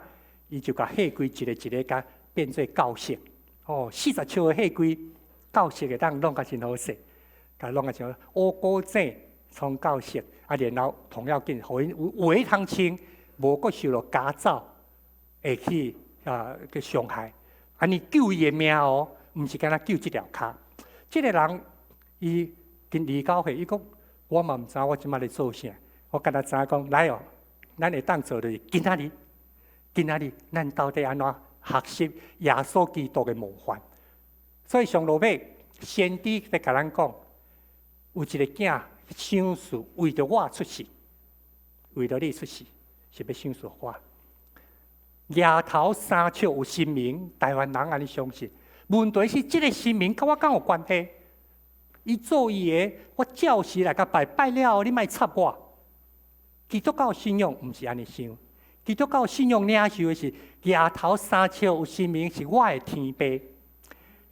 伊就共貨櫃一個一個共變做膠色。哦，40尺的貨櫃，膠色的當弄甲真好勢，共弄甲真好，烏古井從膠色，啊，然後同要緊，予𪜶有話通穿，無閣受著家走，會去啊去傷害。按呢救伊的命哦，毋是干焦救這條跤。這个人伊今29歲，伊講我嘛毋知我這擺咧做啥，我干焦知影講來哦，咱會當做就是今仔日，今仔日咱到底按怎學習耶穌基督的模範？所以上落尾先知咧共咱講，有一個囝賞賜為著我出世，為著你出世，是欲賞賜我。額頭3尺有神明，台灣人按呢相信。問題是這个神明佮我敢有關係？伊做伊的，我照時來共拜，拜了後你莫插我。基督教信仰毋是按呢想，基督教信仰領受的是額頭三尺有神明是我的天父，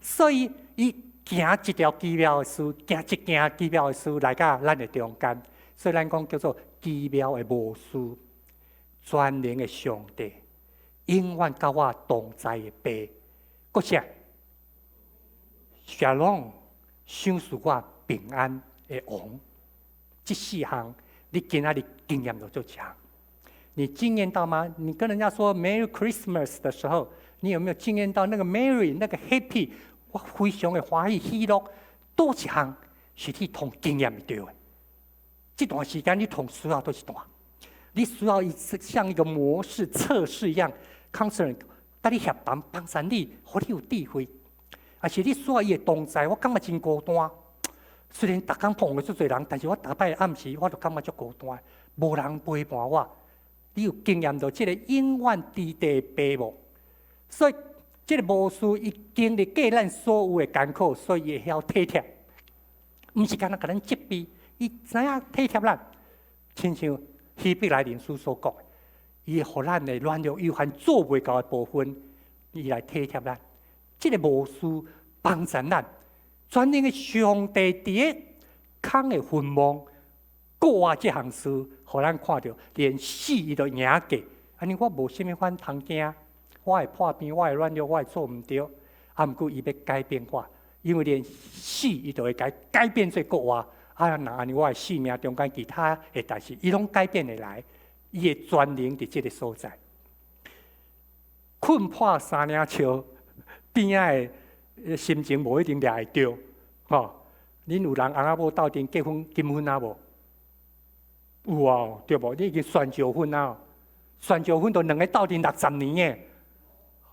所以伊行一條奇妙的事，行一件奇妙的事來到咱的中間，所以咱講叫做奇妙的巫師，全能的上帝，永遠佮我同在的父，閣啥？沙龍賞賜我平安的王，這四項你今仔日經驗著佗一項？你經驗到嗎？你跟人家說 Merry Christmas 的時候，你有沒有經驗到那個 Merry 那個 Happy？我非常的歡喜喜樂，佗一項是你通經驗著的。這段時間你通需要佗一段？你需要一次像一個模式測試一樣，counselor 佮你協談幫助你，予你有智慧。抑是你需要伊的同在，我感覺真孤單。雖然逐工碰著足濟人，但是我逐擺暗時我就感覺足孤單，無人陪伴我。你有經驗著這个永遠佇地的父無？所以這个巫師伊經歷過咱所有的艱苦，所以伊會曉體貼，毋是干焦共咱責備，伊知影體貼咱。親像希伯來人書所講，伊會予咱的軟弱有限做袂到的部分，伊來體貼咱。這个巫師幫助咱，全能的上帝佇个空的墳墓，復活這項事，予咱看著，連死伊都贏過。按呢我無啥物款通驚，我會破病，我會軟弱，我會做毋著。啊，毋過伊欲改變我，因為連死伊都會改改變做復活。啊，若按呢我的生命中間其他的代誌，伊攏改變會來。伊的全能佇這个所在。睏破三領笑，邊仔的心情無一定掠會著，吼。恁有人翁仔某鬥陣結婚金婚啊無？有啊，對無？你已經旋石婚啊，旋石婚都兩个鬥陣60年的，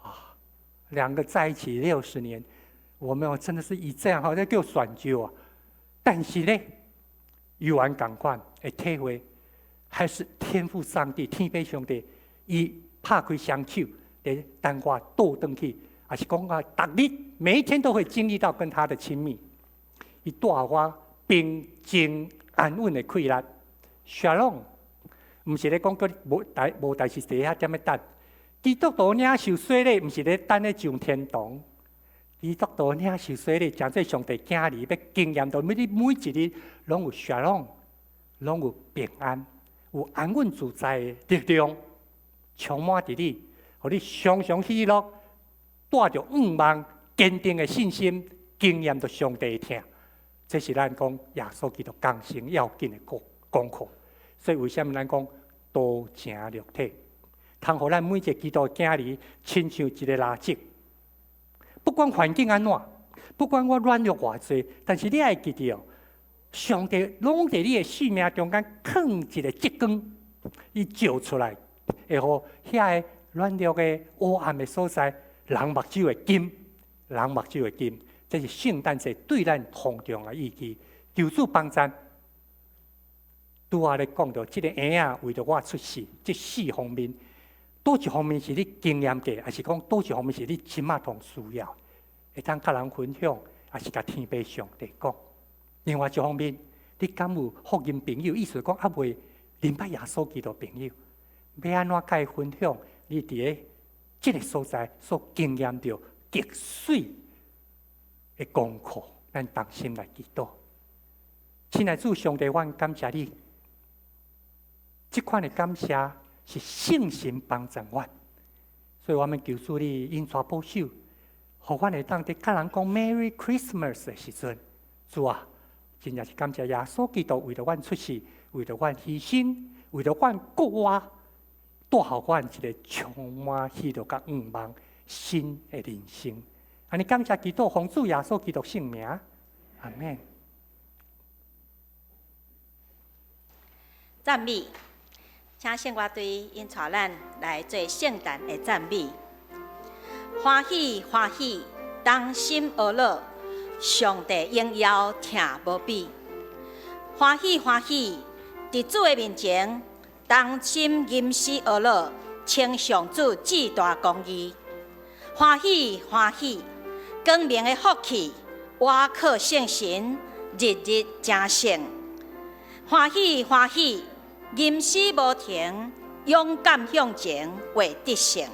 啊，兩個在一起60年，我們真的是以這樣吼，這叫旋石啊。但是呢，猶原仝款的體會，還是天父上帝、天父上帝，伊拍開雙手，佇等我倒轉去，抑是講啊，逐日每一天都會經歷到跟他的親密。伊帶我平靜安穩的氣力，Shalom，毋是咧講閣無代無代誌佇遐踮咧等。基督徒領受洗禮，毋是咧等咧上天堂。基督徒領受洗禮，成做上帝囝兒，欲經驗到每日每一日攏有 Shalom，攏有平安，有安穩自在的力量，充滿佇你，予你常常喜樂，帶著向望、堅定的信心，經驗著上帝的疼。這是咱講耶穌基督降生要緊的功功課。所以為啥物咱講道成肉體，通予咱每一个基督囝兒親像一个蠟燭。不管環境按怎，不管我軟弱偌濟，但是你愛記得哦，上帝攏佇你的生命中間囥一個燭光，伊照出來，會予遐個軟弱的黑暗的所在，人目睭會金，人目睭會金。這是聖誕節對咱同重的意義。求主幫贊。拄仔咧講著，這个嬰仔為著我出世，這四方面，佗一方面是你經驗過，抑是講佗一方面是你這馬通需要，會當佮人分享，抑是共天父上帝講。另外一方面，你敢有福音朋友？意思講猶未認捌耶穌基督朋友，欲按怎佮伊分享？你佇咧這个所在所經驗著極媠的功課，咱同心來祈禱。親愛主上帝，阮感謝你，這款的感謝是聖神幫助阮，所以我們求主你引帶保守，予阮會當佇佮人講 Merry Christmas 的時陣，主啊，真正是感謝耶穌基督為著阮出世，為著阮犧牲，為著阮國外，帶予阮一個充滿喜樂佮向望新的人生。按呢感謝基督，奉主耶穌基督聖名，阿們。讚美，請聖樂隊𪜶帶咱來做聖誕的讚美。歡喜歡喜，同心學樂，上帝榮耀聽無比。歡喜歡喜，佇主的面前，同心吟詩學樂，稱頌主至大公義。歡喜歡喜，光明的福氣，倚靠聖神，日日成聖。歡喜歡喜，吟詩無停，勇敢向前，會得勝。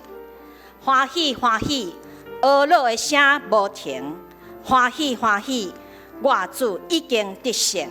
歡喜歡喜，學樂的聲無停。歡喜歡喜，我主已經得勝。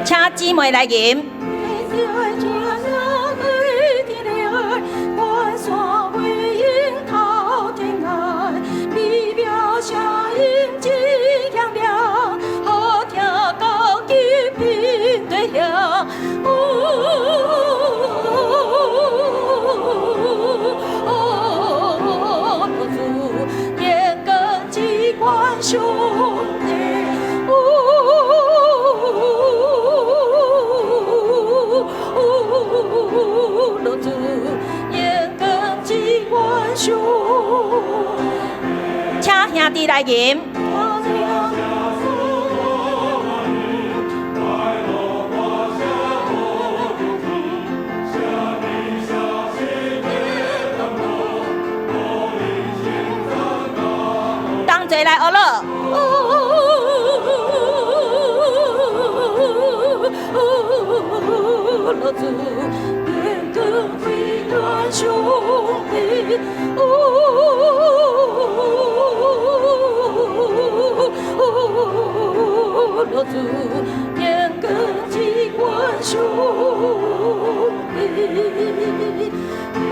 請姊妹來吟。請兄弟來吟。同齊來學樂。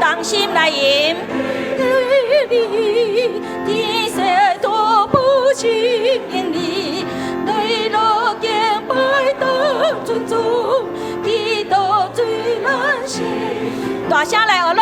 同心來吟。大聲來學樂。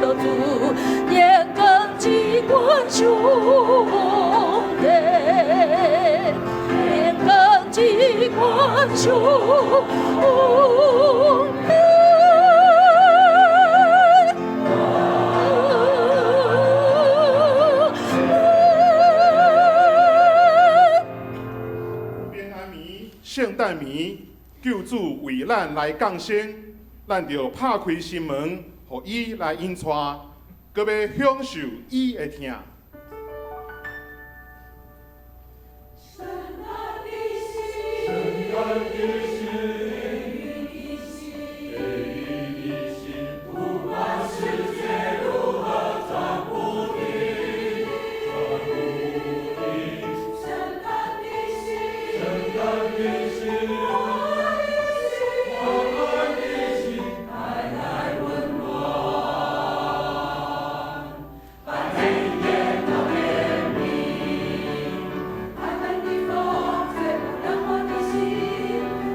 勒主连根机关兄弟，连根机关兄弟。平安暝，圣诞暝，救主为咱来降生，咱著拍开心门，予伊来引带，阁欲享受伊的疼。圣诞的喜，圣诞的喜，给予的喜，不管世界如何转不停，转不停。圣诞的喜，圣诞的喜，我爱的心，我爱的心，带来温暖，把黑夜到天明。寒冷的风吹不凉我的心，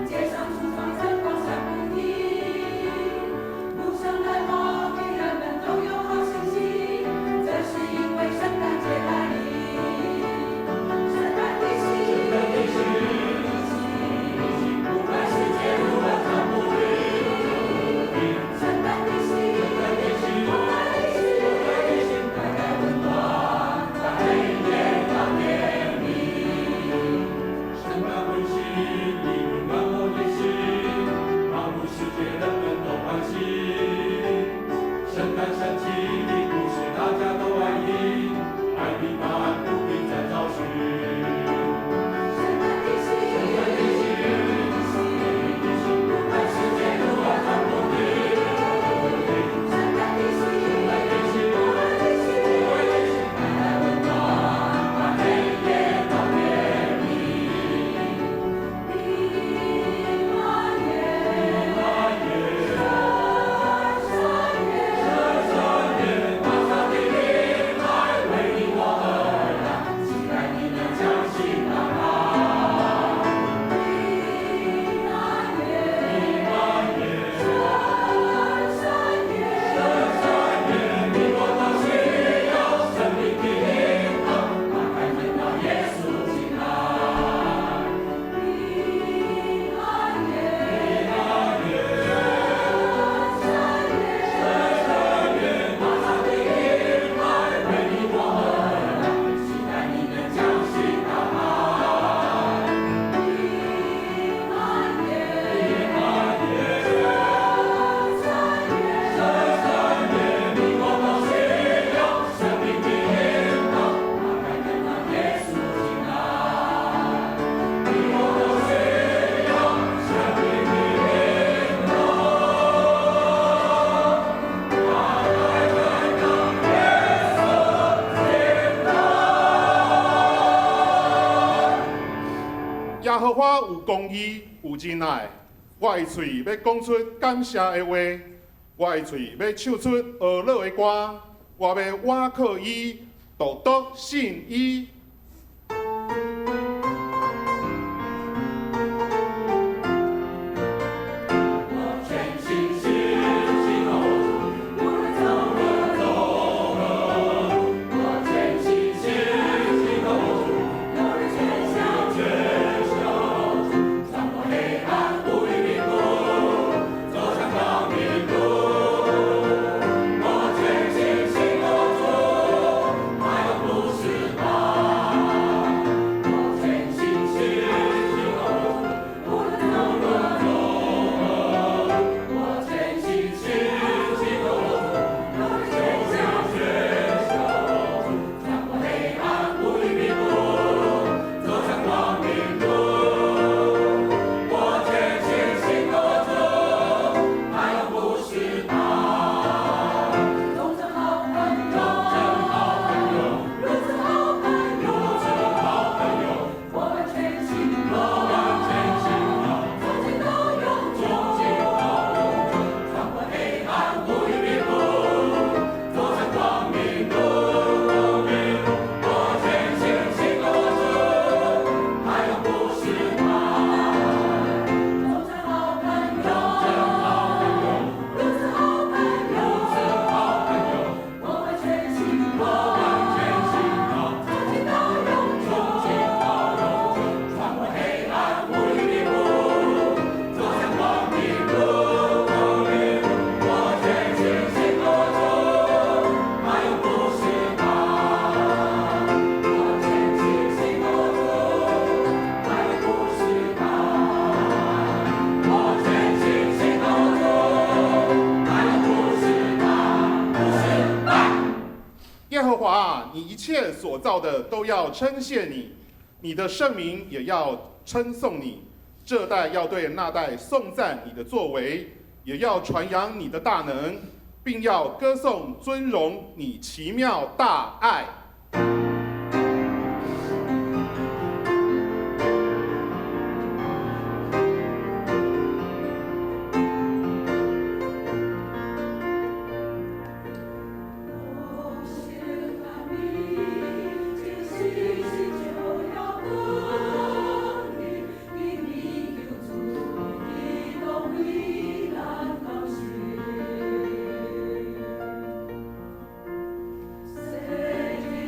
街上橱窗灯光闪不停，路上来往的人們都有好心情，這是因為聖誕節來臨。聖誕的喜，聖誕的喜，不管世界如何轉不停。聖誕的喜，聖誕的喜，我愛的心，我愛的心，帶來溫暖，把黑夜到天明。聖誕溫馨，你溫暖我的心，滿目世界人們都歡喜。聖誕神奇的故事大家都愛聽，愛的答案不必再找尋。聖誕的喜，聖誕的喜，不管世界如何轉不停。聖誕的喜，聖誕的喜，我愛的心，我愛的心，帶來溫暖，把黑夜到天明。平安夜，平安夜，聖誕夜，聖誕夜，馬上的靈來為你我而來，期待你能將心打開。平安夜，平安夜，聖誕夜，聖誕夜，你我都需要生命的領導，打開門讓耶穌進來。平安夜，平安夜，聖誕夜，聖誕夜，馬上的靈來為你我而來，期待你能將心打開。平安夜，平安夜，聖誕夜，聖誕夜，你我都需要生命的領導，打開門讓耶穌進來。你我都需要生命的領導，打開門讓耶穌進來。耶和華有公義，有仁愛。我的喙欲講出感謝的話，我的喙欲唱出呵咾的歌。我欲倚靠伊，獨獨信伊。我全心信信靠主，無論走何走何，我全心信信靠主，無論全小全小主，穿過黑暗烏雲密布，走向光明路。我全心信靠主，他永不失敗。耶和華啊，你一切所造的都要稱謝你，你的聖民也要稱頌你。這代要對那代頌讚你的作為，也要傳揚你的大能，並要歌頌尊榮你奇妙大愛。世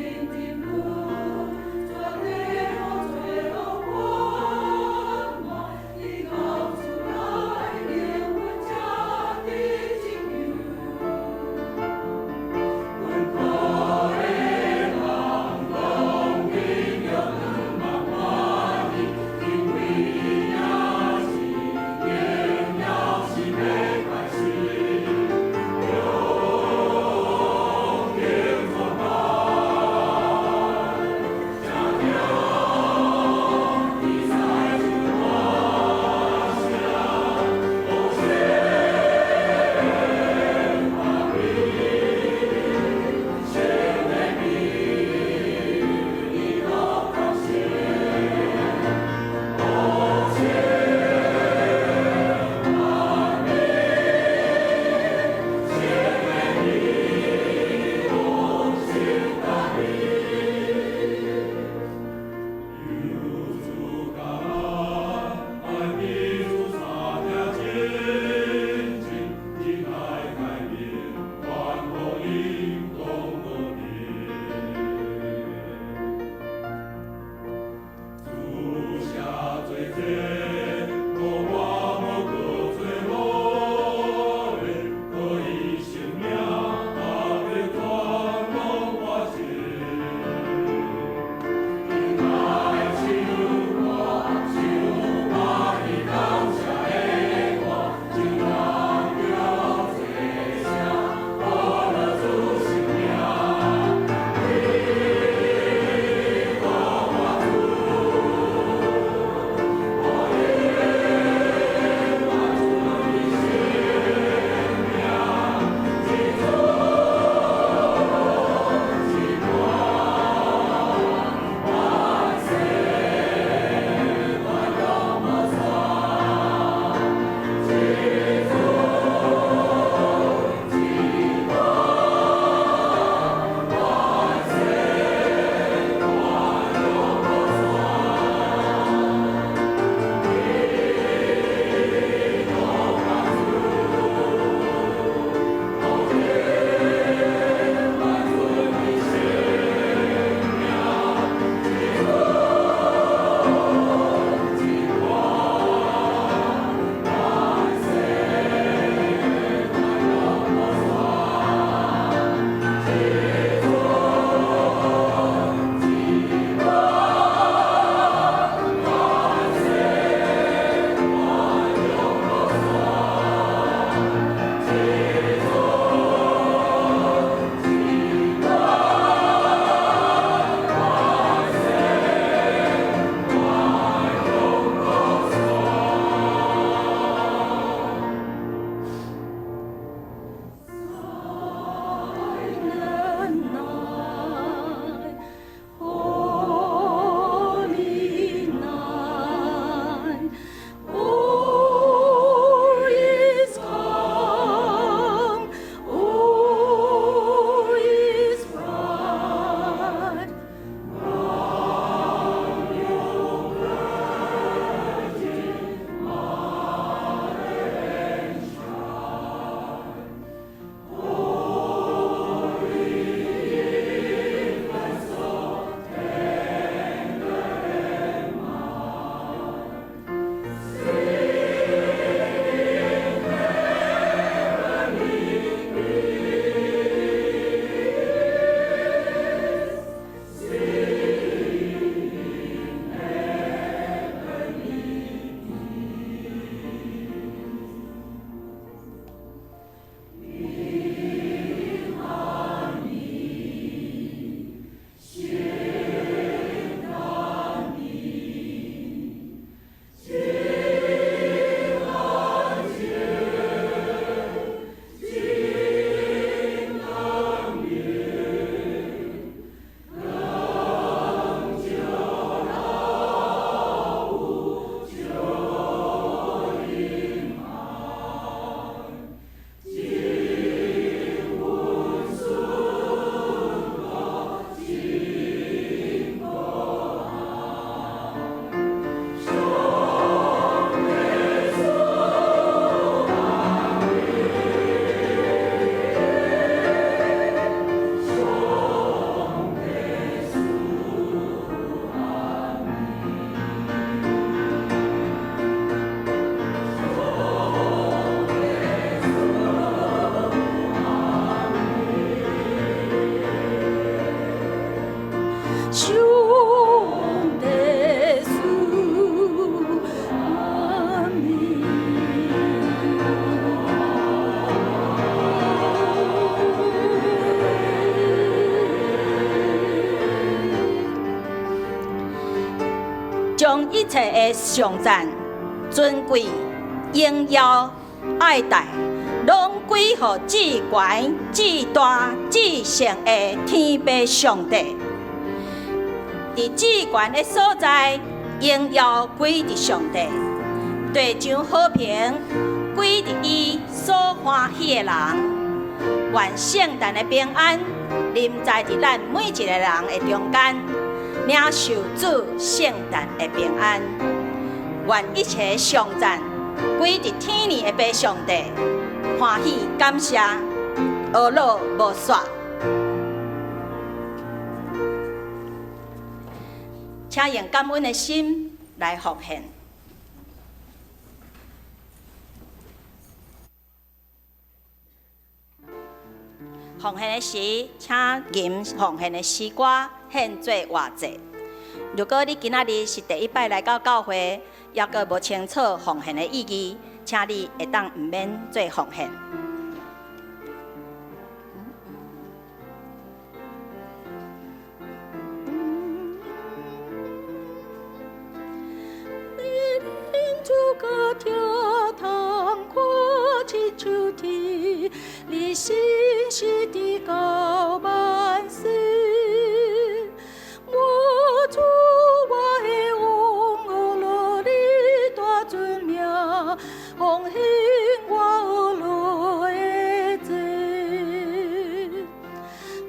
上帝賜阿們。將一切的頌讚、尊貴、榮耀、愛戴，攏歸予至懸、至大、至聖的天父上帝。佇至懸的所在，榮耀歸佇上帝；地上和平歸佇伊所歡喜的人。願聖誕的平安臨在佇咱每一个人的中間，領受主聖誕的平安。願一切頌讚歸佇天父的父上帝，歡喜感謝，呵咾無煞。請用感恩的心來奉獻。奉獻的時，請吟奉獻的詩歌獻做活祭。如果你今仔日是第一擺來到教會，猶閣無清楚奉獻的意義，請你會當毋免做奉獻。主歌聽通看親像天，你信實的到萬世。我主我的王，呵咾你大尊名，奉獻我呵咾的祭。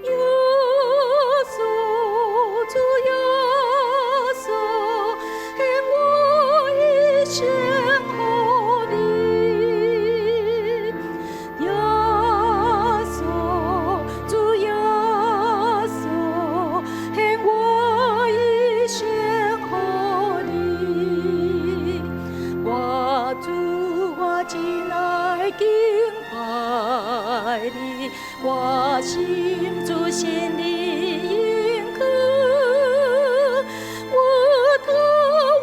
耶穌，主耶穌，獻我一生予你。耶穌，主耶穌，獻我一生予你。我主，我真愛敬拜你，我心主信你應許，我頭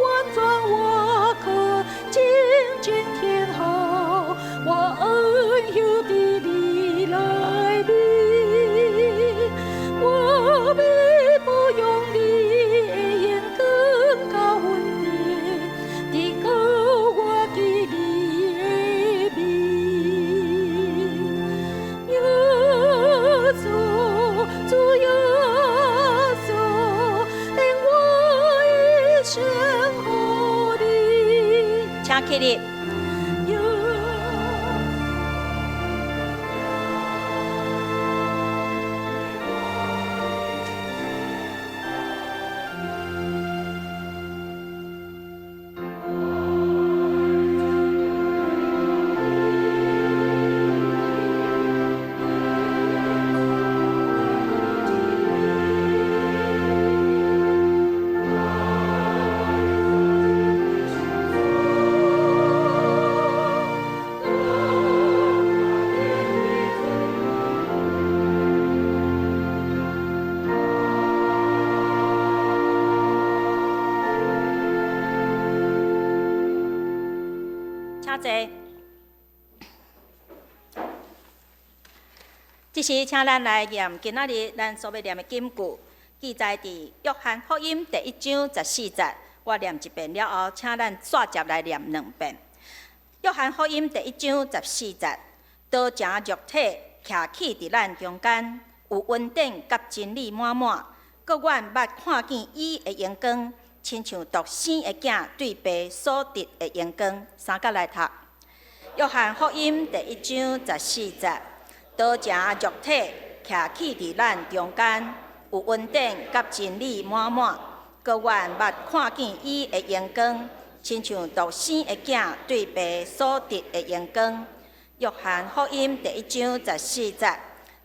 完全我靠靜靜聽候，我恩休佇你內面，我欲保養你的榮光佮穩定，直到我見你的面。耶穌，主耶穌，獻我一生予你。請起立。請坐。這時，請咱來念今仔日咱所欲念的金句，記載佇約翰福音第一章十四節。我念一遍了後，請咱煞接來念兩遍。約翰福音第一章十四節，道成肉體，徛起佇咱中間，有恩典佮真理滿滿。閣阮捌看見伊的榮光，親像獨生的囝對爸所得的榮光。三角來讀。約翰福音第一章十四節，道成肉體，徛起佇咱中間，有恩典佮真理滿滿。閣阮捌看見伊的榮光，親像獨生的囝對爸所得的榮光。約翰福音第一章十四節，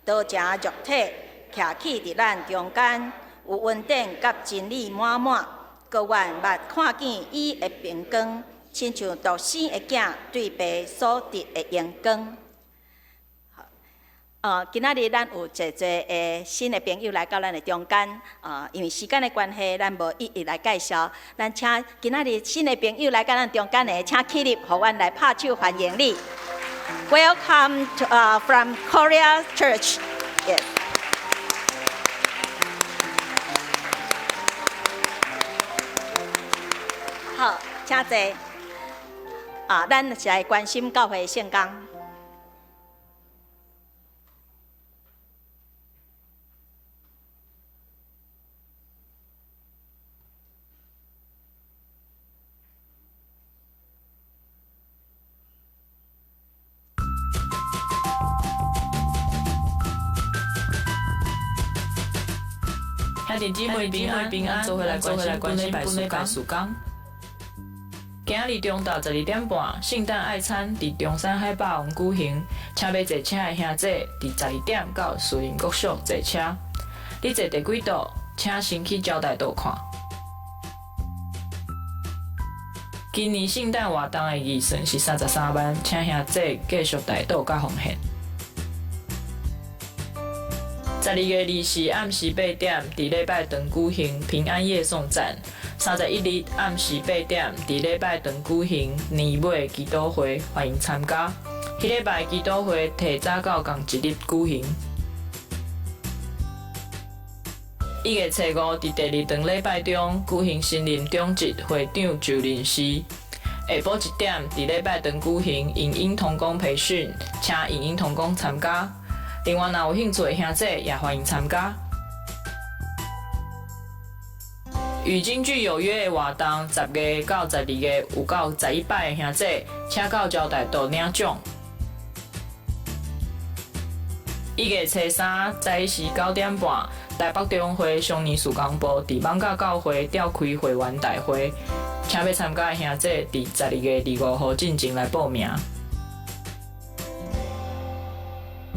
道成肉體，徛起佇咱中間，有恩典佮真理滿滿。閣阮捌看見伊的榮光，親像獨生的囝對爸所得的榮光。今仔日咱有濟濟的新的朋友來到咱的中間，因為時間的關係，咱無一一來介紹。咱請今仔日新的朋友來到咱中間的，請起立，予阮來拍手歡迎你。Welcome to from Korea Church. Yes. 好，請坐。啊，咱是來關心教會聖工。兄弟姊妹平安，平安，做伙來關心本禮拜事工。今仔日中晝12點半，聖誕愛餐佇中山海霸王舉行，請欲坐車的兄弟佇十二點到士林國小坐車。你坐第幾桌？請先去招待處看。今年聖誕活動的預算是33萬，請兄弟繼續代禱佮奉獻。12月24暗時8點，佇禮拜堂舉行平安夜頌讚；31日暗時8點，佇禮拜堂舉行年尾祈禱會，歡迎參加。彼禮拜祈禱會提早到仝一日舉行。1月初5，佇第二堂禮拜中舉行新任長執會長就任式。下晡1點，佇禮拜堂舉行影音同工培訓，請影音同工參加。另外，若有興趣的兄弟也歡迎參加。與京劇有約的活動，10月到12月有夠11擺的兄弟，請到招待處領獎。1月初3早時9點半，台北中會常年事工部佇艋舺教會召開會員大會，請欲參加的兄弟佇12月25號進前來報名。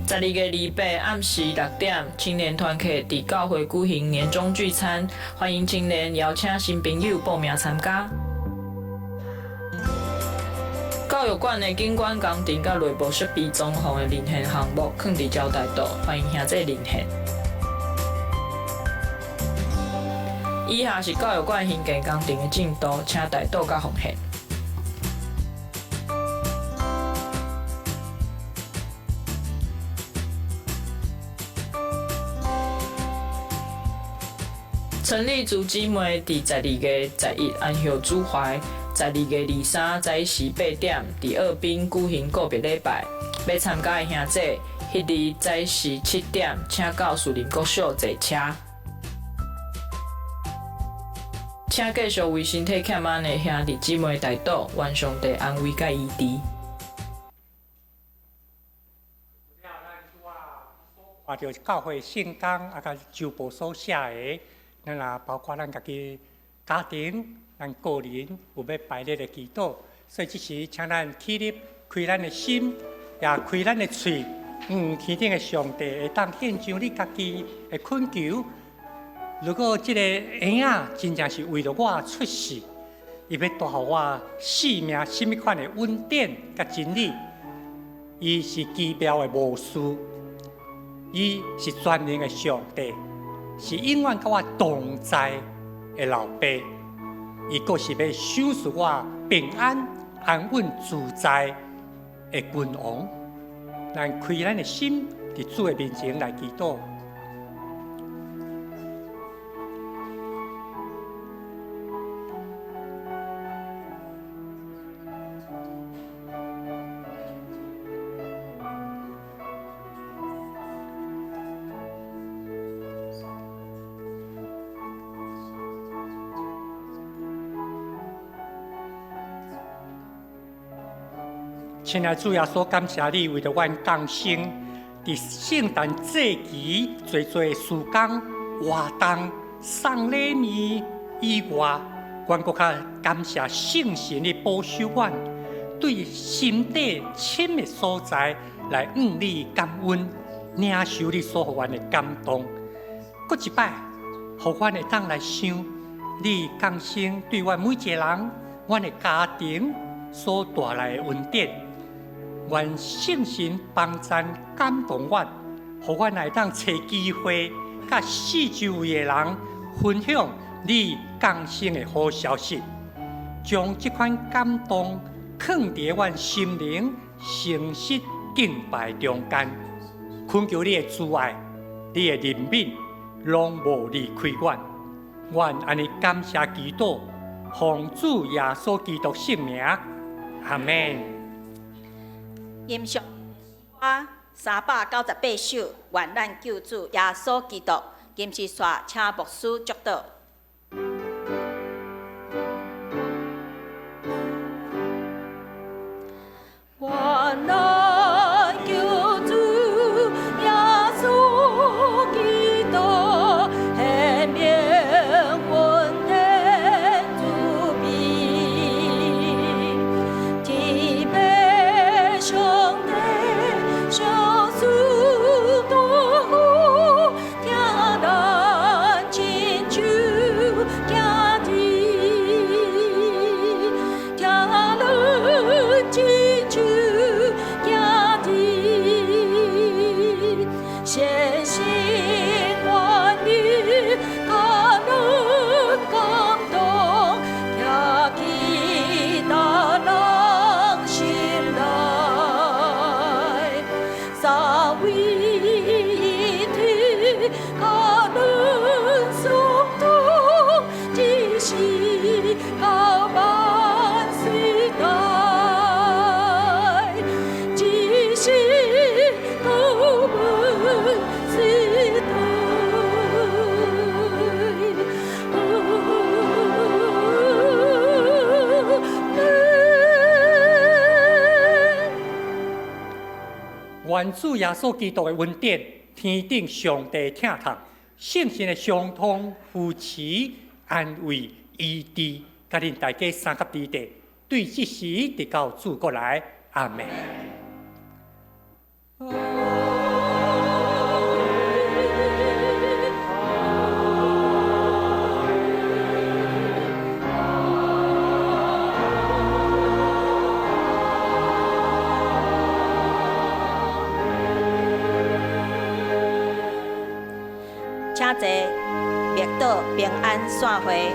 12月28暗時6點，青年團契佇教會舉行年終聚餐，歡迎青年邀請新朋友報名參加。教育館的景觀工程佮內部設備裝潢的遴選項目，囥佇招待處，歡迎兄弟遴選。以下是教育館興建工程的進度，請代禱佮奉獻。陳麗珠姊妹佇12月11安息主懷，12月23早時8點佇澳濱舉行告別禮拜。欲參加的兄弟，彼日早時7點，請到士林國小坐車。請繼續為身體欠安的兄弟姊妹代禱，願上帝安慰佮醫治。看著教會聖工啊，佮周報所寫的，咱也包括咱家己家庭、咱個人有欲排列的祈禱，所以這時請咱起立，開咱的心，也開咱的喙，天頂的上帝會當獻上你家己的懇求。如果這個嬰仔真正是為著我出世，伊欲帶予我生命啥物款的恩典佮真理，伊是奇妙的巫師，伊是全能的上帝，是永遠佮我同在的老爸，伊閣是欲賞賜我平安、安穩、自在的君王。咱開咱的心，佇主的面前來祈禱。親愛主耶穌，感謝你為著阮降生，佇聖誕節期濟濟事工活動送禮物以外，阮閣較感謝聖神的保守阮，對心底深的所在來向你感恩，領受你所予阮的感動。閣一擺，予阮會當來想你降生對阮每一个人、阮的家庭所帶來的恩典。願聖神幫贊感動阮，予阮會當揣機會，佮四周圍的人分享你降生的好消息，將這款感動囥佇阮心靈誠實敬拜中間，懇求你的慈愛、你的憐憫，攏無離開阮。阮按呢感謝祈禱，奉主耶穌基督聖名，阿們。吟誦歌398首，願咱救主耶穌基督，今時煞請牧師祝禱。願咱救主耶穌基督顯明恩典慈悲，天父上帝相思大呼，疼咱親像囝兒，疼咱親像囝兒，善心願意予咱感動，徛起大人心內，三位一體予咱相通，一世到萬世代，一世到萬世代。阿們。願主耶穌基督的恩典，天頂上帝疼痛，聖神的相通扶持、安慰、醫治，佮恁大家三合佇地，對這時直到主過來，阿們。請坐，默禱平安散會。